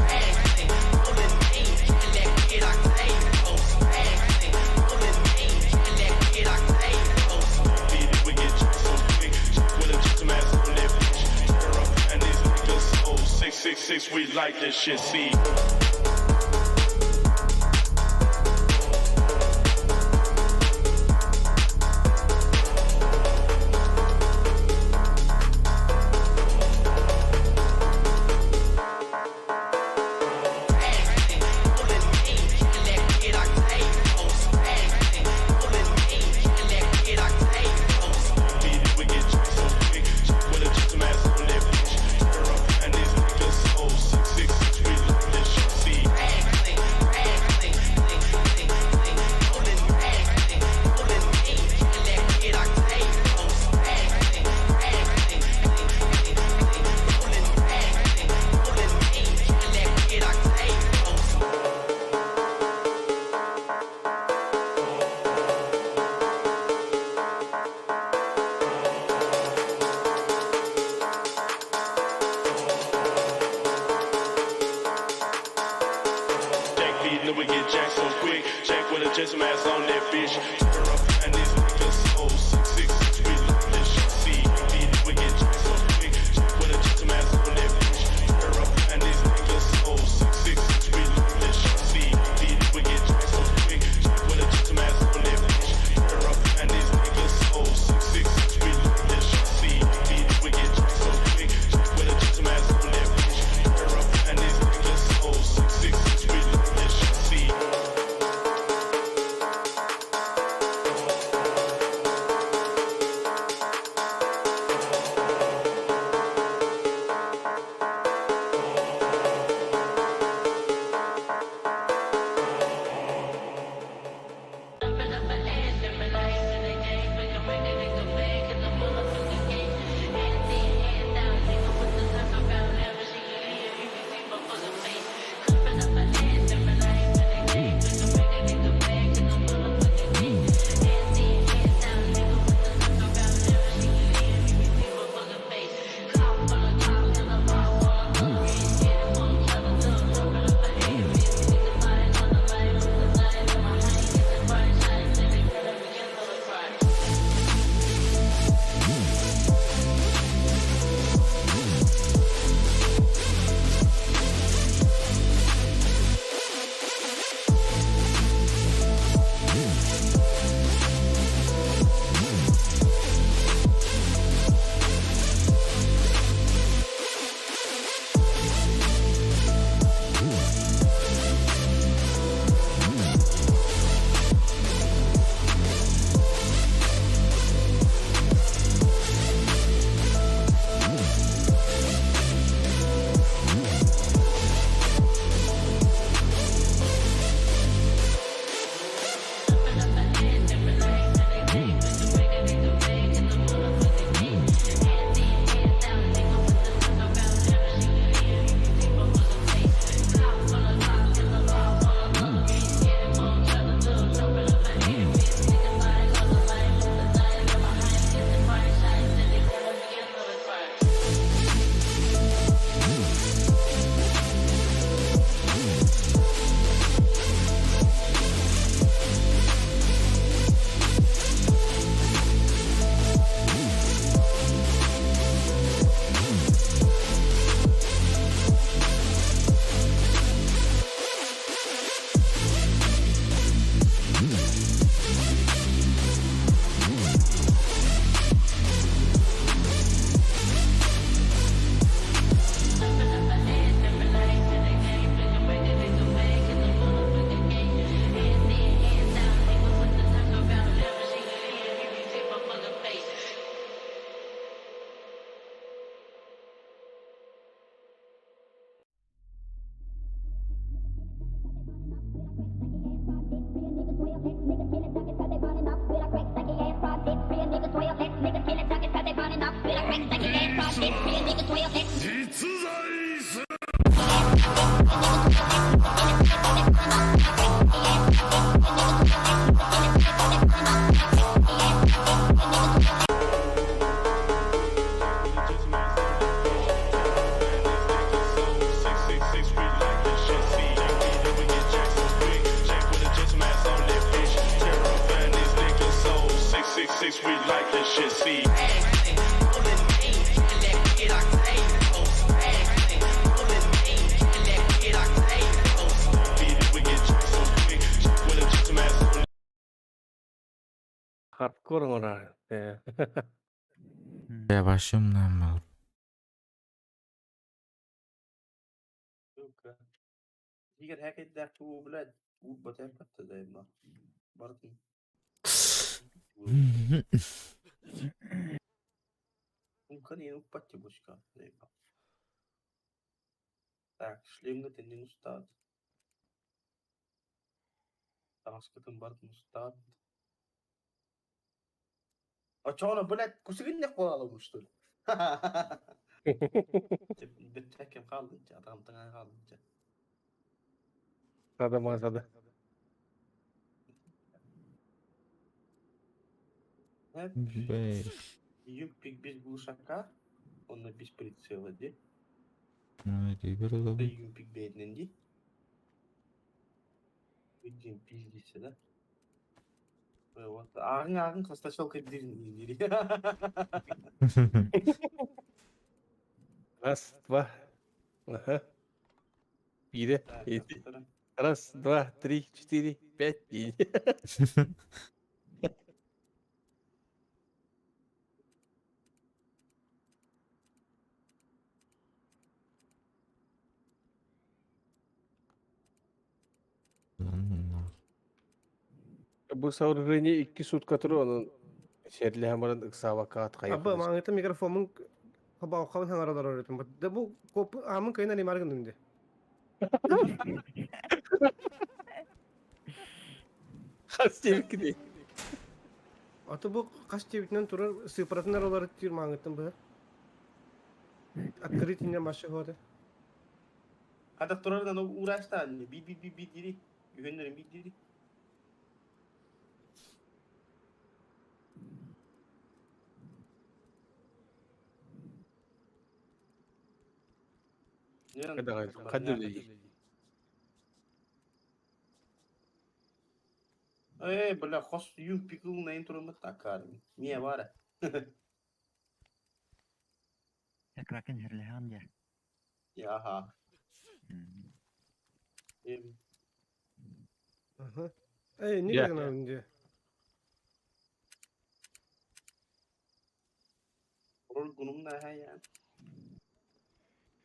We get jacked so quick. Jack with a Jason mask on that bitch. Terrifying these niggas soul. 666, we like this shit. See. We get jacked so quick. Jack with a Jason mask on that bitch. Terrifying these niggas soul. 666, we like this shit. See. Jack beat, we get jacked so quick. Jack with a Jason mask on that bitch. Terrifying these niggas soul. 666, we like this shit. See, beat, we get jacked so quick. Jack with a Jason mask on that bitch. Terrifying these niggas soul. 666, we like this shit. See, beat, we get jacked so quick. Jack with a Jason mask on that bitch. Terrifying these niggas soul. 666, we like this shit. See, beat, we get jacked so quick. Jack with a Jason mask on that bitch. Terrifying these niggas soul. 666, we like this shit. See. Хардкор оҥорор. Я башым нам. Игорь хакетдах уу блядь, уу батайпатта дайма. Бартын. Умхан ең уппатте бушка дайма. Так, шлемге тенден устат. Таҥаскытын бартын устаат. Очоҕуна, блядь, кусигиннэх буолалым что ли? Бүттэ кем хаалдын дьэ, атаҕым таҥаһа хаалдын дьэ. Сада мазада. Бэй. Юппик без глушака, он без прицела, ди. Ну, это Да юппик бедный, ди. Видим, пиздится, да? Вот. Ағың ағың хасташалка дирин дири. Раз, два. Ага. Биирэ. Раз, два, три, четыре, пять. Бу сооружение икки сутка турар, онон сиэрлэһэн баран ыксаабакка Абба маңыта микрофонун хабаухабын хаңаралар өрөтүм. Да бу коп амын кайна не маргын димде. Хас диэбиккиний? Аты бу хас диэбитинэн турар сыпаратын аралары тиир маңыттан быһа. Открыть не маша хода. Хата турардан уурастаан би би би би дири. Үһөннөрүн би дири. Хадда үлэлиир? Э, бля, хос юм пикул на интро такар. Мия бара. Кракен херлехан я. Яха. Ага. Эй, не гына инде. Роль гунум на хая.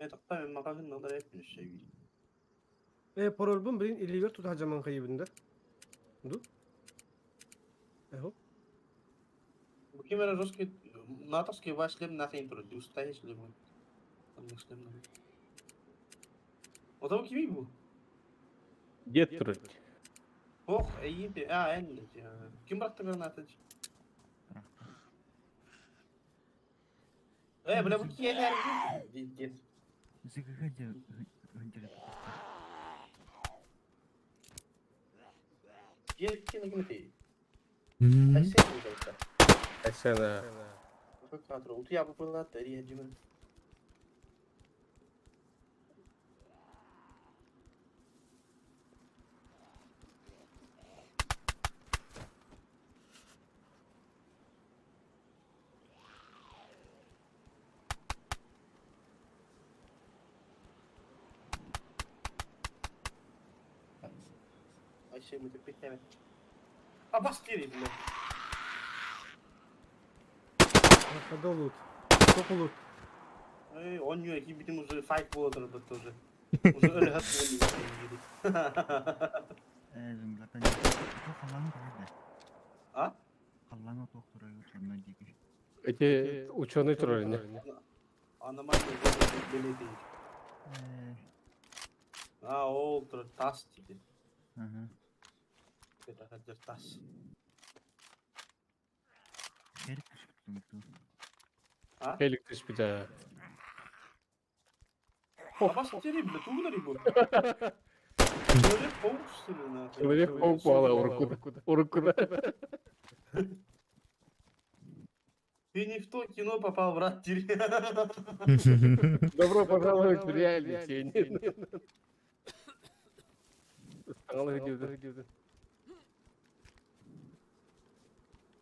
Э, тақта мен мағағын надыр әпін шей. Э, паролбун билин илигер тута жаман кайыбында. Ду? Эхо. Бу кемера жесткий натовский ваш шлем на интро. Устаешь шлем. Там шлем на. Ота кими бу? Дед турар. Ох, эйи, а, энни. Ким братты граната? Э, бля, бу киелер. Дед. Дед ким ким ти? Айсен удалса. Айсена. Утуя бу была риаджимен. Айсен mütebbitleme. Абас кири, бля. Хада лут. Току лут. Эй, он не ким уже файт болотор бит уже. Уже өлі хат А? Эти ученый турар не? Аномальный билети. А, ол тур тас типа. Кэтэхэр тас. Эрик түспүт дуу? Элик түспүтэ. Абас терибли, тугунар бу. Человек паук что ли нахуй? Человек паук буола уруккуда. Уруккуда. Ты не в то кино попал, брат, теперь. Добро пожаловать в реалити. Саҥалыы диэбитэ.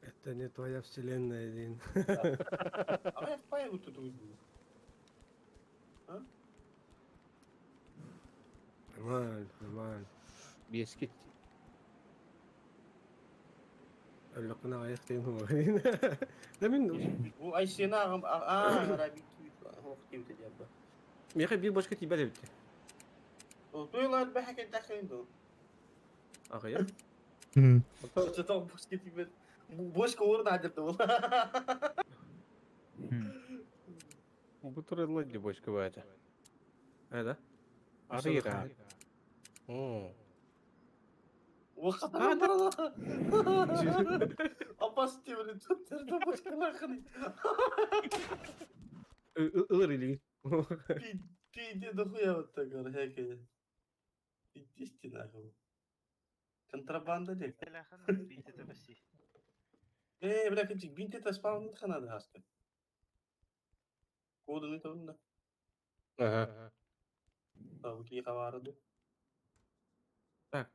Это не твоя вселенная, Дин. А я пай вот тут уйду. Нормально, нормально. Биэскит. Өлөккүн аҕыйах диэн умуһун. Да мин Бу Айсена ағам аа арабик ох диэбитэ диэбэ. миэхэ биир бочка тиийбэт эбит. Туйлар бэхэкэ дахын ду. Аҕыйах. Чото бочка тиийбэт. Бочка орын адырды ол. Бу туралла ди бочка баата. Э да? Арыйра. О. Абас тиэбили туттарда бочкалархын. Ылыр илигин. Пиде дохуя вот так хекэ. Иди нахуй. Контрабанда ли? Э, бля, кычик, бинт это спаун ханада хаска. Коду не то Ага. Да, ки хаварду. Так.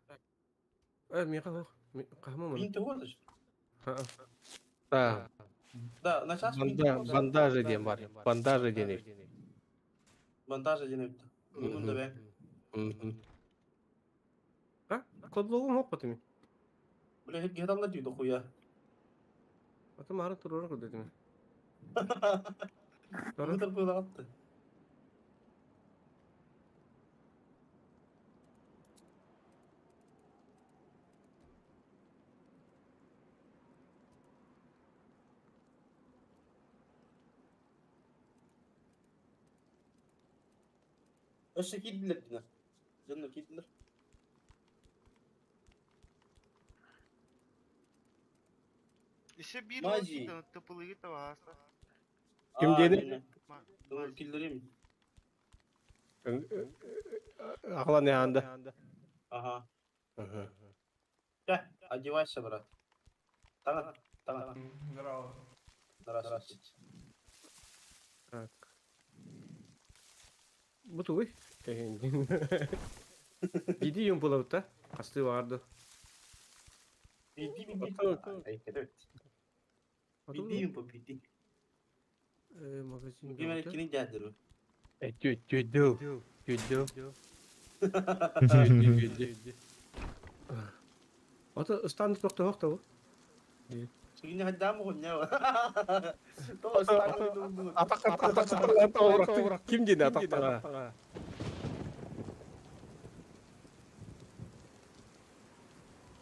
Э, миэхэ суох. Хаһымам Бинт вот Да. Да, на час Бандажи диэн бар. Бандажи диэн. Бандаж один это. Ну, да, А? Кладлогум хоп потом. Бля, гетам на дохуя. А то мары турор кудетим. Ну, так было атты. Өссө киирдилэр дина. Дьонно киирдилэр. Еще биир Мажи. тыпылыгы табаһаста. Ким диэни? Киллерим. Ахлан яанда. Ага. Ага. Кэ, одевайся, брат. Тана, тана. Здорово. Здравствуйте. Так. Бу тугуй? Биди юм булабыта. Хасты барды. Биди, биди. Ай, кэдэт. Биди юм бу, биди. Э, магазин. Бимене кини дядеру. Түйдүү. Түйдүү. Ото ыстан тохто хохто бу. Сигини хаддам хоння. То ыстан Атак атак атак Ким диэн атактара?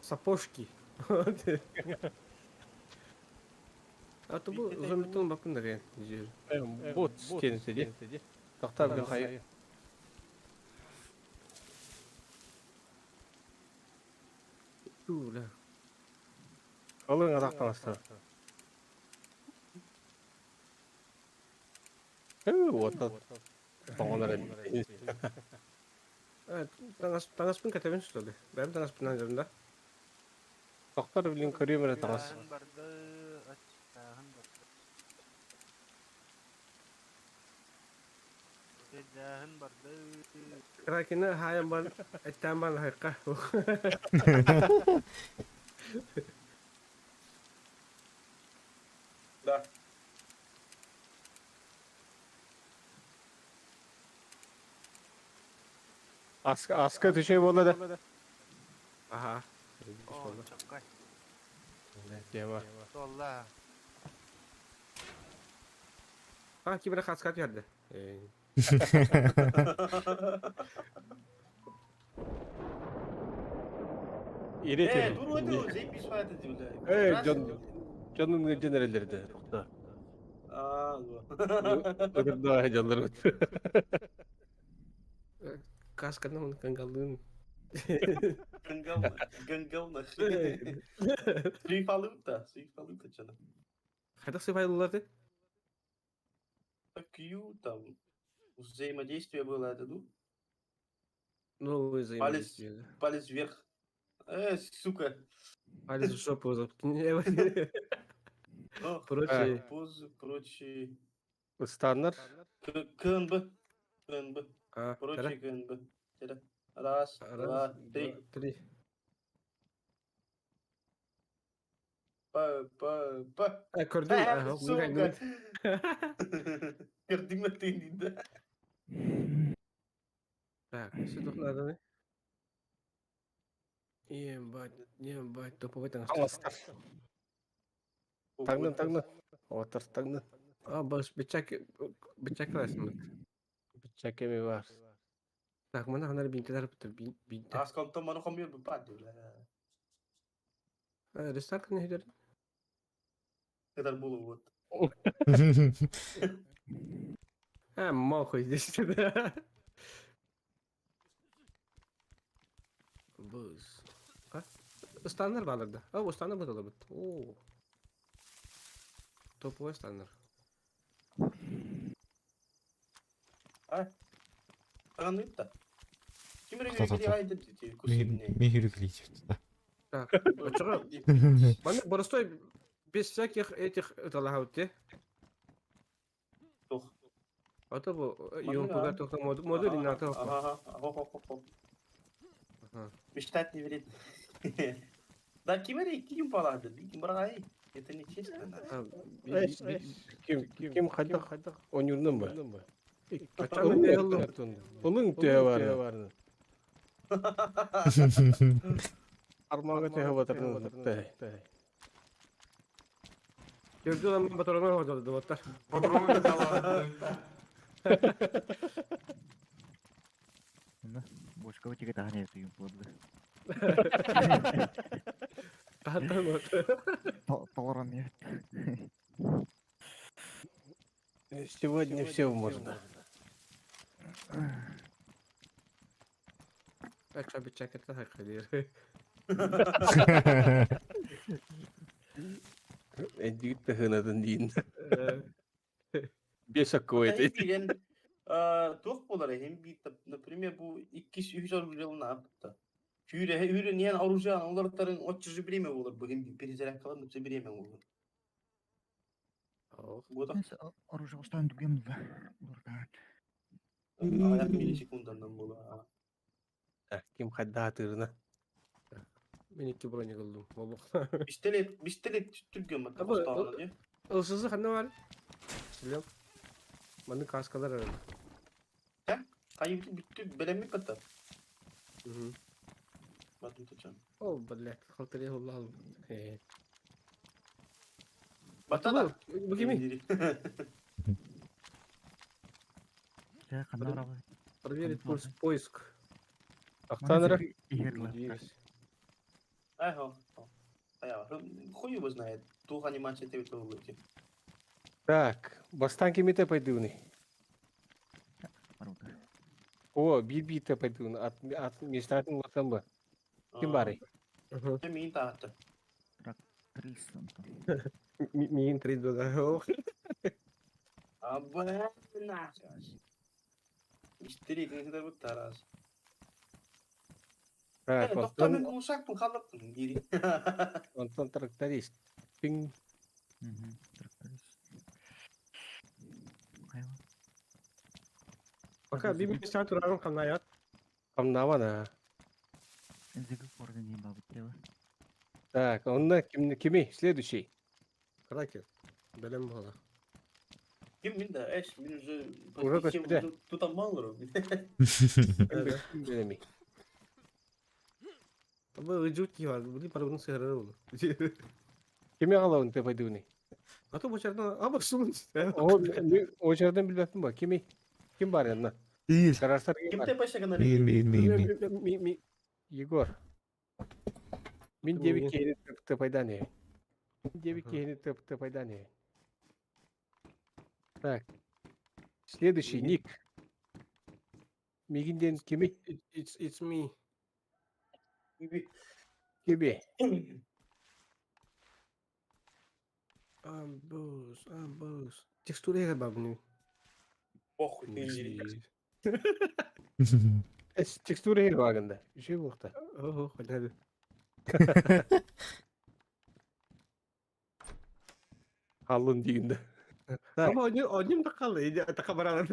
Сапожки. А то бу зомбитон бакын да Бот тенси ди. Тохтар бил хай. Тула. Алың атакталастар. Э, вот. Тоңонор Э, таңас таңаспын катабын что ли? Бәм таңаспын анжырым да. Тохтар билин көрүмөрө таңас. Барды, ачтааһын барды. Тыдааһын барды. Кракена хаян бар, эттен бар хайка. Да. Аска аска түшөй болла да. Ага. О, чоккай. Тема. Туолла. А, кибер хаскат ярды. Ирет. Э, дур өтө, зейпис файда дибиле. Э, жон жонун генераллерди. Тохта. Аа, ну. Ыгырда жонлор. Касканы оны кангалын. Кангалын. Гангал Суифалыта, суифалыта что-то. Хайдах сыфайлыларды? Q там взаимодействие было, это ну? Новое Палец, взаимодействие. палец вверх. Сука. Палец в жопу заткни. Ох, Прочие. Позы, прочие. Ыстаннар. КНБ. КНБ. А, Прочие КНБ. Раз, два, три. Три. П, П, П. А, көрдүм. Ага, Сука. Көрдүм ты, да. Так, все тут надо, да? Ебать, ебать, топовый там. Аластар. Таңнан, таңнан. Отыр, таңнан. А, баш, бычак, бычак расмыт. Бычак эми бар. Так, мына ханар бинтелер битер, бинте. Аз контом маны хомьер бу пад. Рестарт не хидер. Когда было вот. А, мохуй здесь да. Быз. А? Стандар балырды. А, стандар бу бит. О. Топовый стандар. А? Таганып-та. Ким Кто-то Михрюклить. Так, чего? Маны простой без всяких этих талагаутте. Тох. А то бу юмпуга тоқта модуль на то. Ага, ага, ага. Мечтать не вредно. Да, ким ким палады, ким брагай. Это не честно. Ким ким хадах хадах онюрнун ба. Улың төһө бар. Армага төһө батырын. Көрдү lan батырына ходжады боттар. Бошка өтеге тағын ертігін болды. Тағын вот. Толыран ет. Сегодня все можно. Акша бичак это хакалир. Эдик тахынатын дейін. Бес аккует. Туох болар эһим бит, например, бу 2-3 оружиялын апта. Хүрэ хүрэ ниэн оружие олортарын отчужи время болар бу хим перезарядкалан все время болар. Вот Оружие ұстан дүген да. аяк миллисекундандан болар. Ким хадда тырына. Мен iki броня кылдым. Пистолет, пистолет түттүргөн бат. Ылсызы ханна бар? Шлем. Маны каскалар арада. Кайы бүттү белеми бата. Батым тачан. О, блядь, халтыры аллах. Бата да. Бу кими? Проверить пульс поиск. Ахтанра. Айхо. Ая, хуй его знает. Тух анимация тебе то Так, бастан кимите пайдуны. О, бит-бит пайдуны. От от местатын латамба. Ким бары? Мин таатта. Тракторист. Мин 32. Аба, на. Мистерик, не знаю, тарас. Так, Тоқта мен ушакпын халыптын дири. Антон тракторист. Пинг. Тракторист. Пока бибі сәт урагын қамнаят. Камнавана. Так, онна ким кими следующий. Кракен. Белем бола. Ким мин да, эш, мин уже Уже көспүдэ. Тут мал Белеми. Бу жути бар, бу парабын сыгыры ол. Кими алабын те пайдуны? А то бу жерден а бак сулун. О, о жерден билбеппин ба. Кими? Ким бар янна? Карарсар ким Ким бар? те пашагана? Мин, мин, мин, мин. Ми Егор. Мин деби кейни те пайданы. Мин деби кейни те пайданы. Так. Следующий ник. Мигинден кими? It's it's me. Киби. Киби. Амбус, амбус. Текстура егер бар бұны. Похуй, ты не Текстура егер багында. Үшей болуқта. Ого, қойнады. Алын дегенде. Ama одним да қалды, иди атақа баралар.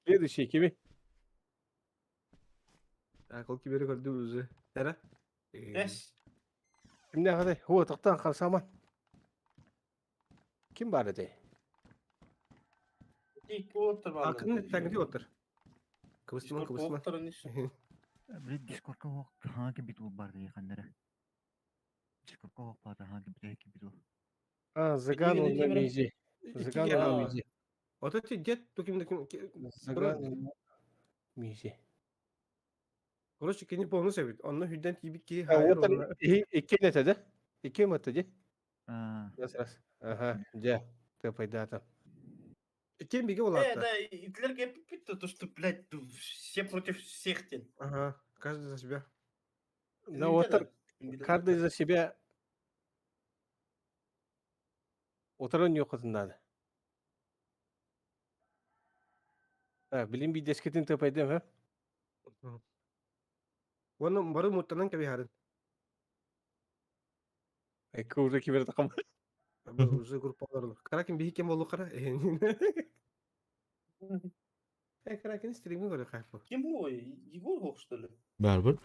Следующий кими? Так, ол кибері көрді өзі. Әра? Эс. Кимне қадай? Хо, тоқтан қалсаман. Ким бар еді? Ик отыр бар. Ақын тәңірде отыр. Кыбыстыман, кыбыстыман. Отыр не. Блин, Дискордка оқ хаан бит ол бар деген қандары. Дискордка оқ барды хаан бит екі бит ол. А, Заган Киги он на не мизи. Заган он на мизи. Вот эти дед туким таким. Заган он на мизи. Короче, кені полный себет. Онны хүдден тибит ки. Отыр иккен этеді. Иккен өтеді. Аа. Раз, раз. Ага, жа. Ты пайда там. Кем биге Э, олатты. да, Гитлер кеппит, то, что, блядь, все против всех тен. Ага, каждый за себя. Да, отыр каждый за себя. Отырын yoқытын Так, билин би дескетин тепайдем, ха? Оны бары муттанан кеби харын. Эки уже кибер тақам. Уже группалар. Каракин биһи кем болу кара. Э, Каракин стриминг көрө кайфы. Ким бу? Егор Хох, что ли? Барбыр.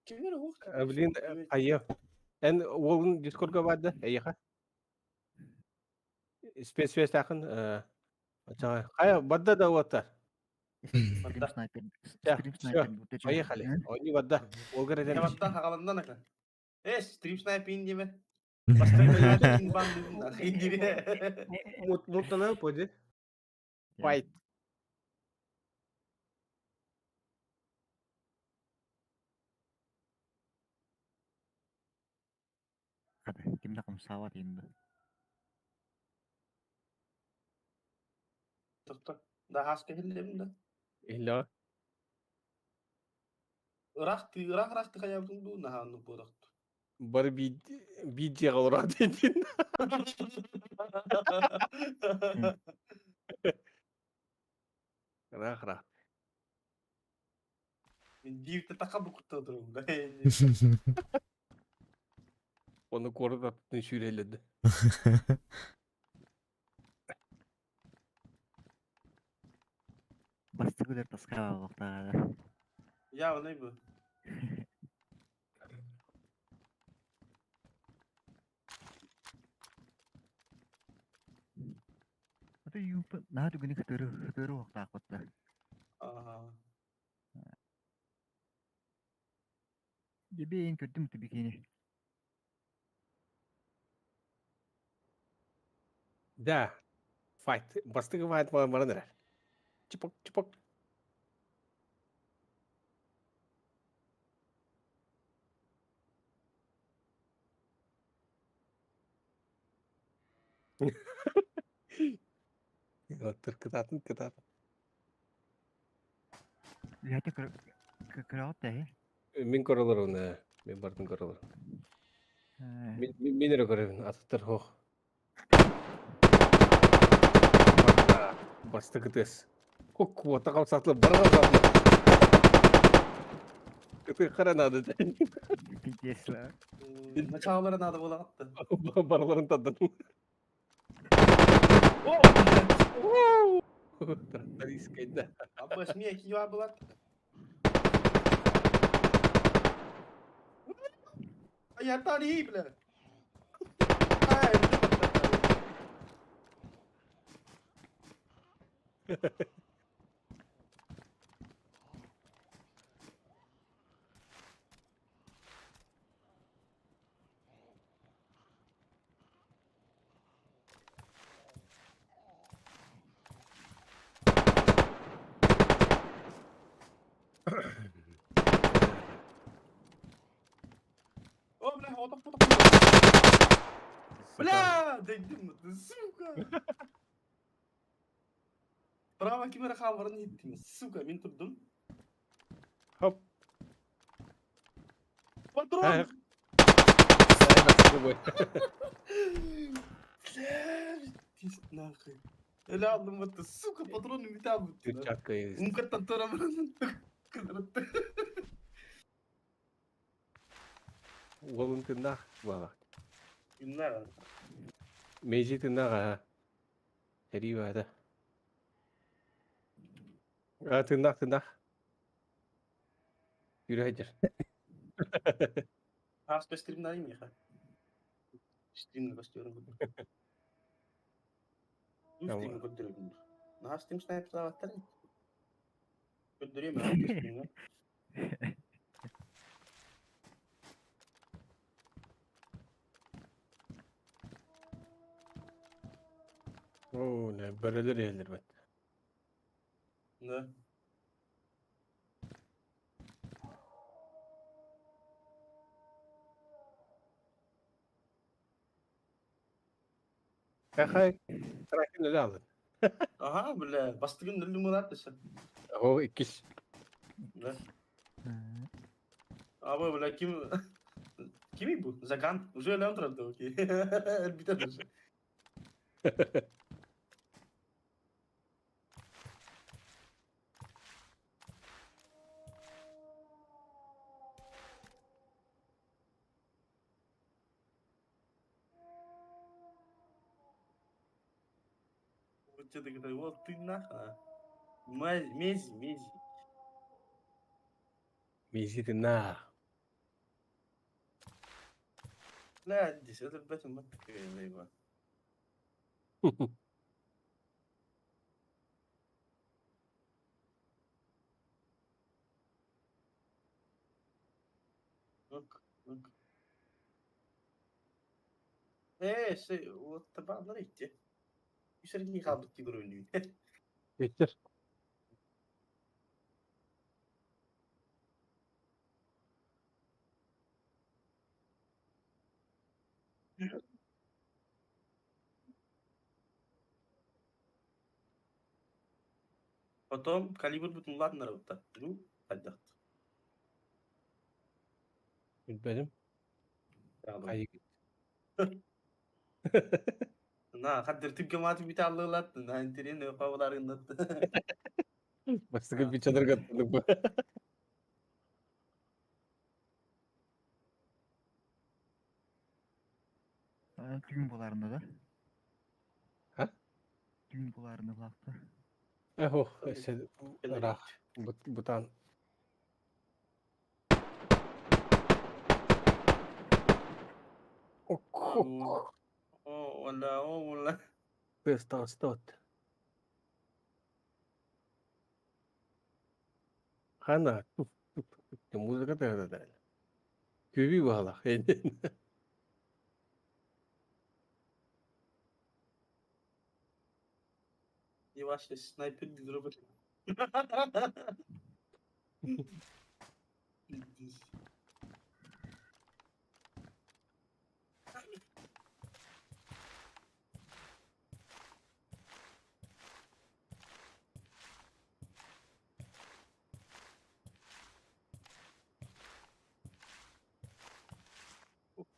Кимдер Хох? Блин, айы. Эн уолун дискордга барды, эйха. Спецсвязь тақын. Кая бадда да уаттар. Стрим снайпер. Стрим Все, снайпер. поехали. Они бадда. Олгар эдем. Кабатта хагаландан ака. Э, стрим снайпер индиме. Бастырмай бан индиме. Муттанан поди. Файт. Кимде кымсаабат енді. Тохто. Да хаска хиллем да. Илла. Ырах ты, ырах рах ты хаябын бу наханны бурак. Бар би би жегалра дедин. Рах рах. Мен дивте така бу кутта турум. Оны көріп аттын сүйреледі. Басты күлер тасқа болуқтағады. Я оны бу. Это юп наа түгүнү көтөрү көтөрү уктаак батта. Ага. Дебейин көрдүм түбикини. Да. Файт. Бастыгы файт маған баран Чипок, чипок. Отыр кытатын кытатын. Яты кырат да. Мен көрөлөр оны. Мен бардым көрөлөр. Мен мен эрэ көрөбүн атыттар хох. Басты кытыс. Кок куота калсатлы барга сатлы. Кыты каранады. Пиздец. Началары надо было атты. Барларын тадын. О, блядь. Тракторист кайда. Абы смея кива была. А я тари, бля. Ай, О, бля, вот так, вот так. Бля, дойдем, сука. Право кимера хамырын еттим, сука, мен турдум. Хоп. Патрон! Бой. Блядь, нахуй. Öyle aldım battı. Сука, патроны bir daha bitti. Перчатка есть. Умкаттан торамын. Уолун тыннах баҕа. Günler. Мейжи тыннах аха. Сэрии баата. А тыннах тыннах. Yürü Аз göstereyim ya. Stream'le gösteriyorum. Bu stream'i gönderiyorum. Наһаа stream sniper Gönderiyorum ya stream'le. Оо, не бөрөлөр иһэллэр бэт. Да. Хай, Кракен өлө алын. Ага, бля, бастыгын нүллү мулат десе. О, иккис. Да. Аба, бля, ким... Кими bu? Заган. Уже өлөм турады, окей. Битер уже. Вот что ты говоришь, вот ты нахуй. Мези, мези. Мейжи тыннах. Бля, здесь это бэтмен мат Look, look. Се, вот табанlar itti. Үсәргә калдык дип уйлыйм. Geçir. Потом калибр бүтүн ладно работа. Ну, хайдах. Билбэтим. Хайы. На, хаддыр түпкө матып бит аллылат, на интерен өпабыларында. Бастыгы бичадыр гаттык бу. Түүн буларында да. Ха? Түүн буларында булакта. Ох, эсе рах бутан. О, ола, ола. Тестостот. Хана, туп, туп, туп, музыка тогда. Күбі бала. Yavaş снайпер дроп.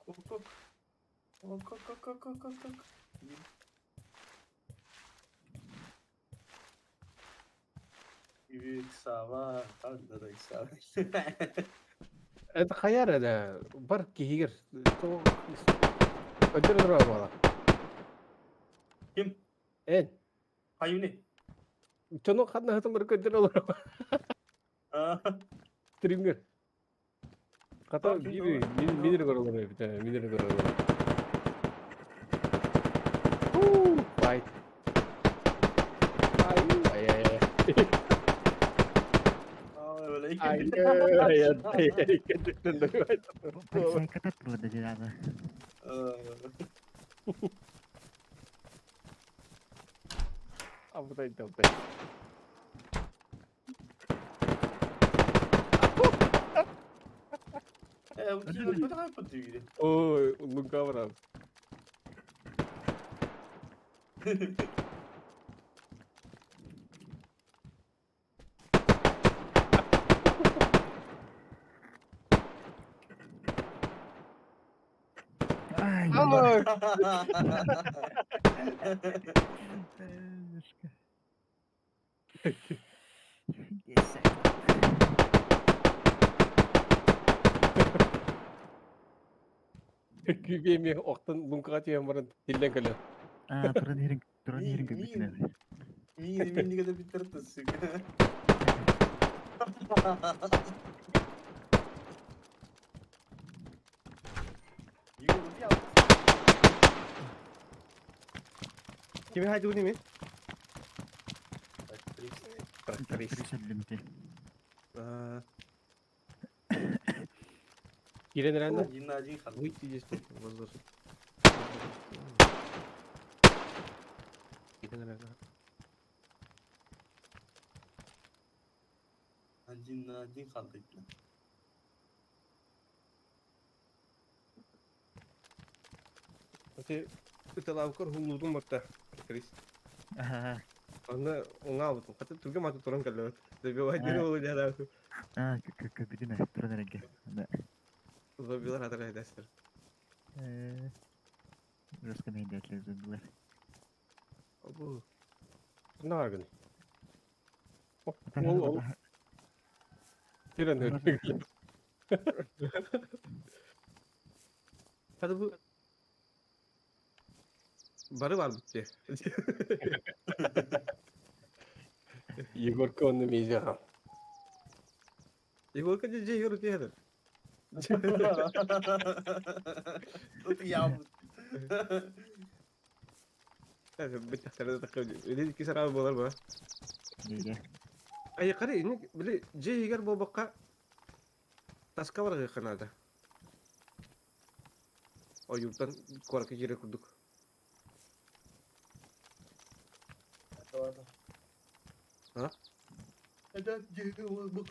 Ок, ок, ок. Ок, ок, ок, ок, ок, ок, ок. Сава, да, Это хаяр это бар кихигер. Өдір дұрау бала. Ким? Эн. Хайуни. Чоно хатна хатылар көдір олар. Стримгер. Ката бири минер көрөлөр бит, минер көрөлөр. Файт. Ай, ай, ай. Ай, ай, ай, ай. Полицейка турда дедады. Абытай табытай. Ой, лука брат. Күүбүөми охтон луҥкаҕа түһэн баран тиллэн кэлэр. Аа, туран иһэрин туран иһэрин көрбүтүнэн. Миин миннигэ да биттер тысык. Kimi haydi mi? Тракторист. Тракторист. Киирэн эрэннэ. Один на один ханна. Выйти здесь возможно. Киирэн эрэннэ. Один на один ханна. Ати ыталаабыккар уһуллуутун барта. Тракторист. Аа, Онно уҥаабытым. Хата түргэн мааты туран кэллэбит. Добивай ол дьараабытым. аа, көрбүтүм ээ, туран эрэргэ. Аны, Зомбилар атар айдастар. э, Русском эйдээтлэр зомбилар. Обу. Ханна бааргын? Ол ол киирэн эрэр. Хата бу бары барбыт дии. Егорка онно миэзэҕэ. Егорка дьэ дьэ Егор тиэхэтэр. Тут я. Биттэхтэрэ такка ити сараа буолар ба. Дьэ. Ай қары ини били дьэ иһигэр буолбакка таска барыахха наада. Ойууртан куоракка киирэр курдук. А? Это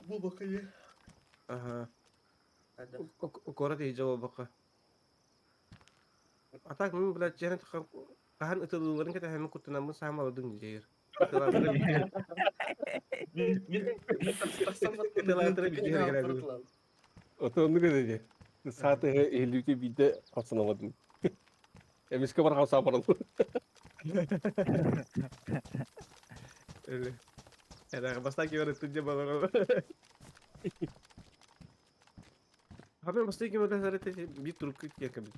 бу бакайы. Аха. Куорат иһдьэ буолбакка. А так мин блядь дьиэһин хаһан ытылыыларын кэтэһэммин куттанаммын саамаладым диир. Ытылаатара ытылаатара Ото оннук этэ дии. Саатыһы иһиллүүтэ биирдэ хапсаналадым. Эмискэ барҕа саапарал. Öyle. Era бастаки бар ыттын балар. Хабен бастаки бар сарете бир трубка киякабит.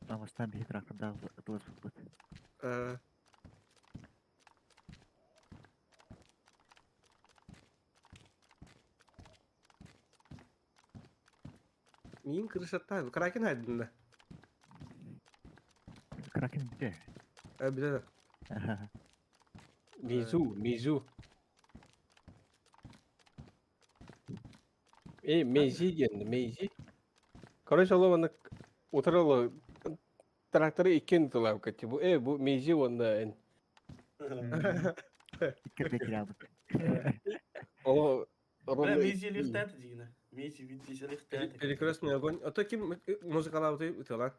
Бастаан биһи трактордаах ытыласпыппыт. Э, Мин крышаттан Кракен хайдында. Кракен бүтэ. Э, биле. Аха. Мизу, Мизу. Э, Мейзи диэн, Мейзи. Короче, ол маннык утарылы тракторы иккиэн тылаабыкка бу э бу Мейзи уонна эн. Икки кираабыт. Ол Бля, Мейзи лихтет дигина. Мейзи видите лихтет. Перекрестный огонь. А то ким музыкалаабыты ытылан.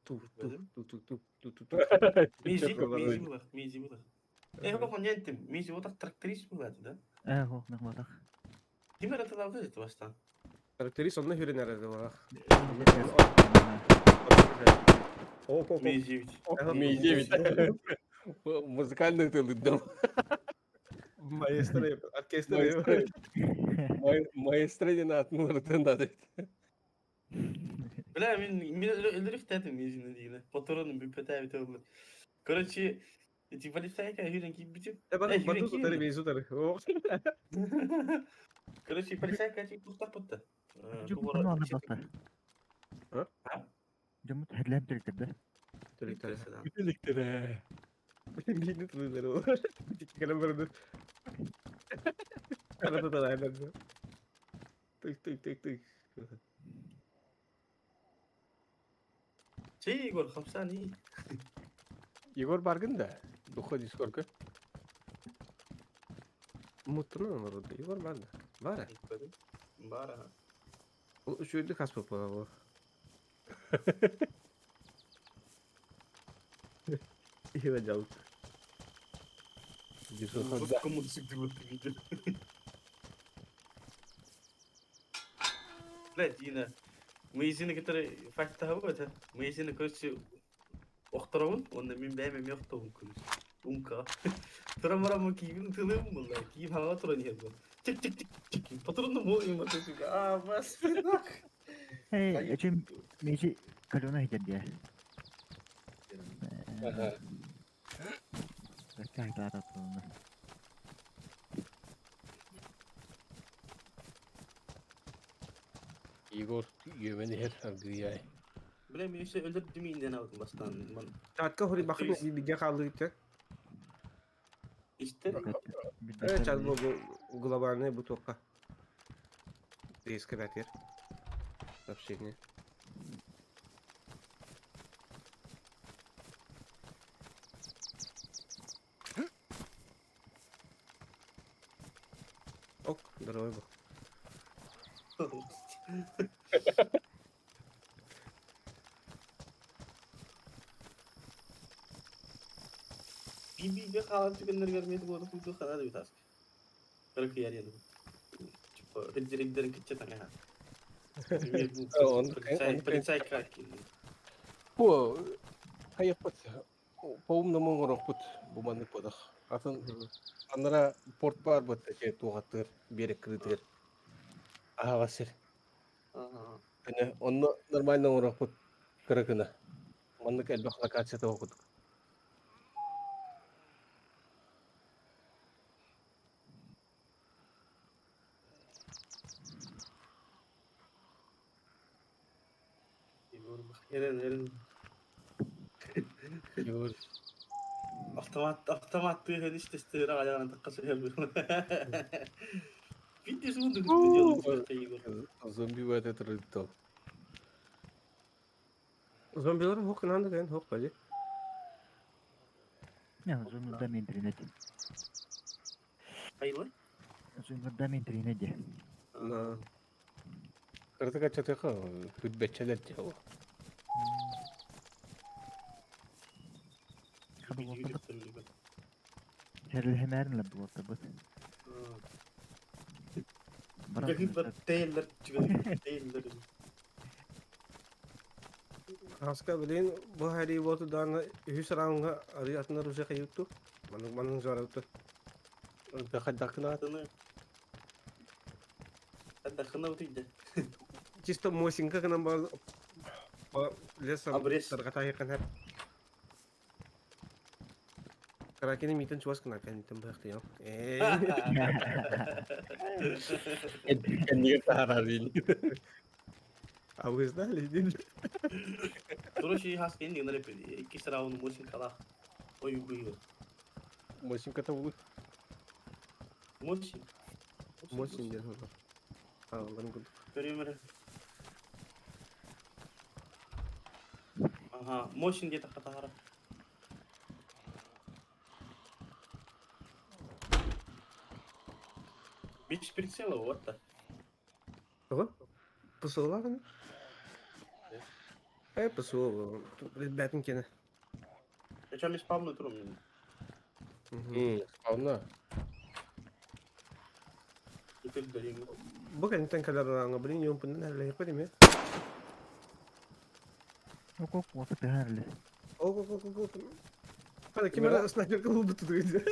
Ту ту ту ту ту ту ту ту. Мейзи, Мейзи было, Мейзи было. Э, бах, он нентим. Мейзи вот так тракторист был, да? Ээ, хох, нахматах. Ким это лавды это бастан? Тракторист онно хүрен әрәді бар. О, о, о. Мейзи ведь. Мейзи ведь. Музыкальный тылыдым. Маэстро, оркестр. Маэстро диэн аатын да дейт. Бля, мин мин өлөрүхтэтим Мейзини дигина. Патроным бүппэтээбит олу. Короче, эти полицайка хүрен кийбитим. Э, бары бату тары бейзу тары. О. Короче, полицайка тип тухтаппытта. Дьоммут аны батта. А? Дьоммут хэрлээн төлүктэр да? Төлүктэр. Төлүктэр. Мини тылылары ол. Кэлэн барды. Арата талайларды. Тык тык тык тык. Чей, Егор, хамсан и. Егор баргын да. Духа дискорка. Муттуна народу. Егор барда. Бара. Бара. Үчүгүйдүк хаспыт буолар. Иһэ дьалык. Кому ты видел? Бля, Дина. Мейзини кытары фактаһабыт. Мейзини көрсү охторобун, уонна мин бэйэм эмиэ охтобун күнүс. Умка. Туран бараммын киибин тылым булла. Киим хаҥа туран иһэр буол. Чик чик чик чик. Патронну бу имата сука. А, бас. Эй, эчим мечи калена хитер дия. Бэккэ хитаататтылына. Егор үөмэн иһэр аргыйай. Бля, мен өссө өлөрдүм инден алдым бастаан. Ман Чатка хури бахы биге хаалыыта. истер. Э, чат бу глобальный бутылка. Резко бәтер. Сообщение. Ок, здоровый был. Би-би хаалар түгэннэригэр эмиэ буола курдук ханаа да бүтааска. Кыра кыйар еді. Типа, риддерин кытча таҥаһа. Полицай краки. Бу хайыппыт по-умному оҥоруохпут бу маннык буолах. Атын анара порт баар бут эти туохаттыыр биэрэк кырыытыгар аһаҕас сир. Көнө онно нормально оҥоруохпут кыра гына. Маннык элбэх локацията курдук. Эрен, эрен. Егор Автомат, автомат тыһын истестері аяғынан таққа сөйер. Видишь, секунду делает Егор. Зомби в этот рыдал. Зомбилар хоқ нанды ген хоқ бәле. Не, зомбилар интернет. Қайлы? Зомбилар интернет де. На. Кырдык ачатыха хүтбәччелер дьяло. Херлехемерин лаб буолта бут. Гахибар Тейлор, Тейлор. Хаска билин бу хари болту даана үһүс раунга ари атына руже кайытту. Манын манын жаратты. Дахадакына Дахына утыйды. Чисто мосинка гынан бар лесом Обрез. таргата якын хәп. Каракени митен чуас кына кәнитен бахты я. Э. Кэннигэр таһаарар А вы знали? Короче, хаска инди гына репеди. Икки раунд мосин кала. Ой, убыйы. Мосинка табылы. Мосин. Мосин ден хо. Аллан гуд. Көрөмөр. Ага, мосин где-то хатахара. Бич прицела, вот так. Ого. Пысыллагын. Э, пысыл. Бәтин кене. Причем спавны турум. Спавна. Теперь дарим. Бу кәнитен калар аңа блин юм пындан әле япа диме. Ок ок вот тыһарлы. Ок ок ок ок. Хана кимера снайпер кылып буту диде.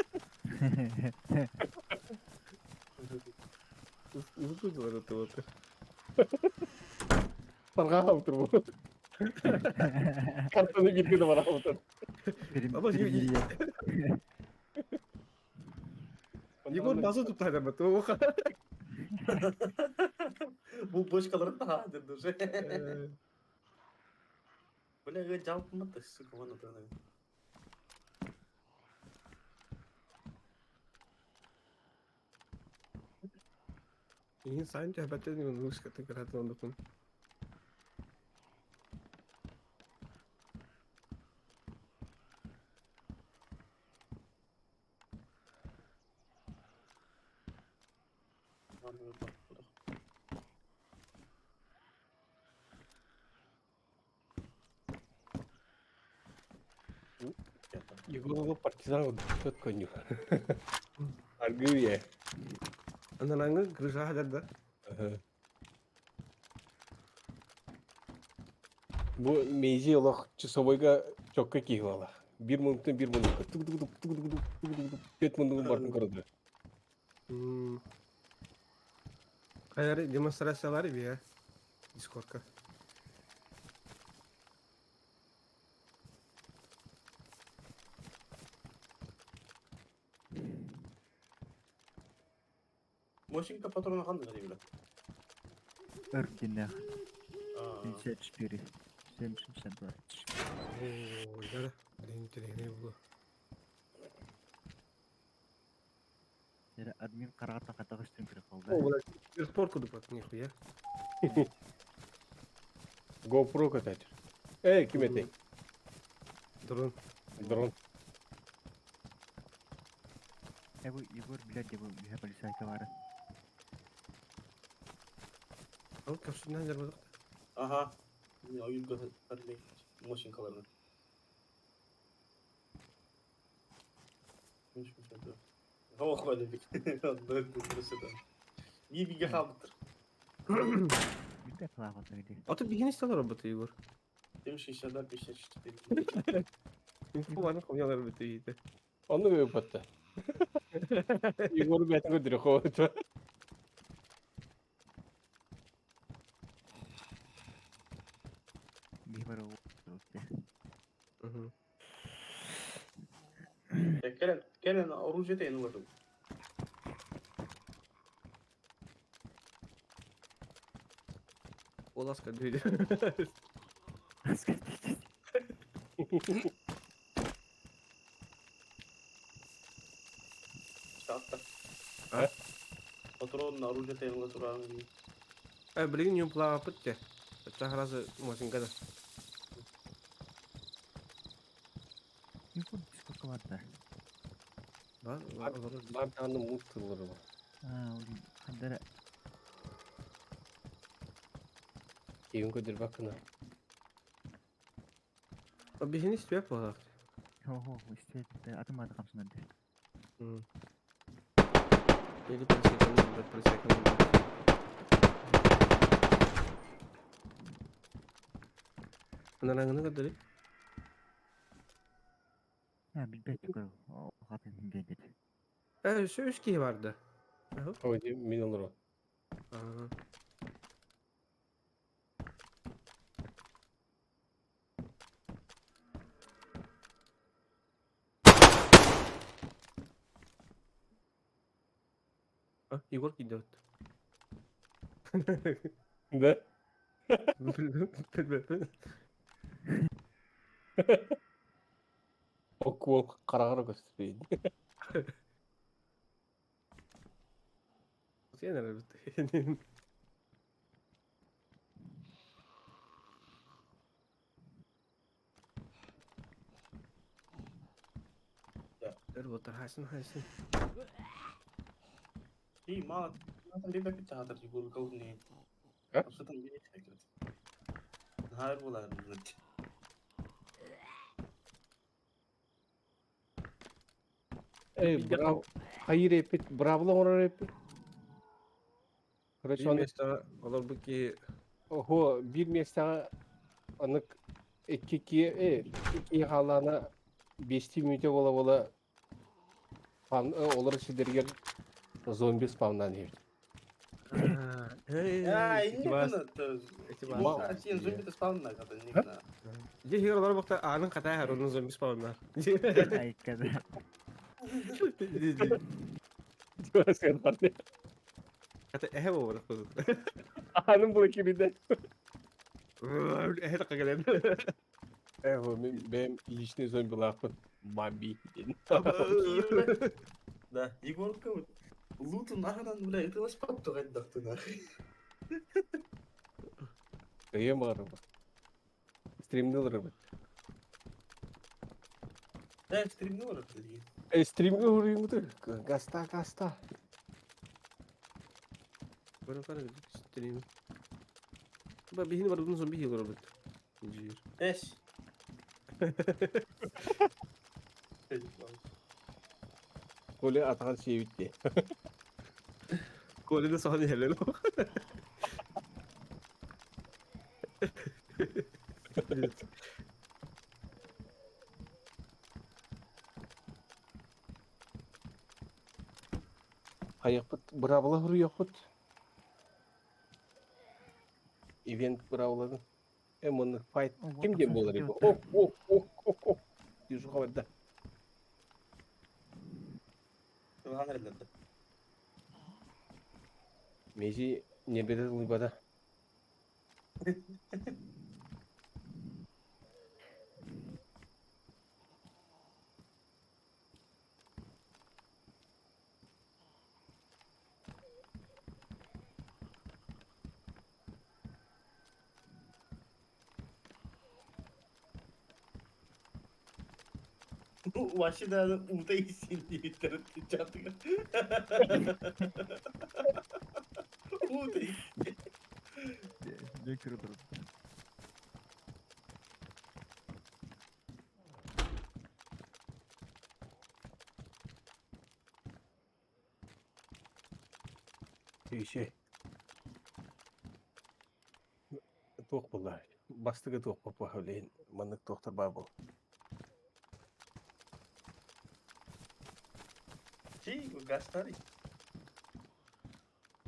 Узгудилар это вот. Барга автор бу. Картаны киргеде бар автор. Баба Егор базы тут тогда бу. Бу бочкаларын да деп уже. Бля, жалпы сука, вон это. Ин сайн төбәтен нушка тыграт ондукун. Егор партизан көт коню. Аргые. Анараңы грыжа хадарда. Бу Мейзи олох часовойга чокка киһи буолла. Биир муннуктан биир муннукка тук-тук-тук тук-тук-тук тук-тук-тук пять муннугун бартын көрдө. Хайары демонстрациялар бия Дискордка. Мосинка патрона ханнык дебиле? Өрдинэх. 54. 762. Оо, яра, блин, интересный было. Яра админ караҕа хатаҕы үстүн көрө О, блядь, киберспорт кудупат, нихуя. GoPro көтөтөр. Эй, ким этэй? Дрон. Дрон. Э бу Егор билэр де бу үһэ полицайка баара. Ал капсулынан жарбадык. Ага. Ойунга Мосинкаларына. Ох, Валерик. Не биге халбытыр. Билбэт лаабата иди. А ты бигин стал работать, Егор. 762 54. Инфо баны хуялар бит. Онну көйүппэтте. Егор бэйэтин көрдөрө хоото. Биһи бары Кэлэн, кэлэн оружие тейін уладым. Оласка дейді. Шахта. А? Патрон оружие тейін уладым. Э, блин, не плавает те. Это разы машинка да. Егор Дискордка бар да. Бар, бар, бар. Бар дааны мут тыллары бар. Аа, ол хандара Кийин көдөрбөк кына. А бихин истеп болар. хо хо истет атым аты камсынан де. Или пресекаем, да пресекаем. Анараңны көдөрү. А, билбэт көрө. О, хатын дедит. Э, şu üç kişi vardı. Ой, мин олоро. Ага. А, Егор идет. Да? Окуол карагара көстүрейин. Сен әлі Өр болтар хайсын хайсын. И мало, бибе чахатар Егор кауны. А? Абсолютно не секрет. Нахар булар. Эй, браво. Хайыр эпит, браво оҥорор эпит. Короче, Bir аны место олар бу ки Ого, бир местаҕа анык икки ки э икки хаалаана бести мүнүүтэ буола-буола олор сидергер зомби спавнан иһэр. А, и не Сен зомби спавн на когда не на. Же хер олар бакта анын катай хар onun зомби спавнар. Айкада. Ката эхе болар кызы. Анын була киридэ. Эхе такка келен. Э, мен бэм личный зомби лаахпын. Маби диэн. Да, Егорка вот. Лутун нахрен, бля, это лишь пап то ты нахуй. Кыйын баҕарар. Стримнылар бит. Да, стримнул Э, стримге уруймуту. Гаста, гаста. Бара бара стрим. Ба бихини бар bunun зомби хилер бит. Жир. Эш. Коля атаҕын сиэбит Колины сохан хелел. Хайыахпыт, быраабыла суруйуохпут. Ивент быраабылатын. Э, маннык файт Ого, ким диэн тахсан буолар сылдьыбыт бу? Ох, ох, ох, ох, ох. Движуха барда. Кылаан эрэллэр. Межи небеде ылбата. Вообще даже ута сильнее чатыга. Ута. Дьэ кырдырып. Түйше. Туох буолла? Бастыгы туох попа үлэһин маннык туохтар баар буол. Чи, гастари.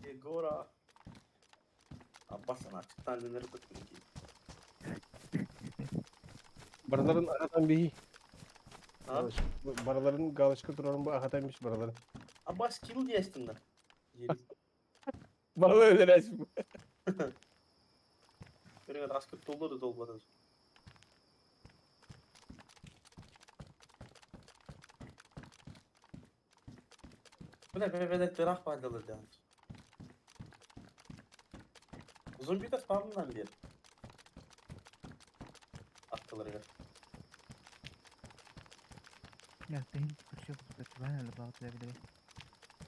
Егора. Аббасан ачыктан дөнөр көтүн ки. Барыларын аһатан биһи. А? Барыларын галочка турарын бу аһатан биш барыларын. Аббас кил диэстин да. Барылары өлөрөөс. Бирге аскып толду да толбады. Бля, бля, бля, тырах пайдалы да. Зомби да спамнан бер. Аттыларга. Я, тыһын көрсө көрсүбээн эле баҕат биле.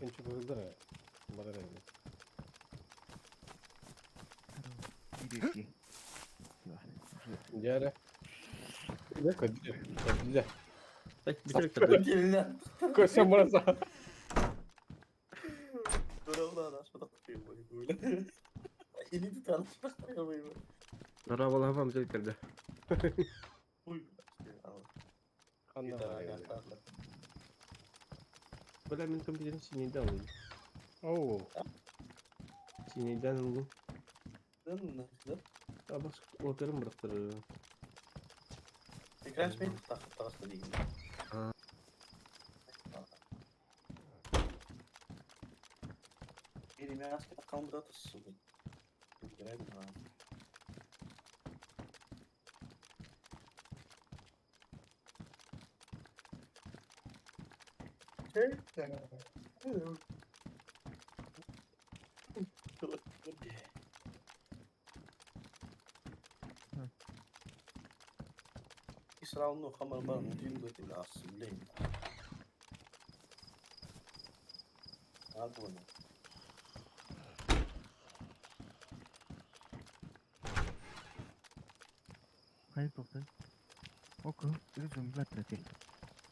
Үнчү быһылдар. Барар эбит. Биир Дьээрэ. Көддү. Көддү. Так, бүтүрүк турду. Келинен. Көрсөм бараса. Дуралар ашпадак күйбөй. Или танышпак күйбөй. Дорабалаһам бүтүрүк турду. Уй. Ханна. Бля, мин компьютерим синейден алdım. Оу. Синейден алdım. А бас оперым бырактырыр. Экран смейт тагыста деген. А. Бери мен аска калмыда турсун. Israel'ın hamar düğün aslında. Al bunu. Хайы тоқтай. Оку, үз зомбилар тирати.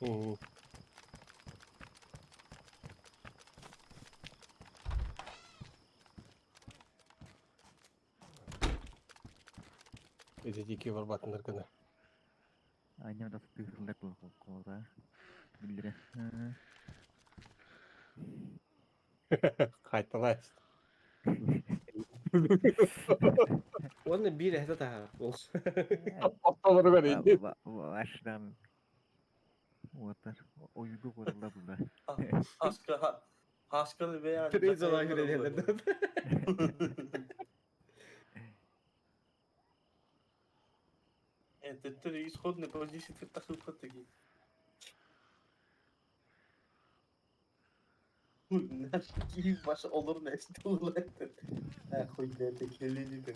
Уу. Эти дикие барбатындар гына. Айнам да тыгырлар болор. Билдире. Кайталай. Оны бир эһэ таһа бол. Оттолору бер. Вашдан. Отар. Ойугу корулар буда. Haska Haskalı veya Трезала кирелер. Это исходной позиции такие. Başı olur ne olur. Ha koy da tekelini de.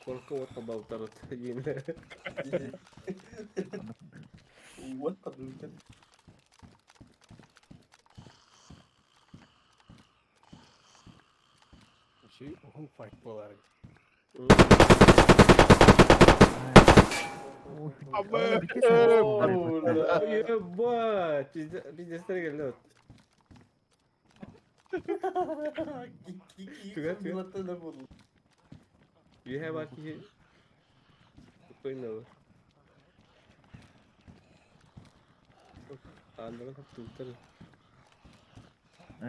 Корка отқа балтарыт. Yine. What the fuck? Şey, он файт болар. Ебать, пиздец, geldi. You have a key. Спокойно. Андрон хаптылтар.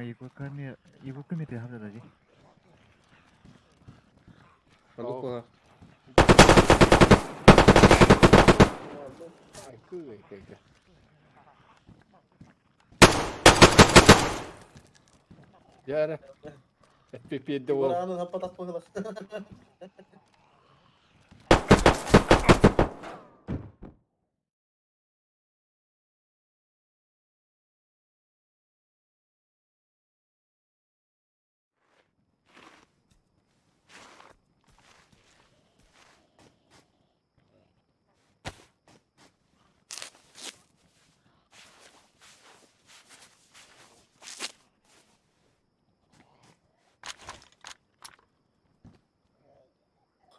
Егорками, Егорками ты хавда ди. Ану кога. Яра. Пипи ол. Бараны хаппатах быһылах.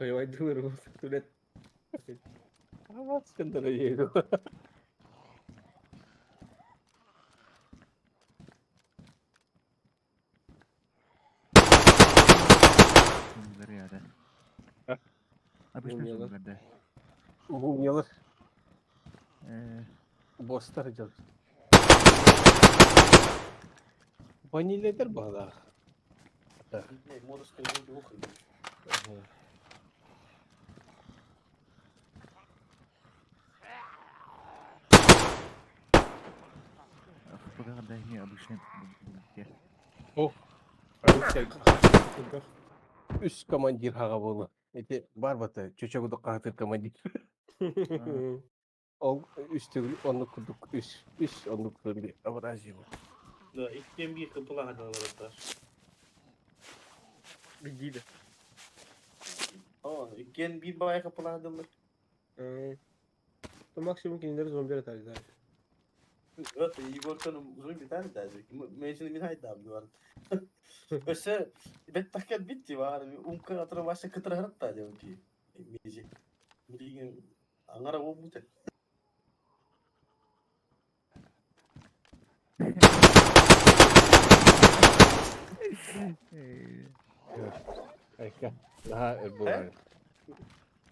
Хайвайдылар түлет. Авас кындыр еду. Зомбилар яда. Обычно Умело. зомбилар да. Умелар. Э, Бостар жал. Ваниледер бағда. Модус кэлбит уох. Пока да не обычно где. О. Үс командир хаға болы. Эти бар бата чөчөгү каатыр командир. Ол үс төгүл онну курдук үс үс онну курдук абразия. Да, иккен бир кыпыла хадалар. Бигиде. О, иккен бир бай кыпыла хадалар. То максимум кинилер зомби атар да. Вот, Егорканы зомби тани даже. Мен мин хайдам дуар. Өсө бет такет битти бар. Умка атыр башы кытыр хартта деп ки. Межи. Билген аңара болуп бут. Айка. Наха эрбулар.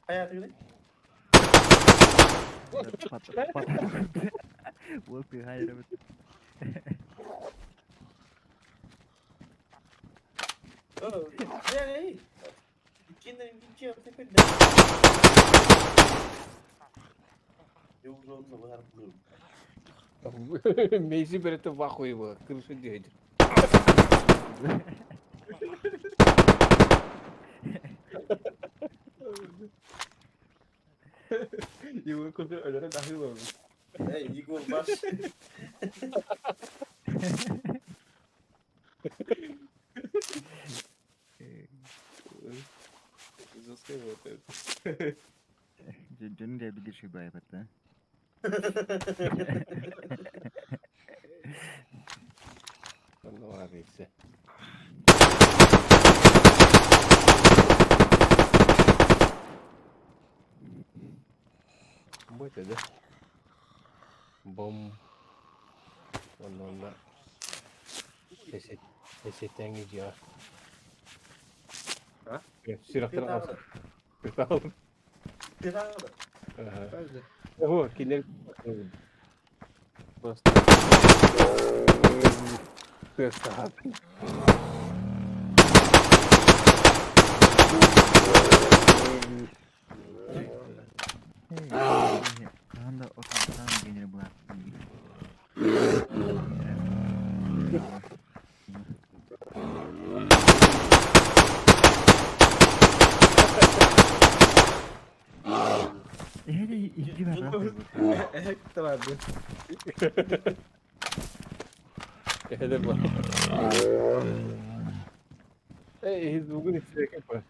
Хаяты гүнэ? Вот ты хайра. Эй, иккеннен битти атып. Югронну бар бу. Мейзи берете в ахуе было, крыша дедер. Его куда өлөрө дахыл oldu. Эй, Егор баш. Жестко вот это. Дьон да билир ши бай бата. Ну арыйсы. Будет, да? Бом. Онна. Эсет эсетеңи жа. А? Сүрәктер алса. Петал. Петал. Ага. Правда? О, кинер. Просто. Теста. Канда отан генер була. Эһэ икки бар. Эхек табарды. Эһэ бу. Эй, бүгүн истерек па.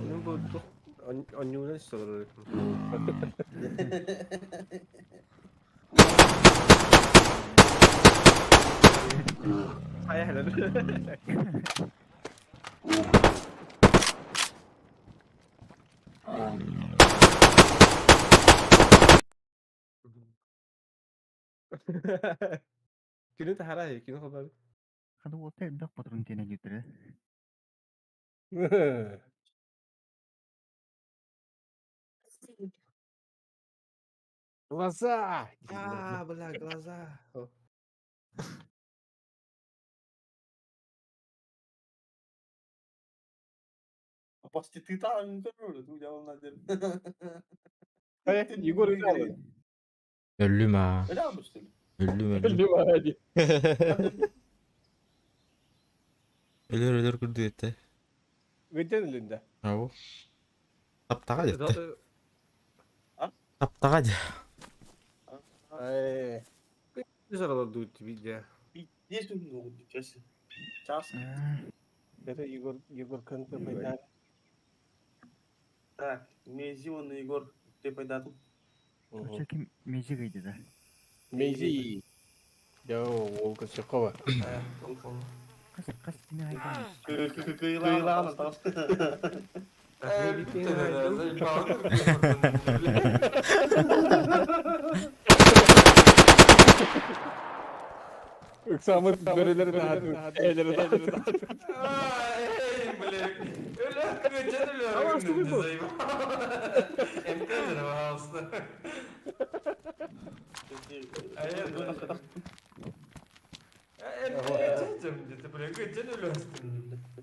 Ну бу оннюнан история. Хайа хәләр. Күнү таһара күнү холбообут. Хана уолта элбэх патрон тиэнэн диэбиттэрэ. Глаза! А, бля, глаза. Апоститыта көрөр, ту дьаволна дем. Егор Иванович. Өллүм аа. Öyle almıştın. Өллүм өллүм. Өллүм аа дии. Өлөр өлөр курдук этэ. Гыдьан өлүндэ. Ау. Таптаҕа дьэ. Таптаҕа дьэ. Ай. Жаралар дуут видео. Здесь он сейчас. Час. Это Егор Егор Канты пайда. Так, Мези он Егор ты пайдатын. Оча ким мези гыйды да. Мези. Я волка Секова. Хас хас кини айдан. Кыйлаан Ыксамыт бөрөлөр элери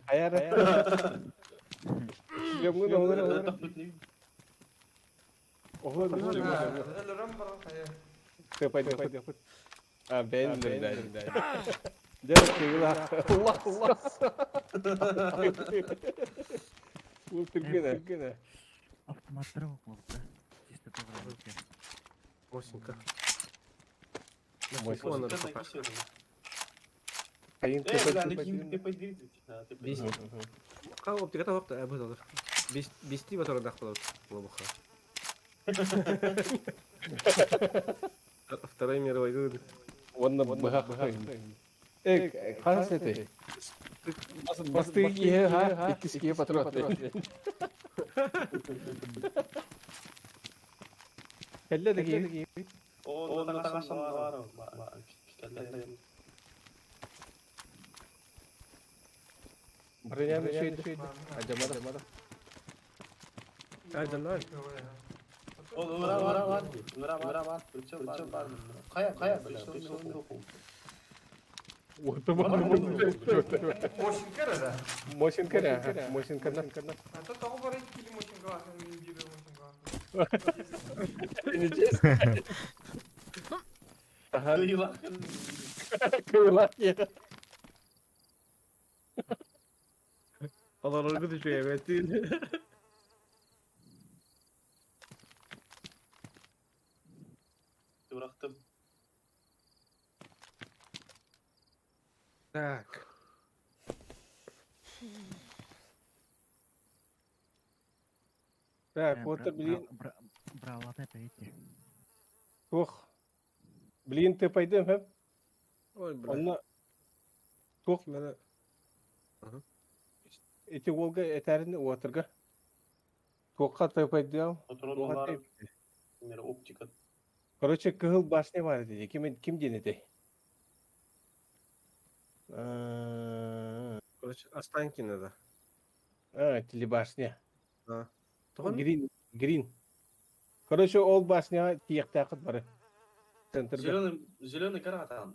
Аяр. Шлемгын олар. Оҕо Ты пойди. А, бен, бен, бен. Дьэ, кыыла. Allah, Allah. Бу түргэнэ. Автоматтара болду. Чисто тоҕо. Мосинка. Мосинка. Айын Ка оптика тахта әбі алыр. Бести батыр дах лобуха. Второй мировой войны. Онна быһах. Э, хас этэй? Басты киһи ха, иккис киһи патрон. Кэллэ да киһи. Броняны шүйді. Ажамада. Ажамада. Мосинка, Мосинка, Мосинка. Ага. Кыйла. Алар күтүчү эбет. Bıraktım. Так. Так, вот блин. Браалата пейти. Туох. Блин, ты пойдем, хэ? Ой, бля. Онно туох Мені эти Волга этәрин уотырга. Туохка ты пойдем. Патронlar. Оптика. Короче, кыһыл башня бар диди. Ким ким диэн этэй? Короче, Останкино да. А, телебашня. А. Тоҕон? Грин, грин. Короче, ол башня тиэхтээхит бары. Центрга. Зеленый, зеленый каратан.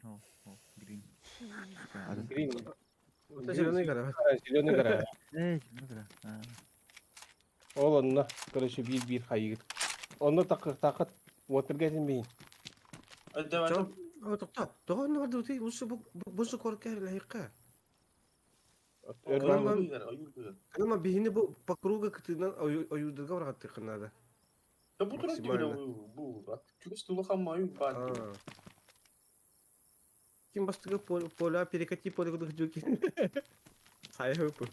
О, о, грин. Грин. Зеленый гора. Зеленый гора. Эй, зеленый гора. Ол онно, короче, биир-биир хайыгыт. Онно такыктаахыт уотырга этин О, тоқта. Тоҕон барды ути лучше бу корка лайыкка. Ама биһини бу по кругу кытынан ойуудурга баргаттык надо. Да бу турат бу. Чүгүс тулахан маю бар. Ким бастыгы поля перекати поле кудук жуки. Сайы хөпү.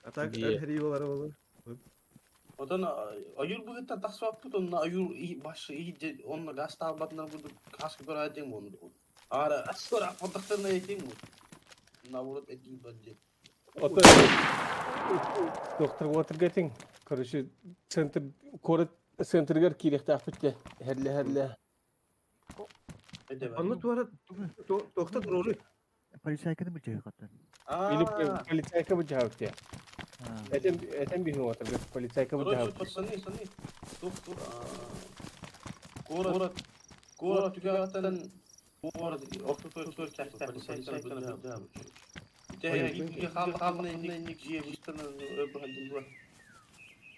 А так хри болар болар. Одан аюр бугытта тахсваппут онна аюр баш и онна газ таабатнар буду каска көрәдең онду. Ара асора фотохтан этең. Наоборот, этии бадди. Ото доктор Уотергетин, короче, центр, куорат центрыгар киириэхтээхпит те, херле-херле. Онно туора туохта туруору. Полицайканы бычыгы Или полицайка быдьаабыт те. Этен этен биһин Уотергет, полицайка Короче, быдьаабыт. пацаны, пацаны, тух, тух, город, город түгэҕиттэн город ортотугар тахта полицайканы быдьаабыт.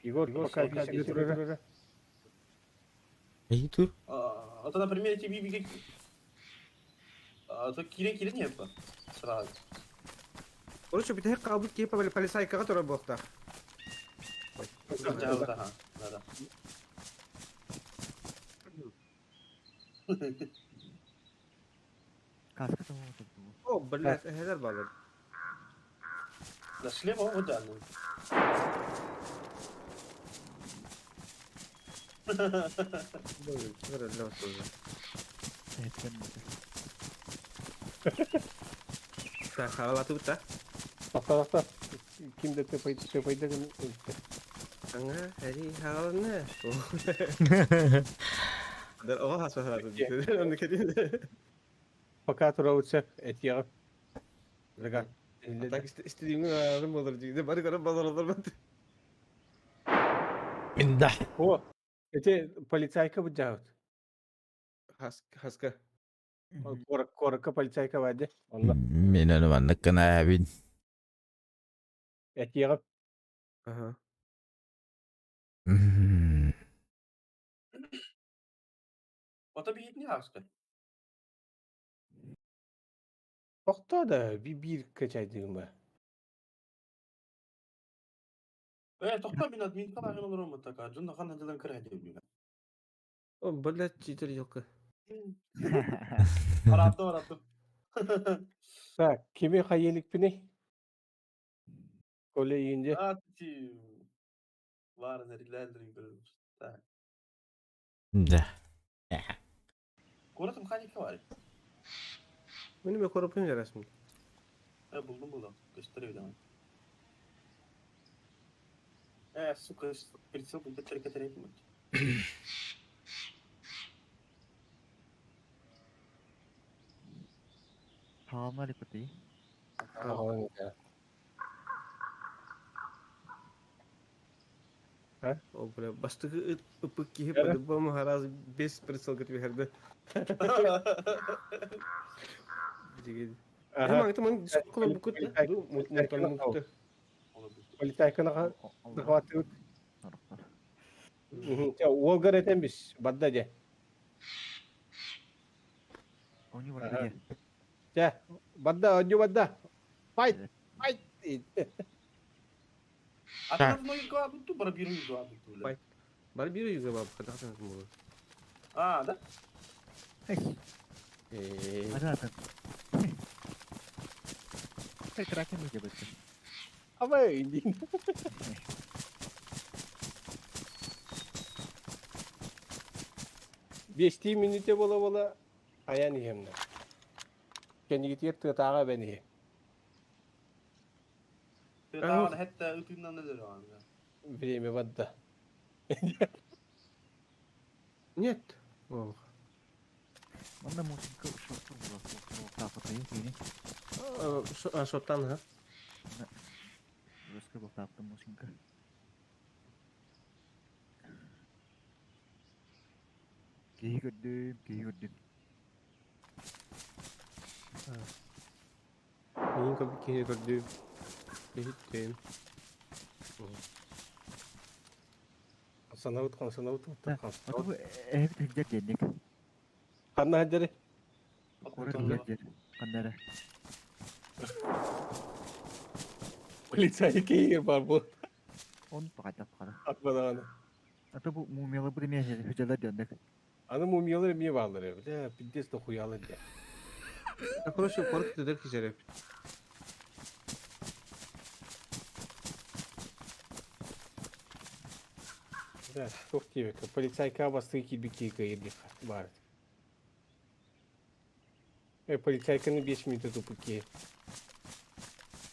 Егор, пока бисигэ турара. Эй тур. А то, например, эти бибики... А то кирен кирен не Сразу. Короче, бүтэһик хаалбыт киһи полицайкаҕа турар буолуохтаах. Да, да, да. Каска того О, блядь, эһэлэр баалар. Да шлем он вот да. Так, хаалатыбыт да? Тохто, тохто. Ким да төпөйдө гын. Аңа, әри хааланы. Дар оға хасма хаалаты. Онды кетин. Пока турабыт сөп, этиэҕим. Лыга. Так истediğimi ağrım olur дейді. Бары көріп балар olur. Мин да. О, эти полицайка быдьаабыт. Хаска. Куоракка полицайка баады. Онно Мин аны маннык гына эбин. Этиэҕим. Ага. Ото биһитини ааска. Тохто да биир качайдыгым ба. Э, тохто мин админ канагын олором така. Жунда хана дылан кыра дейм. О, блядь, читер елка. Аратты, аратты. Так, кими хайеликпини? Коля иинде. А, ти. Барын эриглердин көрөбүз. Так. Да. Город механика бар. Мені мен көріп жарасым. Э, булдум, булдум. Gösteriyor demek. Э, сука, прицел был hareket etmiyor. Хаалмали кути. О, бля, бастығы ыпык киһи по-любому раз без прицел түһэрдэ. Ага. Ага. Ман дискола букут. Полицайканы захватывают. Уолгар этен бис, бадда же. Они барда. Чэ, бадда, одью бадда. Файт, файт. А там юга ту барбиру юга ту. Барбиру юга баб, хатахтан буолар. А, да? Э. Ага. Кракен бит. Абай, иди. Бести минуте бола бола аян иһемне. Кэннигитигэр тыатааҕа эбэн иһи. Тыатааҕа хэтта ытыынан өлөр аны. Время бадда. Нет. Ох. Манна мусинка шоттур була. Таапатайын кини. Шоттан, ха? Русский был таапты мусинка. Киһи көрдүм, киһи көрдүм. Мин көп киһи көрдүм. Иһиттим. Санабыт, санабыт, Ото эһэбит хилдер денник. Ханна хаддары? Куорат хилдер. Ханнара. Полицай кейер бар бу. Он паката паката. Атмадааны. Ото бу мумиялар бу деме хилдер денник. Аны мумиялар эмне баалар бля, пиздец дохуялар де. Короче, куорат тыдыр киһи Да, туох диэбэккэ, полицайка бастыы киирбит киһи кыайыр баар. Э, полицайканы 5 минут тупут киһи.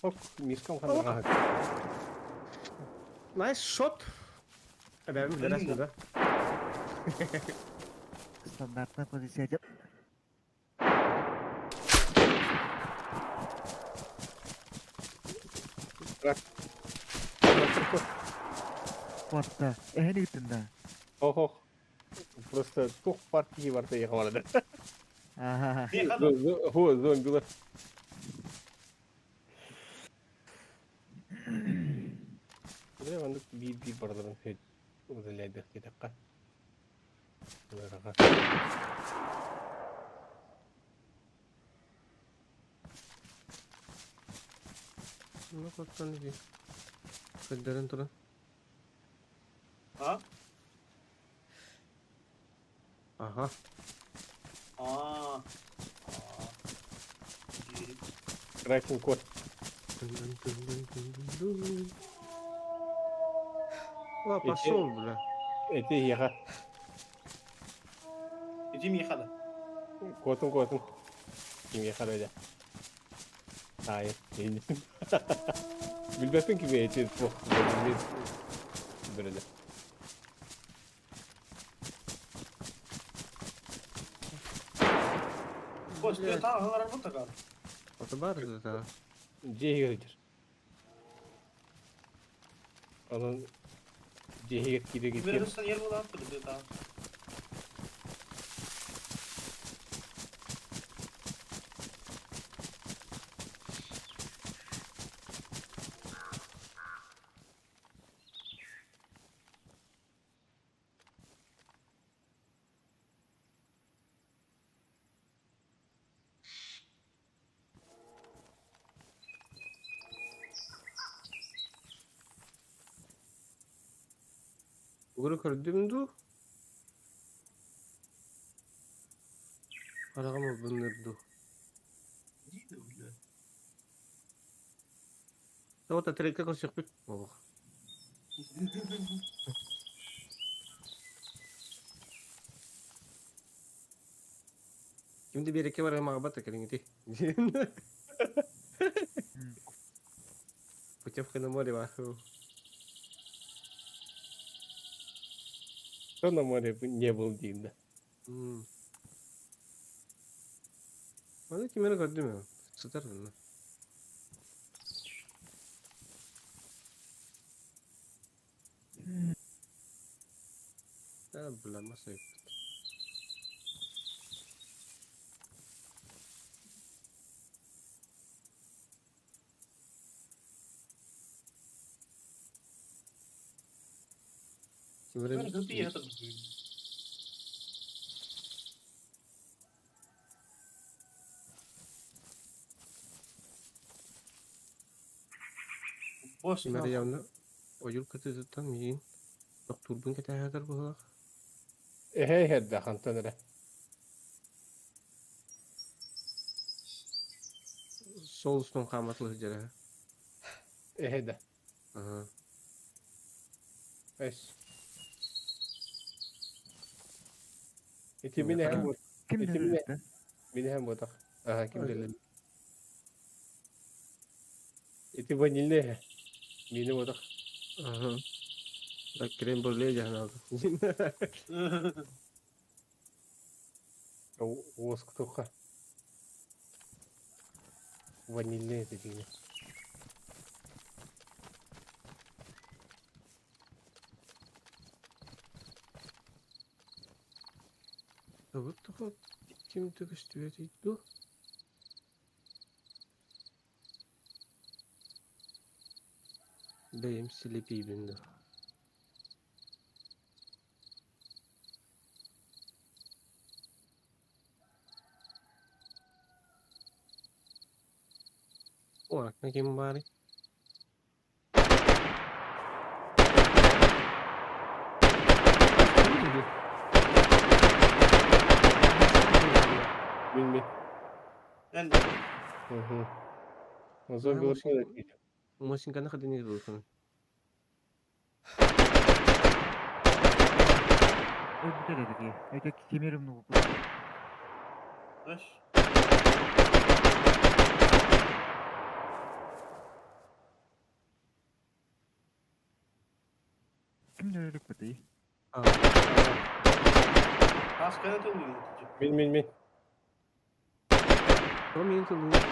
Ок, мишкам ханна. Nice shot. Эбэм билэрэ да. Стандартная позиция деп. Куотта. Эһэни ыттын да. Ох, ох. Просто тух партии барта ехала. Ага. Хо, зомбилар. Бля, маннык биир-биир барыларын удаляйдых диэтэххэ. Ыарахан. Ну, куттан иди. Көрдөрөн туран. А? Ага. А. Кракен кот. О, пошел, бля. Эти еха. Иди мехада. Котун котун. Ким еха да. Ай, Билбэппин кими эти туох бөрөлө. Бос, ты там работа гар. Ото бар да. Дьиэ иһигэр. Онон дьиэ иһигэр киирэ Мирдостан ер буолан ты там. Угры көрдүм ду. Арагам быннырду. Вот отрейка көрсөкпүт. Ох. Кимди береке бар мага кэлиңити. Путевка на море бар. Кто на море не был дейм да. Аны кимери көрдүм. Сытар да. Да, бля, масай. Кимери Бос, Кимери явна ойур кытытыттан миин доктурбун кетэхэтэр буһулах. Эхэ херда хантан эрэ. Сол устун хааматлы жара. Эхэ да. Ага. Эс. Ити мин эхэм бот. Ким Ити мин нөрүттэ? мин эхэм ботах. Ага, ким деле. Ити ванильный эхэ. Мини ботах. Ага. Да крем брюле жахнал. Уоскутуха. Ванильный это дигне. Вот такой ким түгүстүбэт ду. Бэйэм силепиибин ду. О, ким баары? Мин мин. Эн Угу. Зомби лошадь. Мосинканы хадыны булсын. Өлбүтэр эдики. Это кемерим ну. Знаешь? Ким нөрүлүк бытый? Аскана тыллыыр. Мин мин мин. О мин тыллыыр.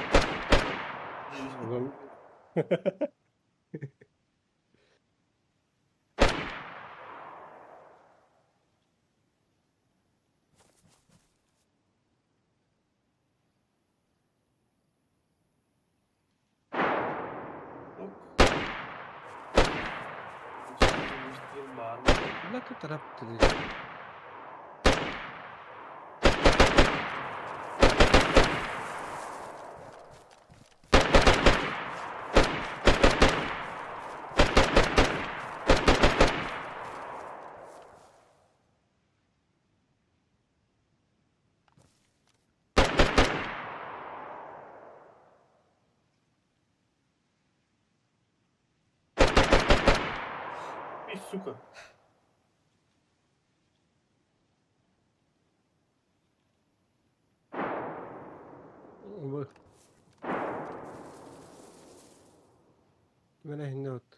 Бля, тут раптылы. И, сука. Бу. Менә инде вот.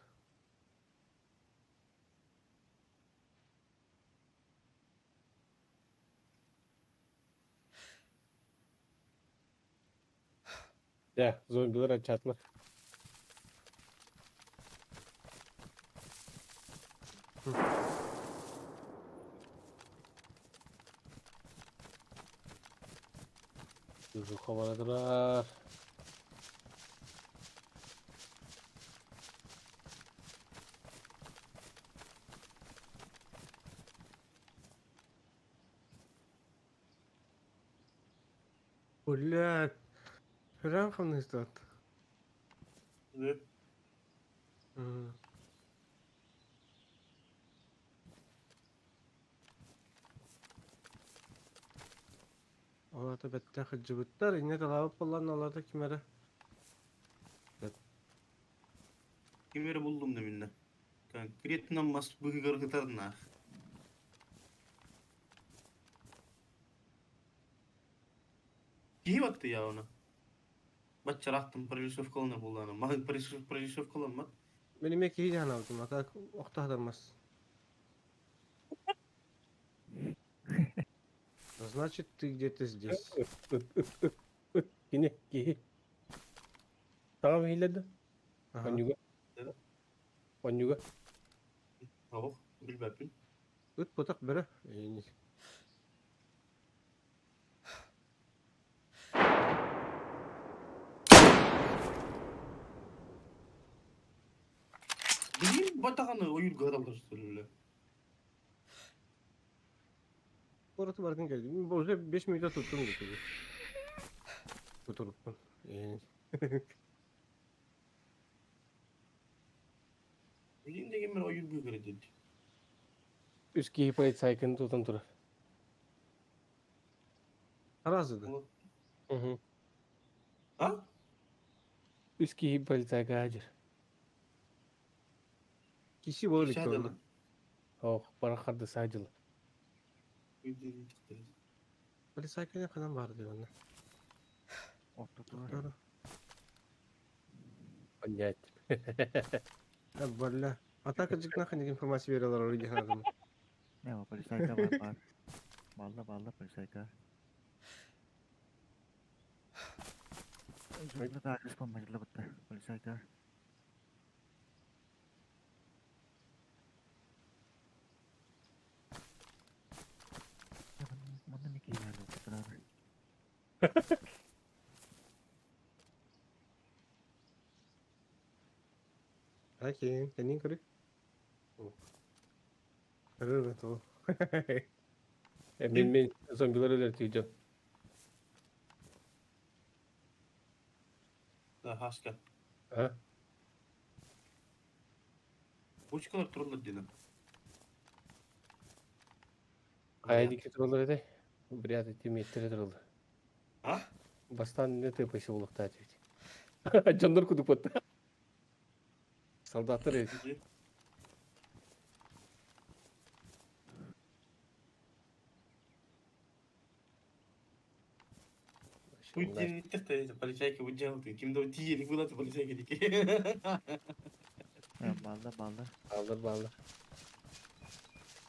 Да, зомбилар ачатлар. Хабарадылар. Блядь. Прям хамныстат. Да. Олата бәттә хыджыбыттар, инне талабып боллан олата кимере. Кимери булдум да минне. Конкретно мас быгыр гытарна. Кии батты я оны. Батчарахтым прорисовкаланыр булланы. Мага прорисовкаланмат. Мен эме кии жан алдым, ата охтадармас. Значит, ты где-то здесь. Кини, кии. Тагы хиледи. Ага. Онюга. Онюга. Ох, билбәппин. Ыт потак бөрө. Билим батаганы ойыр гадалдар сөйлөлө. Ораты бардын келди. Уже 5 минут туттум кетти. Тутуруппун. Билим деген мен ойыр быгыр деди. Үс кии полицайкын тутан турар. Аразыды. Угу. А? Үс кии полицайка ажыр. Киши болик тоже. Ох, барахарды сажылы. Полицайка канан бар деп аны. Оттутулар. Понять. Да, бля. Атака жикна ханник информация берелер орыди ханадым. Не, о, полицайка бар бар. Балла балла полицайка. Жылы да респон жылы бітті. Полицайка. Мында не кейлер отырар. Окей, кенин көрү. Көрөр то. Мен мен зомбилар өлөр түйдө. Да, хаска. А? Бочкалар туралар дедим. Кая дики туралар эте? Брят эти меттер туралар. А? Бастан не ты пойси улукта түйт. Жондар кудук батта. Солдаттар эти. Полицайка выделал ты. Ким да тиелик была ты полицайка дики. Балла балла. Баллар баллар.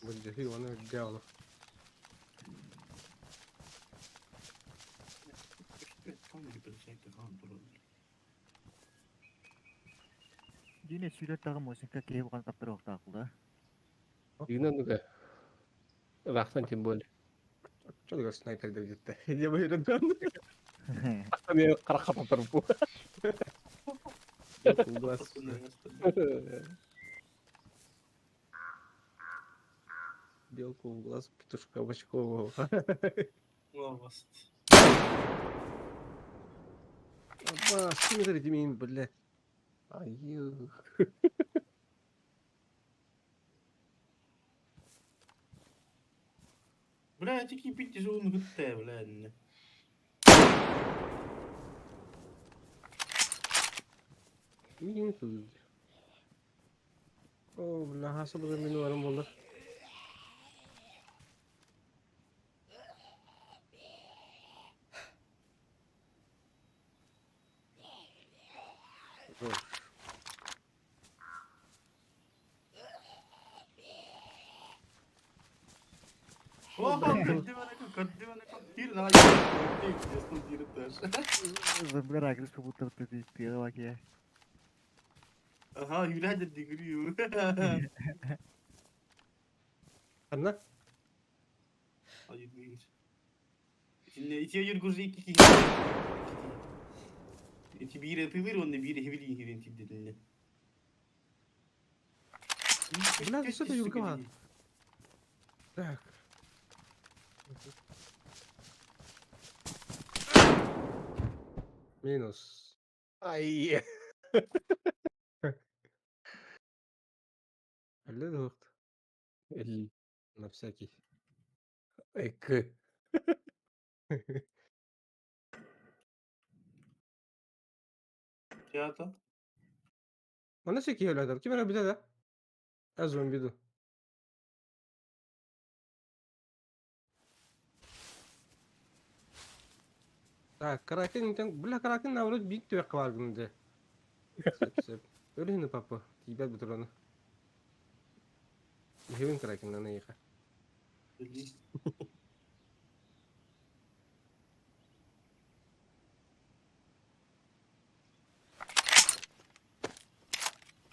Былдьаһыы уонна үрдээх олох. Дьиҥэ сүүрэр даҕа муосинка киһи бухан таптарыахтаах да. Дьиҥэ оннуга ыраахтан тем более. Чолугар снайпердар дьиттэ. Дьэ быһырын Ами харахха таптарбу. Глаз. Белку в глаз петушка бочкового. Апа, смотри, Димин, бля. Ай. Бля, эти кипить зону гытта, бля. Мин тут. О, бля, хаса бу мин барым болар. Зомбилар агресс как будто ты пела я. Ага, Юля дегрию. Анна? Ити юргуз iki Ити биир этилир, онно биир хевили хевин тибдилинне. Бля, что ты юрга? Так. Минус. Ай. Алло, Эл на всякий. Эк. Театр. Манна секи өлөдөр. Ким эрэ билэ да? А зомби ду. Так, Кракен, бля, Кракен наоборот бит түбэк бар гынды. Сөп, сөп. Өлүһүнү папа, тиийбэт бутураны. Иһэбин Кракеннан эйиэхэ.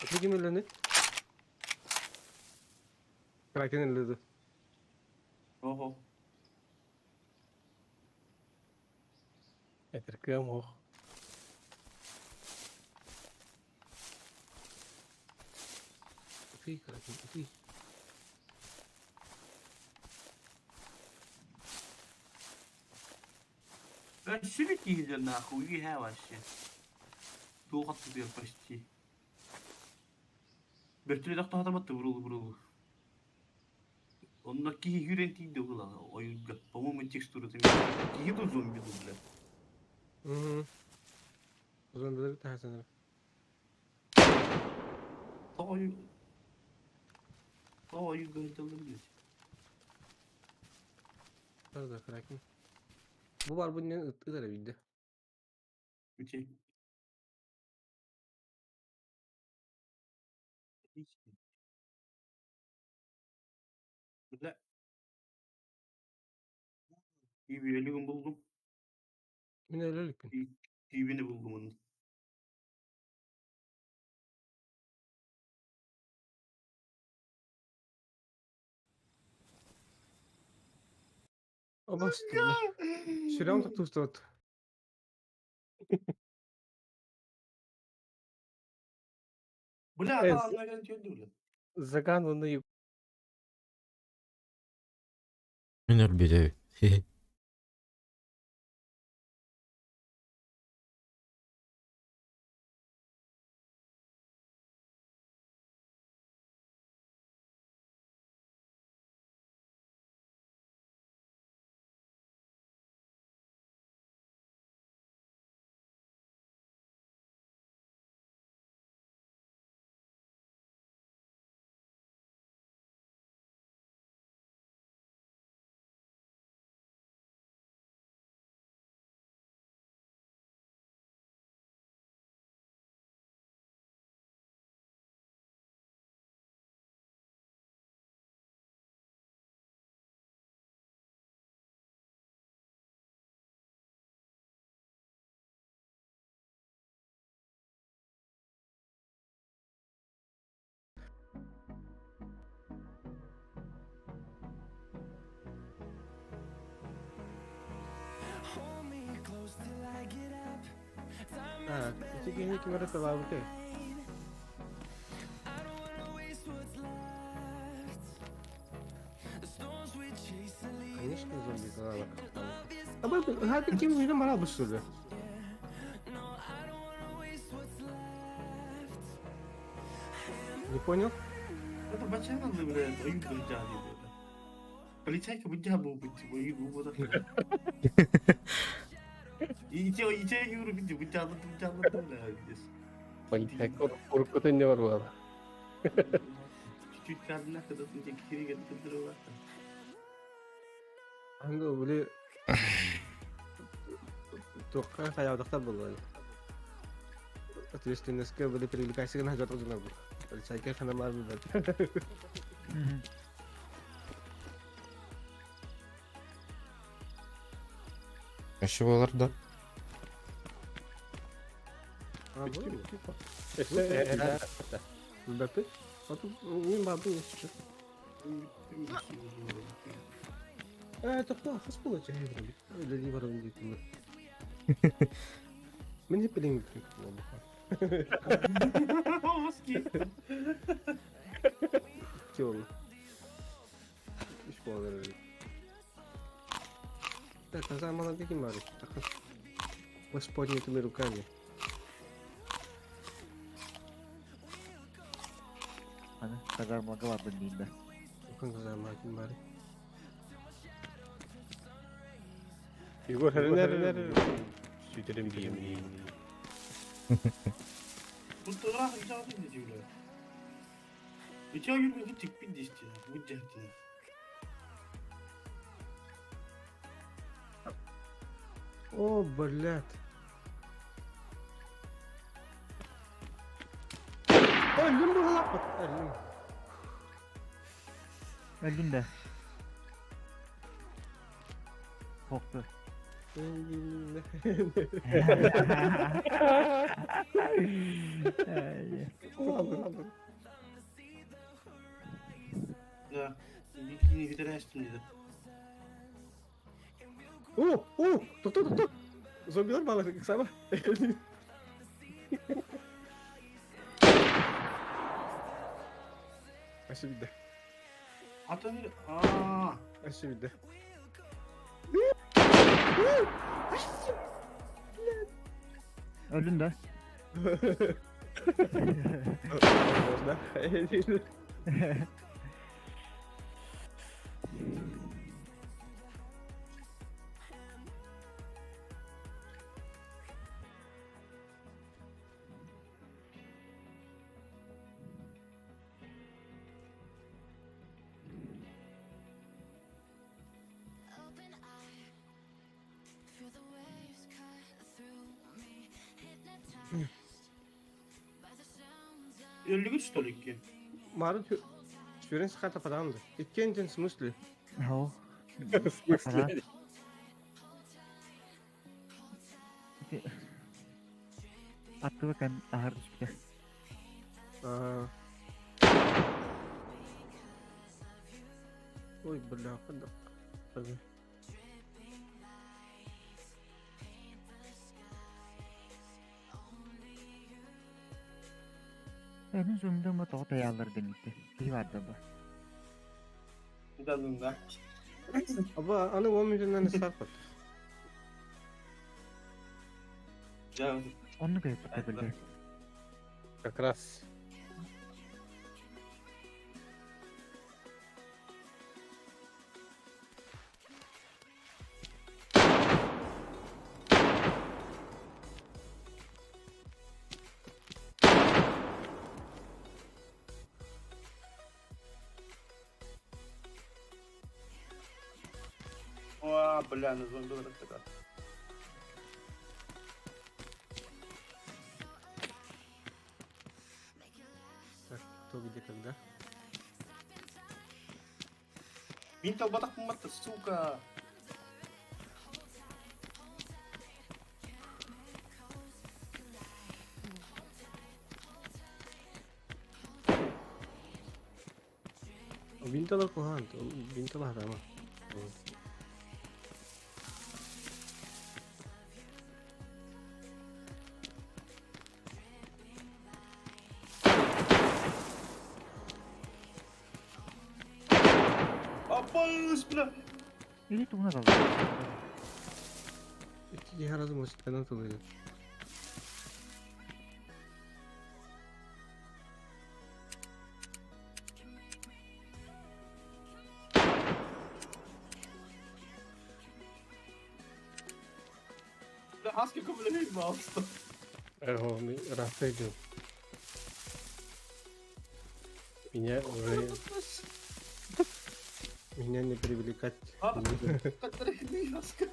Ити ким өлөнү? Кракен өллөдү. Ого. Этэр кыам ох. Ытый, Кракен, ытый. Шибики нахуй, иһэ вообще. Туохат почти. Бөртүлэ тохтоотомот бурулу бурулу. Онно киһи хүрэн тиийдэ була ойуурга. По-моему, текстура киһи ду зомби ду, бля. Мгм. Зомбилар таһасанар. Тоҕо тоҕо ойуурга сылдьаллар блядь. Да, Кракен. Бу бар бу нен ытар эбидде. Үчей. Бля. İyi өлүгүн булдум. Мин өлөлүкпүн. Кийбини булдум onu. Обасты. Сүрәм тустуот. Бля, Э, ата анна кэлэн бля. Заган оны Мин өлбүтэ. А, ити киһини ким эрэ талаабытай? Конечно, зомби талаабат. Абы, хаатын ким үйрен бара бысылды. Не понял? Это бачана бля, ойын бу Полицайка бу буолбут ойуу буолбатах. Ите ите юру бу бу бу бля. Полицайка уруккута не бар буолла. Чуть-чуть кадна, когда ты кириге тындырыла. Аны били туохха хайаабатахтар буолуо. Ответственностька были привлекайся гына жатыр жына бу. Полицайка ханамар бу. Еще болар да. А, бу. Бәпе? Мин бабын еще. Тоқта, хас була чәһе бит. Үлели барабын дип. Мин хеп билем Оски. Чё? Үч буолар. Так, а за молодые Мари. Так, с поднятыми руками. Аны казармага бардым дейм да. Казарма Мари. Егор, хәренәр. Сүтерем дием. Тут ыраах ичаҕын дии Ича юргу тикпин дисти. Бу жахтина. О, блядь. Өлдüm bu halak. Öldüm. Öldün de. Korktu. Да. Бикини хүтэрээстин диде. О, о, тоқта, тоқта. Зомбилар бала саба. Асы бидде. Ата аа. Асы бидде. Öldün de. Да. Өллүгүт что ли ки? Марын сүрен сахата падамды. Иккенжен смысле. Хо. В смысле? Аттыбы кән ахыр түспүтэ. А. Ой, бля, кадак. Benim zoom'da тоҕо таяллар денитти. Киһи барды ба. Да, да. Аба, аны 10 миллионнан сарпат. Да. Онну көйүп билде. Как раз. О, бля, на зомби такая. Так, кто где когда? Винтел батак мата, сука. Винтала кухан, винтала хатама. Опа, бля. Или тугуна далла. Икки разы музыканан тылыйды. Бля, Хаска көмөлөһүй маалста. Эго, растайдым. Меня уже... Меня не привлекать. Хаска.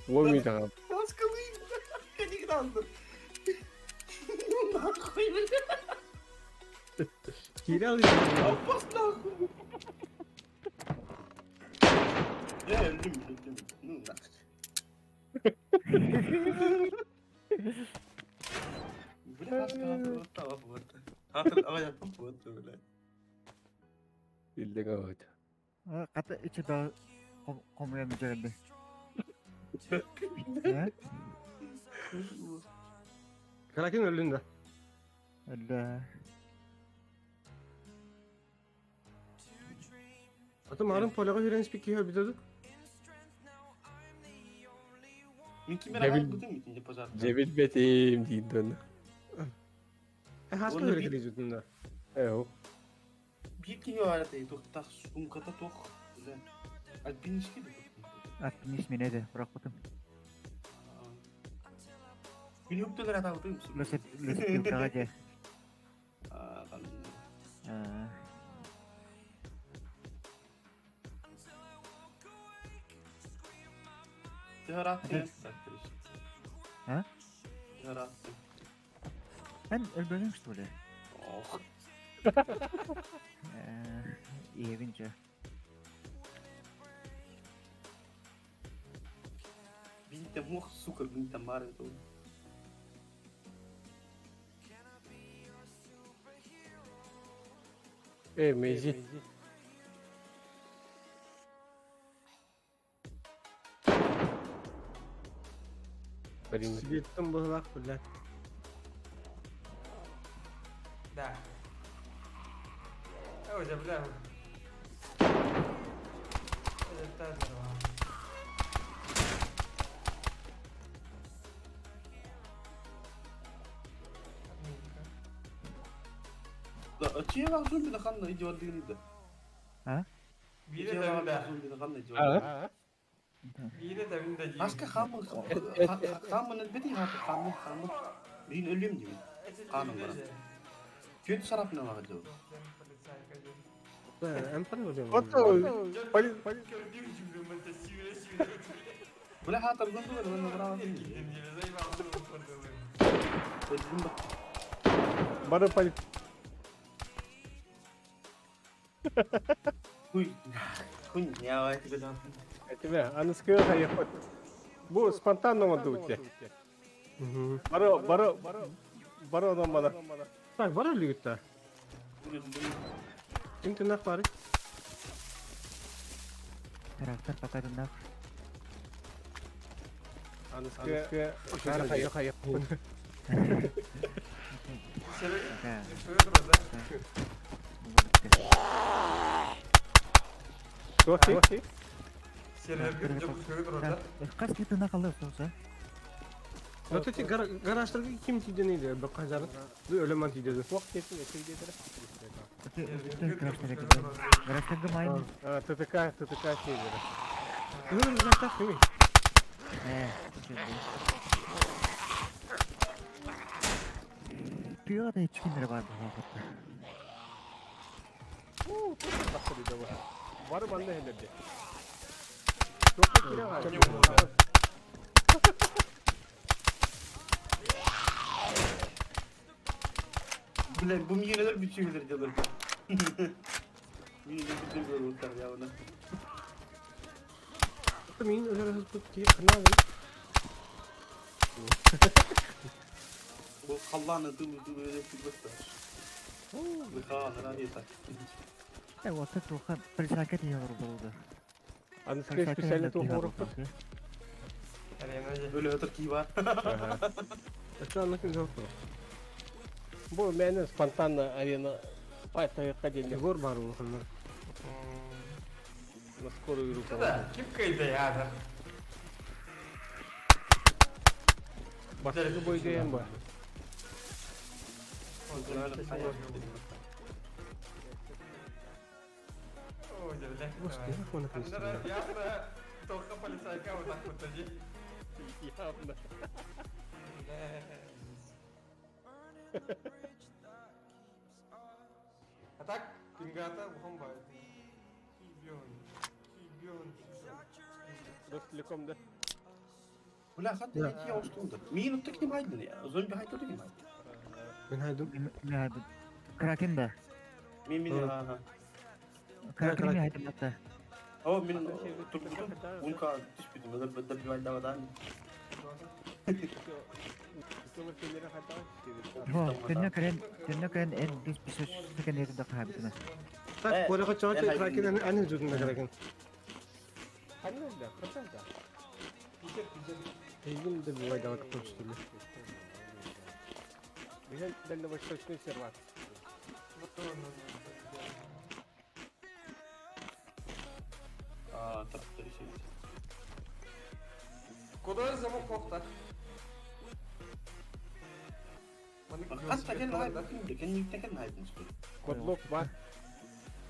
Во меня. Хаска вы. Ну нахуй, бля. Кирилл, Опас нахуй. Я öldüm, öldüm. Ну нахуй. Бля, Хаска, вот. Хатыр, ая, вот, бля. Илдең ават. Ката ичи да комуя мүжәрелди. Э? Каракин өлүн да. Өллө. Аты марын поляга хүрен спики хөбүдөдүк. Мин кимер ага бутым митинде пожар. Жебил бетим дейден. Э, хаска хүрен кирежүтүн да. Эо. Bir киһи арата тухтах сумката тух. Бля. Альпинистки ду. Альпинист мен эди, бирок бутум. Күн өптөлөр атабытым. Лөсеп, лөсеп пилкага же. Төһөраттын. А? Төһөраттын. Эн өлбөгөн что ли? Ох. Иебинче. Бинте мух, сука, бинте мары то. Эй, мези. Светтен бұғылақ, блядь. Да. Ой, да, бля. Это Да, чие вак зомби ханна идиот дигниде. А? Бире да. Зомби ханна идиот. А? Бире да бинде. Аска хамы хамы бити хаты хамы хамы. Бин өлөм дейм. Каным бар. Күн сарапына вак жол. Бля хатыр гүндү мен бара. Бары пали. Хуй. Хуй, я это да. Тебе, аныскы хайып. Бу спонтанно мадуте. Бары, бары, бары онан бана. Так, бар өлүгүттә. Ким тынак бар? Трактор пока тынак. Аныскы хайып хайып. Туох Кас китына калды соса. Вот эти гараждарға ким тиден edi? Bir қажары. Өлеман тидеді. Туох тетин этилдедер. Гараждагы майын. ТТК, ТТК тедер. Өлем жақтақ кими? Э, Тыга да ичкиндер бар бу вакытта. Бары банда хелерде. Бля, бу мигенелер бүтүгүлөр делер. Мигенелер бүтүгүлөр уртар явына. Мин өлөр хызбыт ки кына Бу халланы дылы дылы элек билбестер. Быхаан рахета. Э, вот это уха присакет я болду. Аныскы специально туох оруктук. Өлө өтөр ки бар. Это аныкын жок. Бу мени спонтанно арена пайтайга келди. Егор бар улаханнар. На скорую руку. Да, ким кыйды языр. Бастакы бойгайан ба. Явно только полицайка вот так вот тоді. Явно. А так, пингата ухом бай. Кибен, кибен. Ростелеком, да? Бля, хат я устуда. Мин уттак не майдын я. Зомби хайт не майдын. Мен хайдым. Мен хайдым. Кракен да. Мин мин ага. Кракен мен хайдым атта. О, мин тургутум. Унка түспүдүм. Бада добивать давадан. Төннө кэлэн, төннө кэлэн эн бис бис сәкән ерінде қабытына. Так, Коля чоҕо Кракен аны жүзүндө Кракен. Ханна да, ханна да. Питер, Питер. Эйгин де бывай давай кончили. Билен дальневосточный сервак. А, трактор сидит. Куда замок кохта? Хат такен хайдын. Кен такен хайдын. Кодлок бар.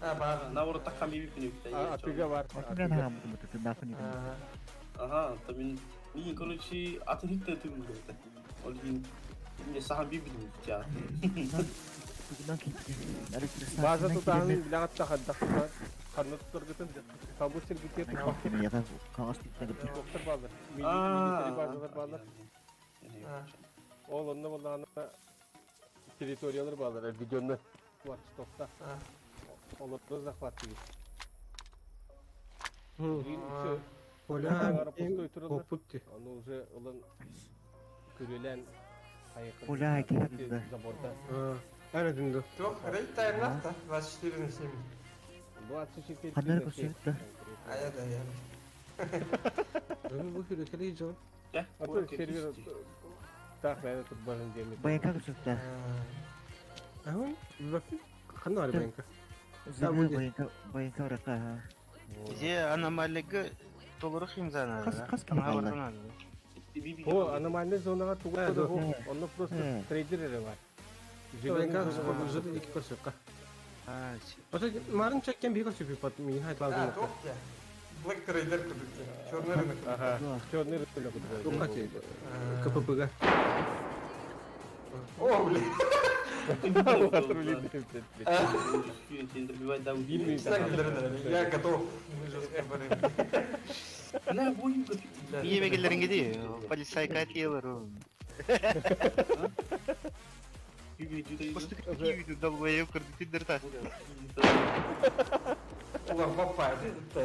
А, бар. Наоборот, так хами бипин А, атыга бар. Мен хам бу нафы Ага, там мин мин короче атын хитте түгүн кетти. Ол кийин эмне сахан бибин жа. База тутаан билягатта хадда. Ханна тургутун табу сиргите Доктор базар. Милитари базалар базар. Ол онна боллаана территориялар базар, видеоны Владивостокта. Олорду захватили. Оля, Опутти. Ону уже олон көрөлөн Оля, киһи заборда. Ана дүндө. Туох, рейд тайм нафта, 24 на 7. 24 Ханнар көрсөттө. А я да, я. Бу хүрөкелей жол. А то сервер так, наверное, тут бажан демит. Баянка көрсөттө. Ахун, бафи. Ханна бар баянка. Баянка, баянка орака. Зе аномалига толору химзана. Кас кас ким калды? О, аномальный зонага тугу Онно просто трейдер бар. Баянка жыды эки көрсөккө. Ото марын чеккен бир көрсөп пат мин хайт А, туох те. Black Trader кудукте. Черный рынок. Ага, черный рынок. Тука те. КППга. О, блин. Я готов. Ийе гиди, полицайка тиелер. Просто какие долбоеб кырдытыдыр та. Улар баппай,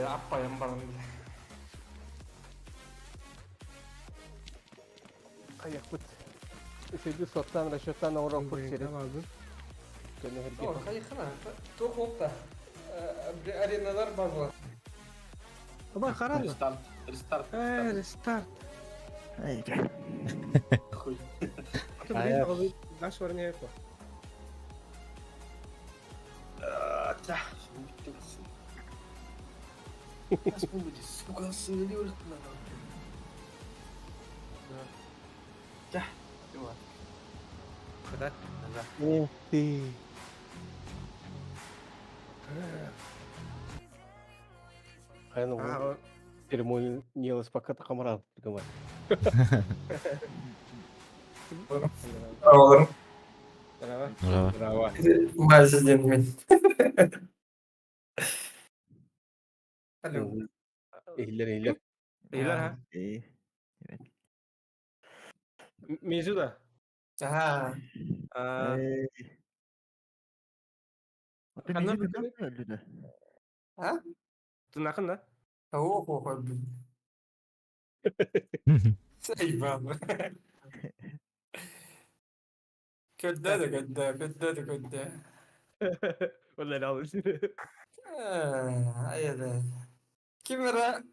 аппайым барым. Каяк бут. Үсөйдү соттан, расчеттан оңрок бут серет. О, кайхана. Туох опта. Ареналар базла. Аба харалы. Рестарт, рестарт. Э, рестарт. Ай. Хуй. Наш варня это. Да, Сука, сыны надо. Да, Куда? Ух ты. Хайна церемониялась пока тамара пригомай. Здорово. Здорово. Здорово. Президент мен. Алло. Эйлер, эйлер. Эйлер, ha? Э. Межу да. Ага. Ханна көрсөттө. А? Тунакын да? Ох, ох, блин. Сайбан. Когда да, когда, когда да, когда. والله العظيم. Айда. Ким ра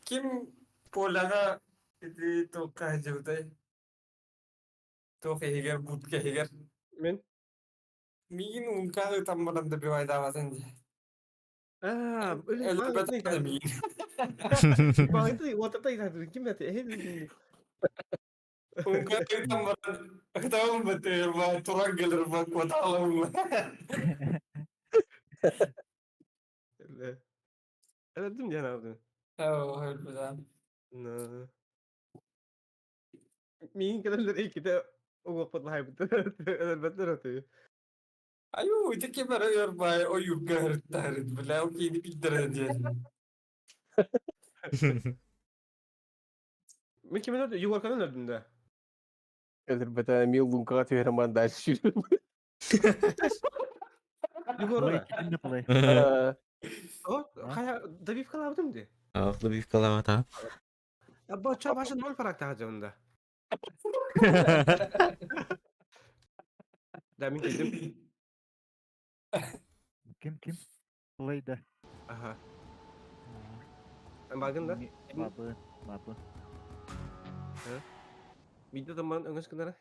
ким полага ити тоққа жыбытай. Тоқ егер бутка егер. Мен? Мигин ункалы тамбаран добивай давасан. Аа, Ким это? Өлөрдүм диэн аҕабын. Миигин кэлэллэр иккитэ уҥуохпут лаһайбыттар өлөрбөттөр отую. Аю, ити ким эрэ өр баай ойуурга ыһырыттаһырыт, бля, ол киһини билдэрэ диэн. Мин кимин өлөрдүм? Егорканы өлөрдүм да. Өлөрбөтө эмиэ луҥкаҕа түһэрэн баран дальше сүүрдүм. Егор Плей, плей. Хайа, добивкалаабытым дии. Ах, добивкалаабата. Бачча баша ноль парактаха дьонда. Да, мин кэллим. Ким ким? Плей да. Ага. Багын да? Бабы, бабы. Видео таман өҥөс гынара.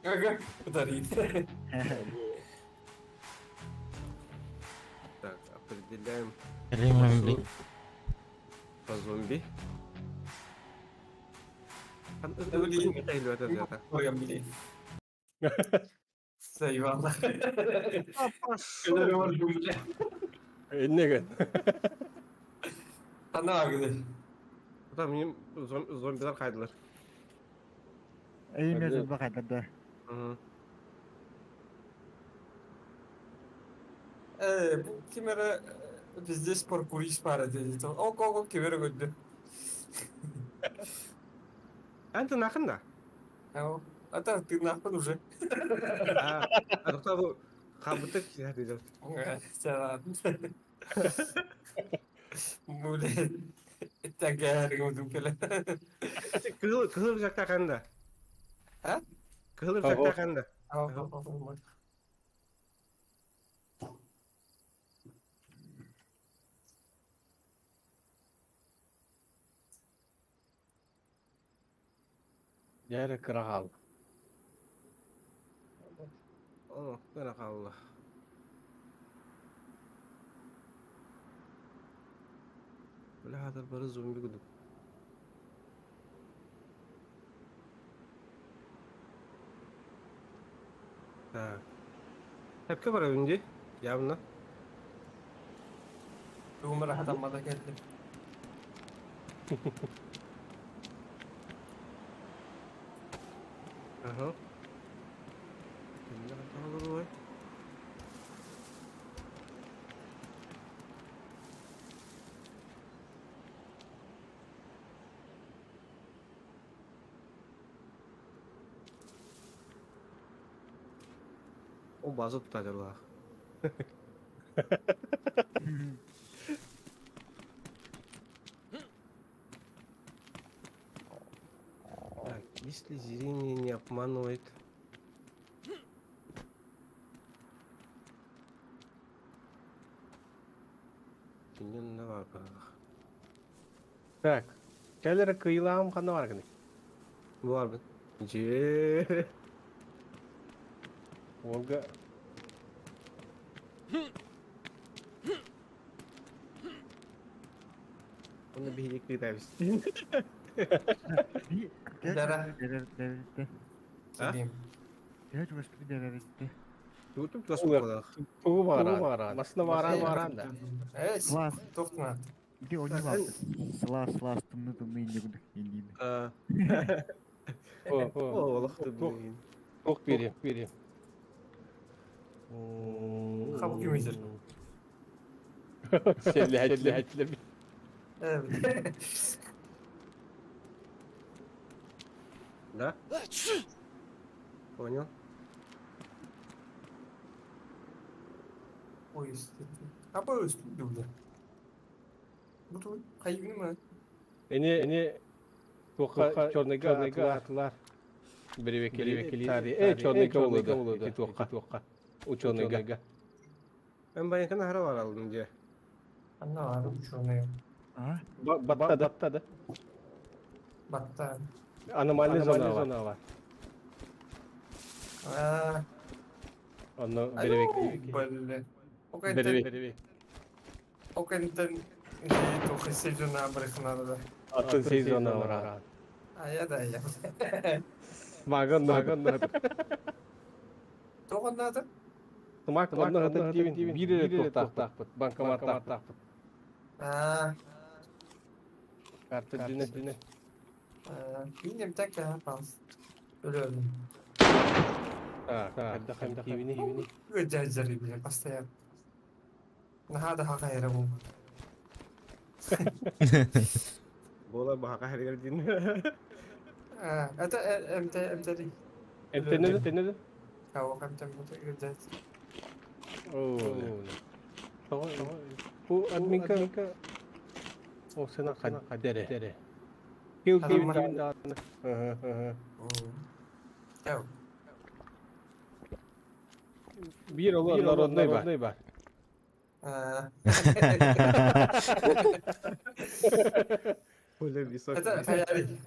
Ага, подарит. Так, определяем по зомби. Eyvallah. Иннеген. Ана агды. Там минем зомбилар кайдылар. Эй, мен зомби кайдыр да. Э, бу кимере пиздец паркурист бар dedi. Ок, ок, ок, кимере көддү. Эн тынахын да? Ата тынахпын уже. А, тоқта бу хабытык киһи Блин, тәгәргә кэлэ. Кыһыл кыһыл рюкзакта ханда. А? Кыһыл рюкзакта ханда. Дьэ кыра хаал. О, кыра хаалла. Бля, хатыр бары зомби кудук. Так. Тепке бар önce. Явно. Умар хатаммада келдим. Ага. О, база туталар. Так, если зрение не обманывает. Так. Кэлэр кыйлаам ханна бар гыны? Бар бит. Же. Ольга. Оны биһиги кыйтабыз. Дара. Тутуп тас буолар. Тугу баран. Масына баран баран да. Э, Класс. тоқтына. Иди ойнап алды. Сылаас сылаас тымны тымны инде күндүк инде. О, О, олох Тух тух бери, бери. Хабы кимезер. Сэлэ сэлэ сэлэ. Да? Понял. Ой, а по үстү Бу кайгы Эне эне туха черныйга атылар. Беребекели тари. Э, черныйга болду. Туха туха. Ученыйга. Мен баянканы хара бар алдым же. Анна бар ученый. А? Батта батта да. Батта. Аномальный зона бар. А. Онно беребекели. Блин. Ол Ол кэнниттэн туох сезона барыхнаада. Атын сезона бараан. Айа да айа. Маган маган. Тоҕо оннаата? Тумак онно хата тиибин биир эрэ туохтаахпыт, банкоматтаахпыт. Аа. Карта дүнэ дүнэ. Мин эмтэн кэһэ палс. Өлөмүн. Так, хайдах хайдах тиибини. Ыдьа-дьары биле постоянно. Наһаа да хаха эрэ буолбут. Буола баһака хэригэр дин. Это МТ МТ Эмтэннэ эмтэннэ. Кого эмтэммит ыдьа. Оо. Бу админка О сена хадере. Кил кил кил. Яу. Биир олу народный бар. Это хаяри.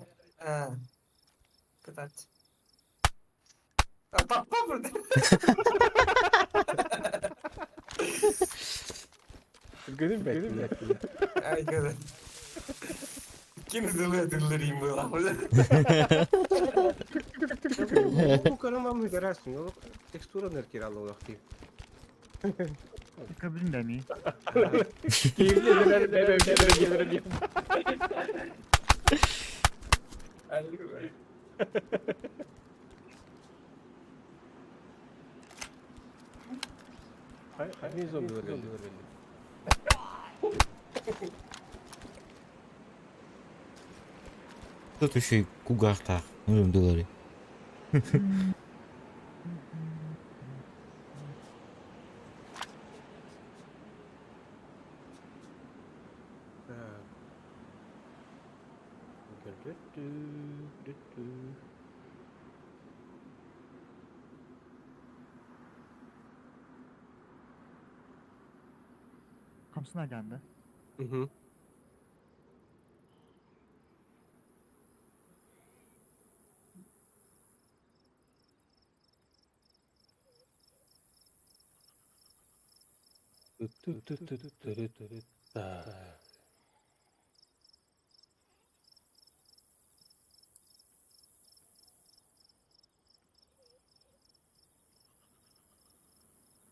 Катать. Папа, Гүнүм бэт. Ай, когда. Ким зылы была. Бу көрөм көрәсің, ол текстура нер киралы олақ дейм. Кабин да ми. Не зомби Тут еще и кугартах. Ну, доллары. Хамсына geldi. Угу.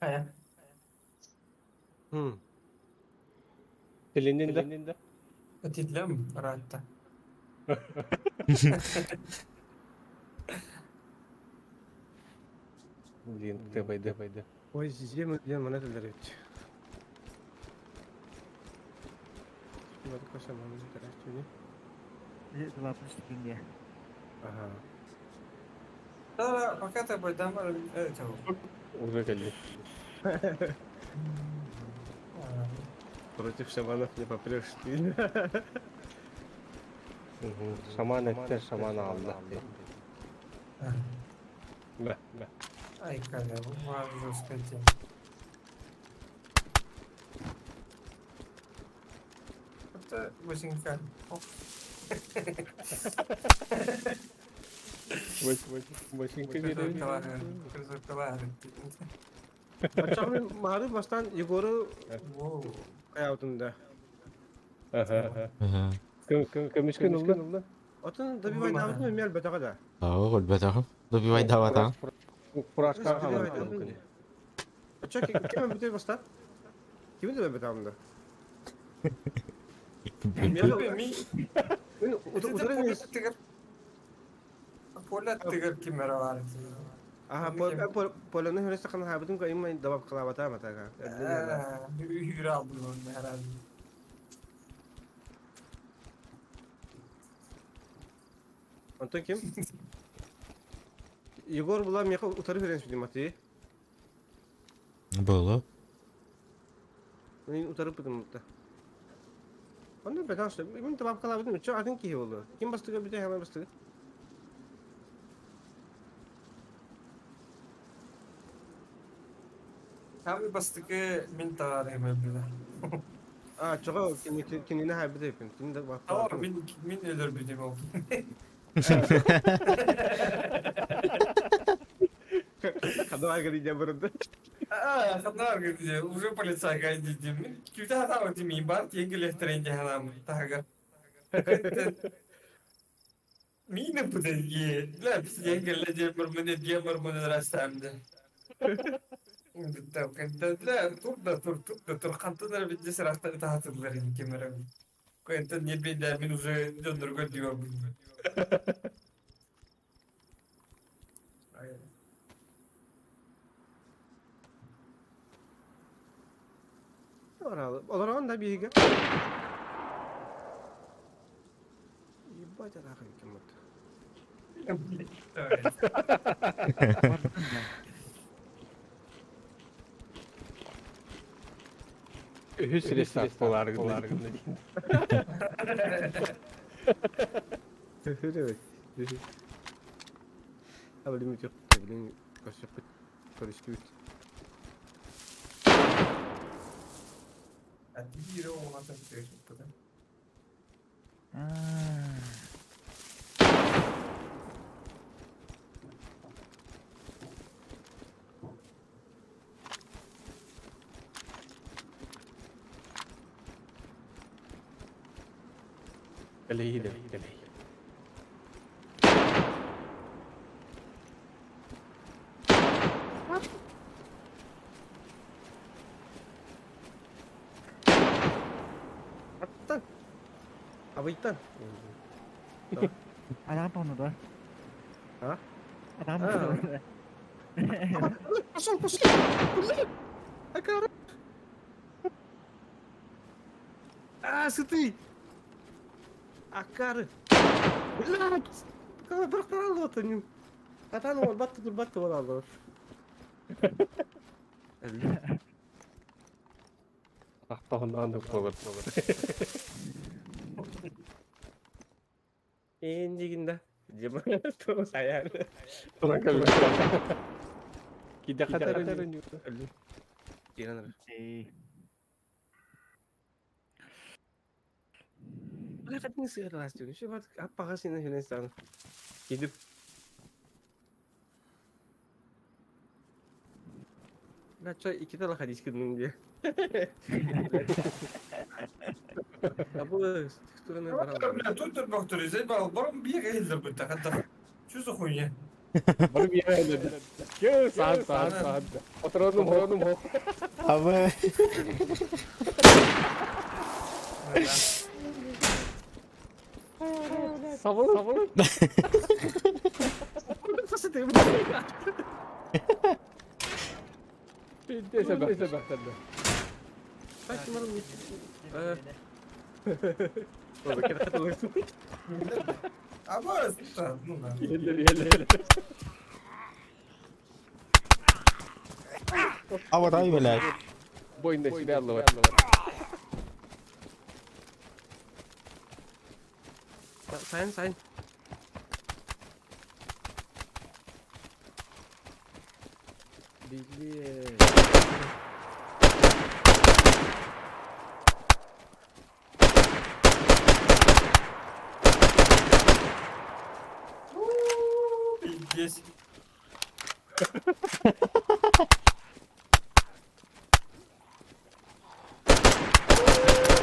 Хайа. Телиннин да? Этидлем ыраатта. Блин, ты пойди, пойди. Ой, зем, зем, она это дарит. Вот такой самый интересный. Лапы Ага. Да, пока ты пойдем, этого. Уже кали. Против шаманов не попрешь ты. Шаман это шаман алды. Да, да. Ай, когда, вам жесткая тема. Это бусинка. Босинка Мары бастан Егору каябытында. Ага. Көмүскөн улла. Отун добивай давытын мел бетага да. Ага, гол бетага. Добивай давата. Фуражка алып. Чо ким бите баста? Ким де бетагында? Мен Поля тыгыр кимера бар. Ага, полоны хөрөс кан хабытын ко имма давап кылабата матага. Hür aldım onu herhalde. Антон ким? Егор була меха утары берен сүдүм аты. Было. Мен утары бутум да. Онда бетан что? Мен давап кылабытым. Чо атын ки болду. Ким бастыгы бите хама бастыгы? Abi бастыкы мен тарарым öldüler. А, чого кинини хабыт эпин. Ким да бап. Tamam min min ölür bildim oldu. Кадавай гри жабырды. А, хатнаар гыдьы, уже полицайга дидим. Күүтэ хатаабыт дими бар тиэн келехтерин дьаһанам таһыгар. Миинэ путайги. Ла бис диэн келле же мырмыны диэн мырмыны растамды. Ла тур да тур тур да тур хантан битте сырахтан таһатылар кемерем. Кентен не бейдә мин уже дьоннорго диyor Олорон да биһиги. Ебать, арахын кем вот. Үһүс рестарт болар гына. Evet. Абылым yok. Блин, көрсөппүт. Көрүстүбүт. Биир оҕуната бүтэ. Кэлэйи кэлэйи. Аттан. Абыйтан. Адам тону да. А? Адам А. тону. Пошел, пошел. Блин. Акара. А, сыты. Акары. Блядь. Бір қаралы отын. Атаны ол батты тұр батты ол Ақтағынан болар. Эндигинде. Жема саяр. Туран кэлбит. Киде хатар. Киран. Бля, хат не сыгралась. Еще вот аппаға сені жөнестан. Кидip. Бля, чо, iki tane hadis кыдың де. А бу текстураны барал. Бля, тут доктор, изай бал, барым бие хилдер бит, хатта. Что за хуйня? Бар бие Кö саат саат саат. Отуродум отуродум хок. Абы. Сабыл сабыл. Пиздец, бахтады. А ну да. Еле еле. Абатай, блядь. Бойында себя алып. Сайын, сайын. Били. Пиздец.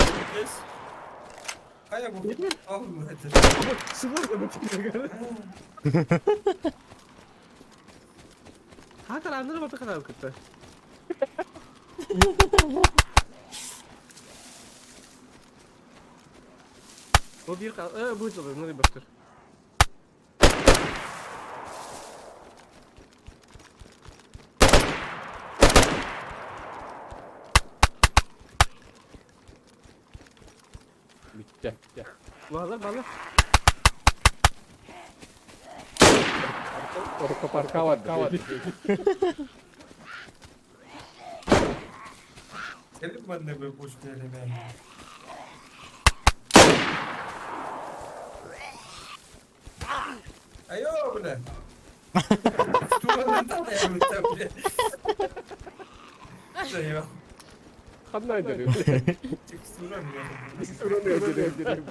Пиздец. А я буду. Хатар аннары баты кадar кытты. Бу бир бу жолы, ну бактыр. Битте. Балар, балар. Орко паркават. Келип манны бы пушку элемен. Айо, бля. Стула бля. Заебал. Ханна дерим. Текстура мне. Текстура дерим.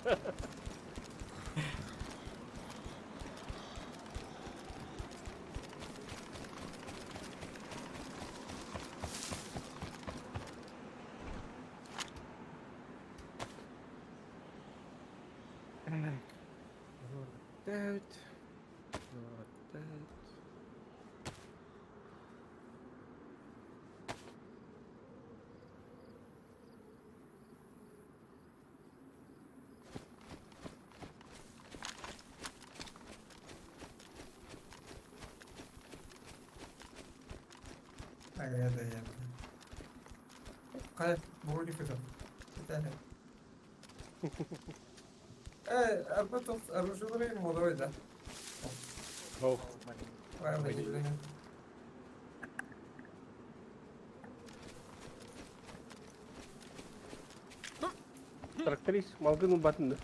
Иккитээбит. Аттаабыт. Айа-дайа. Хайа, броник это. Это. Арба тох оружие молодой, да. Ох. Правильно, Тракторист малгын убатынды.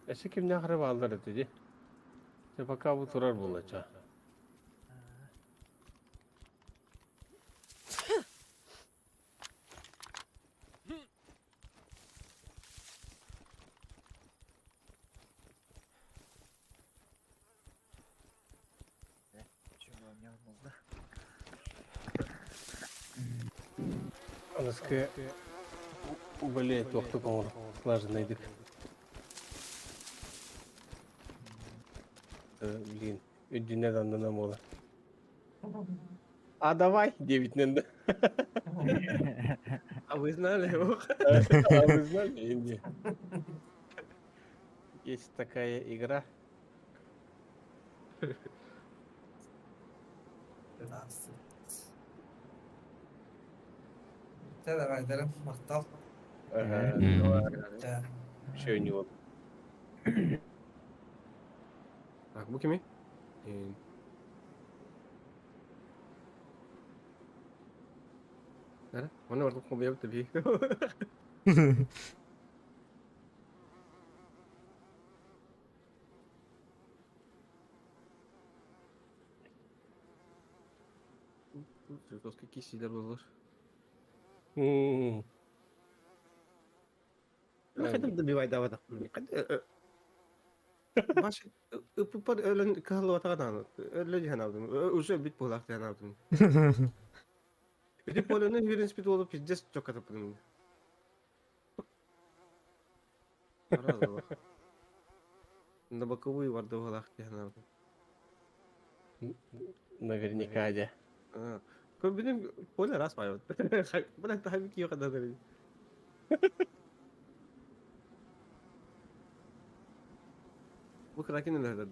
Эсе кимнээх эрэ бааллар этэ дии. Дьэ пока бу турар буолла ча. Аныскы более туохтук оҥор слаженныйдык. Блин, үрдүнэн аннынан буолар. А давай, девять да. А вы знали? А вы знали или нет? Есть такая игра. Чэ, давай, дарым, махтал. Ага, Чэ. Еще не вот. Так, бу кими? Нere? Оны ордук кобуя бит би. Жесткий кисилер болар. Хәтем добивай давай. Баш ыппар өлөн кыһылы атадан. Өлө дигән алдым. Уже бит булак дигән алдым. Бит полены бирин спит булып пиздец чок атып мин. На боковую барды булак дигән алдым. Наверняка, да. Көп бинем поле раз байбыт. Бына тахами кио кадар. Бу кракен эле.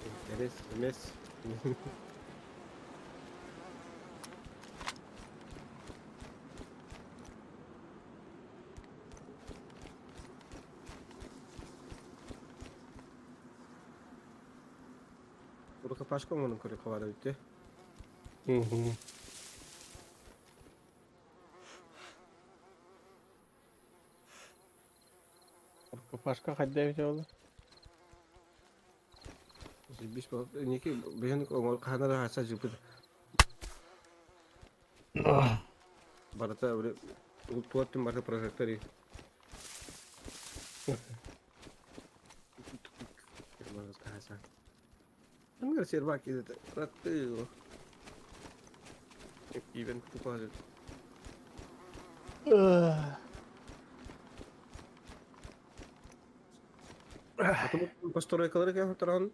Интерес, эмес. Рукопашка оның көрі қабары өтті. Рукопашка хадда бит oldu. Биш неки бэхэн ханара хаса жипит. Барата туаттын барта прожектори. Ангар сервак иде. Раты. Ивент тупажет. Постройкалар кем туран.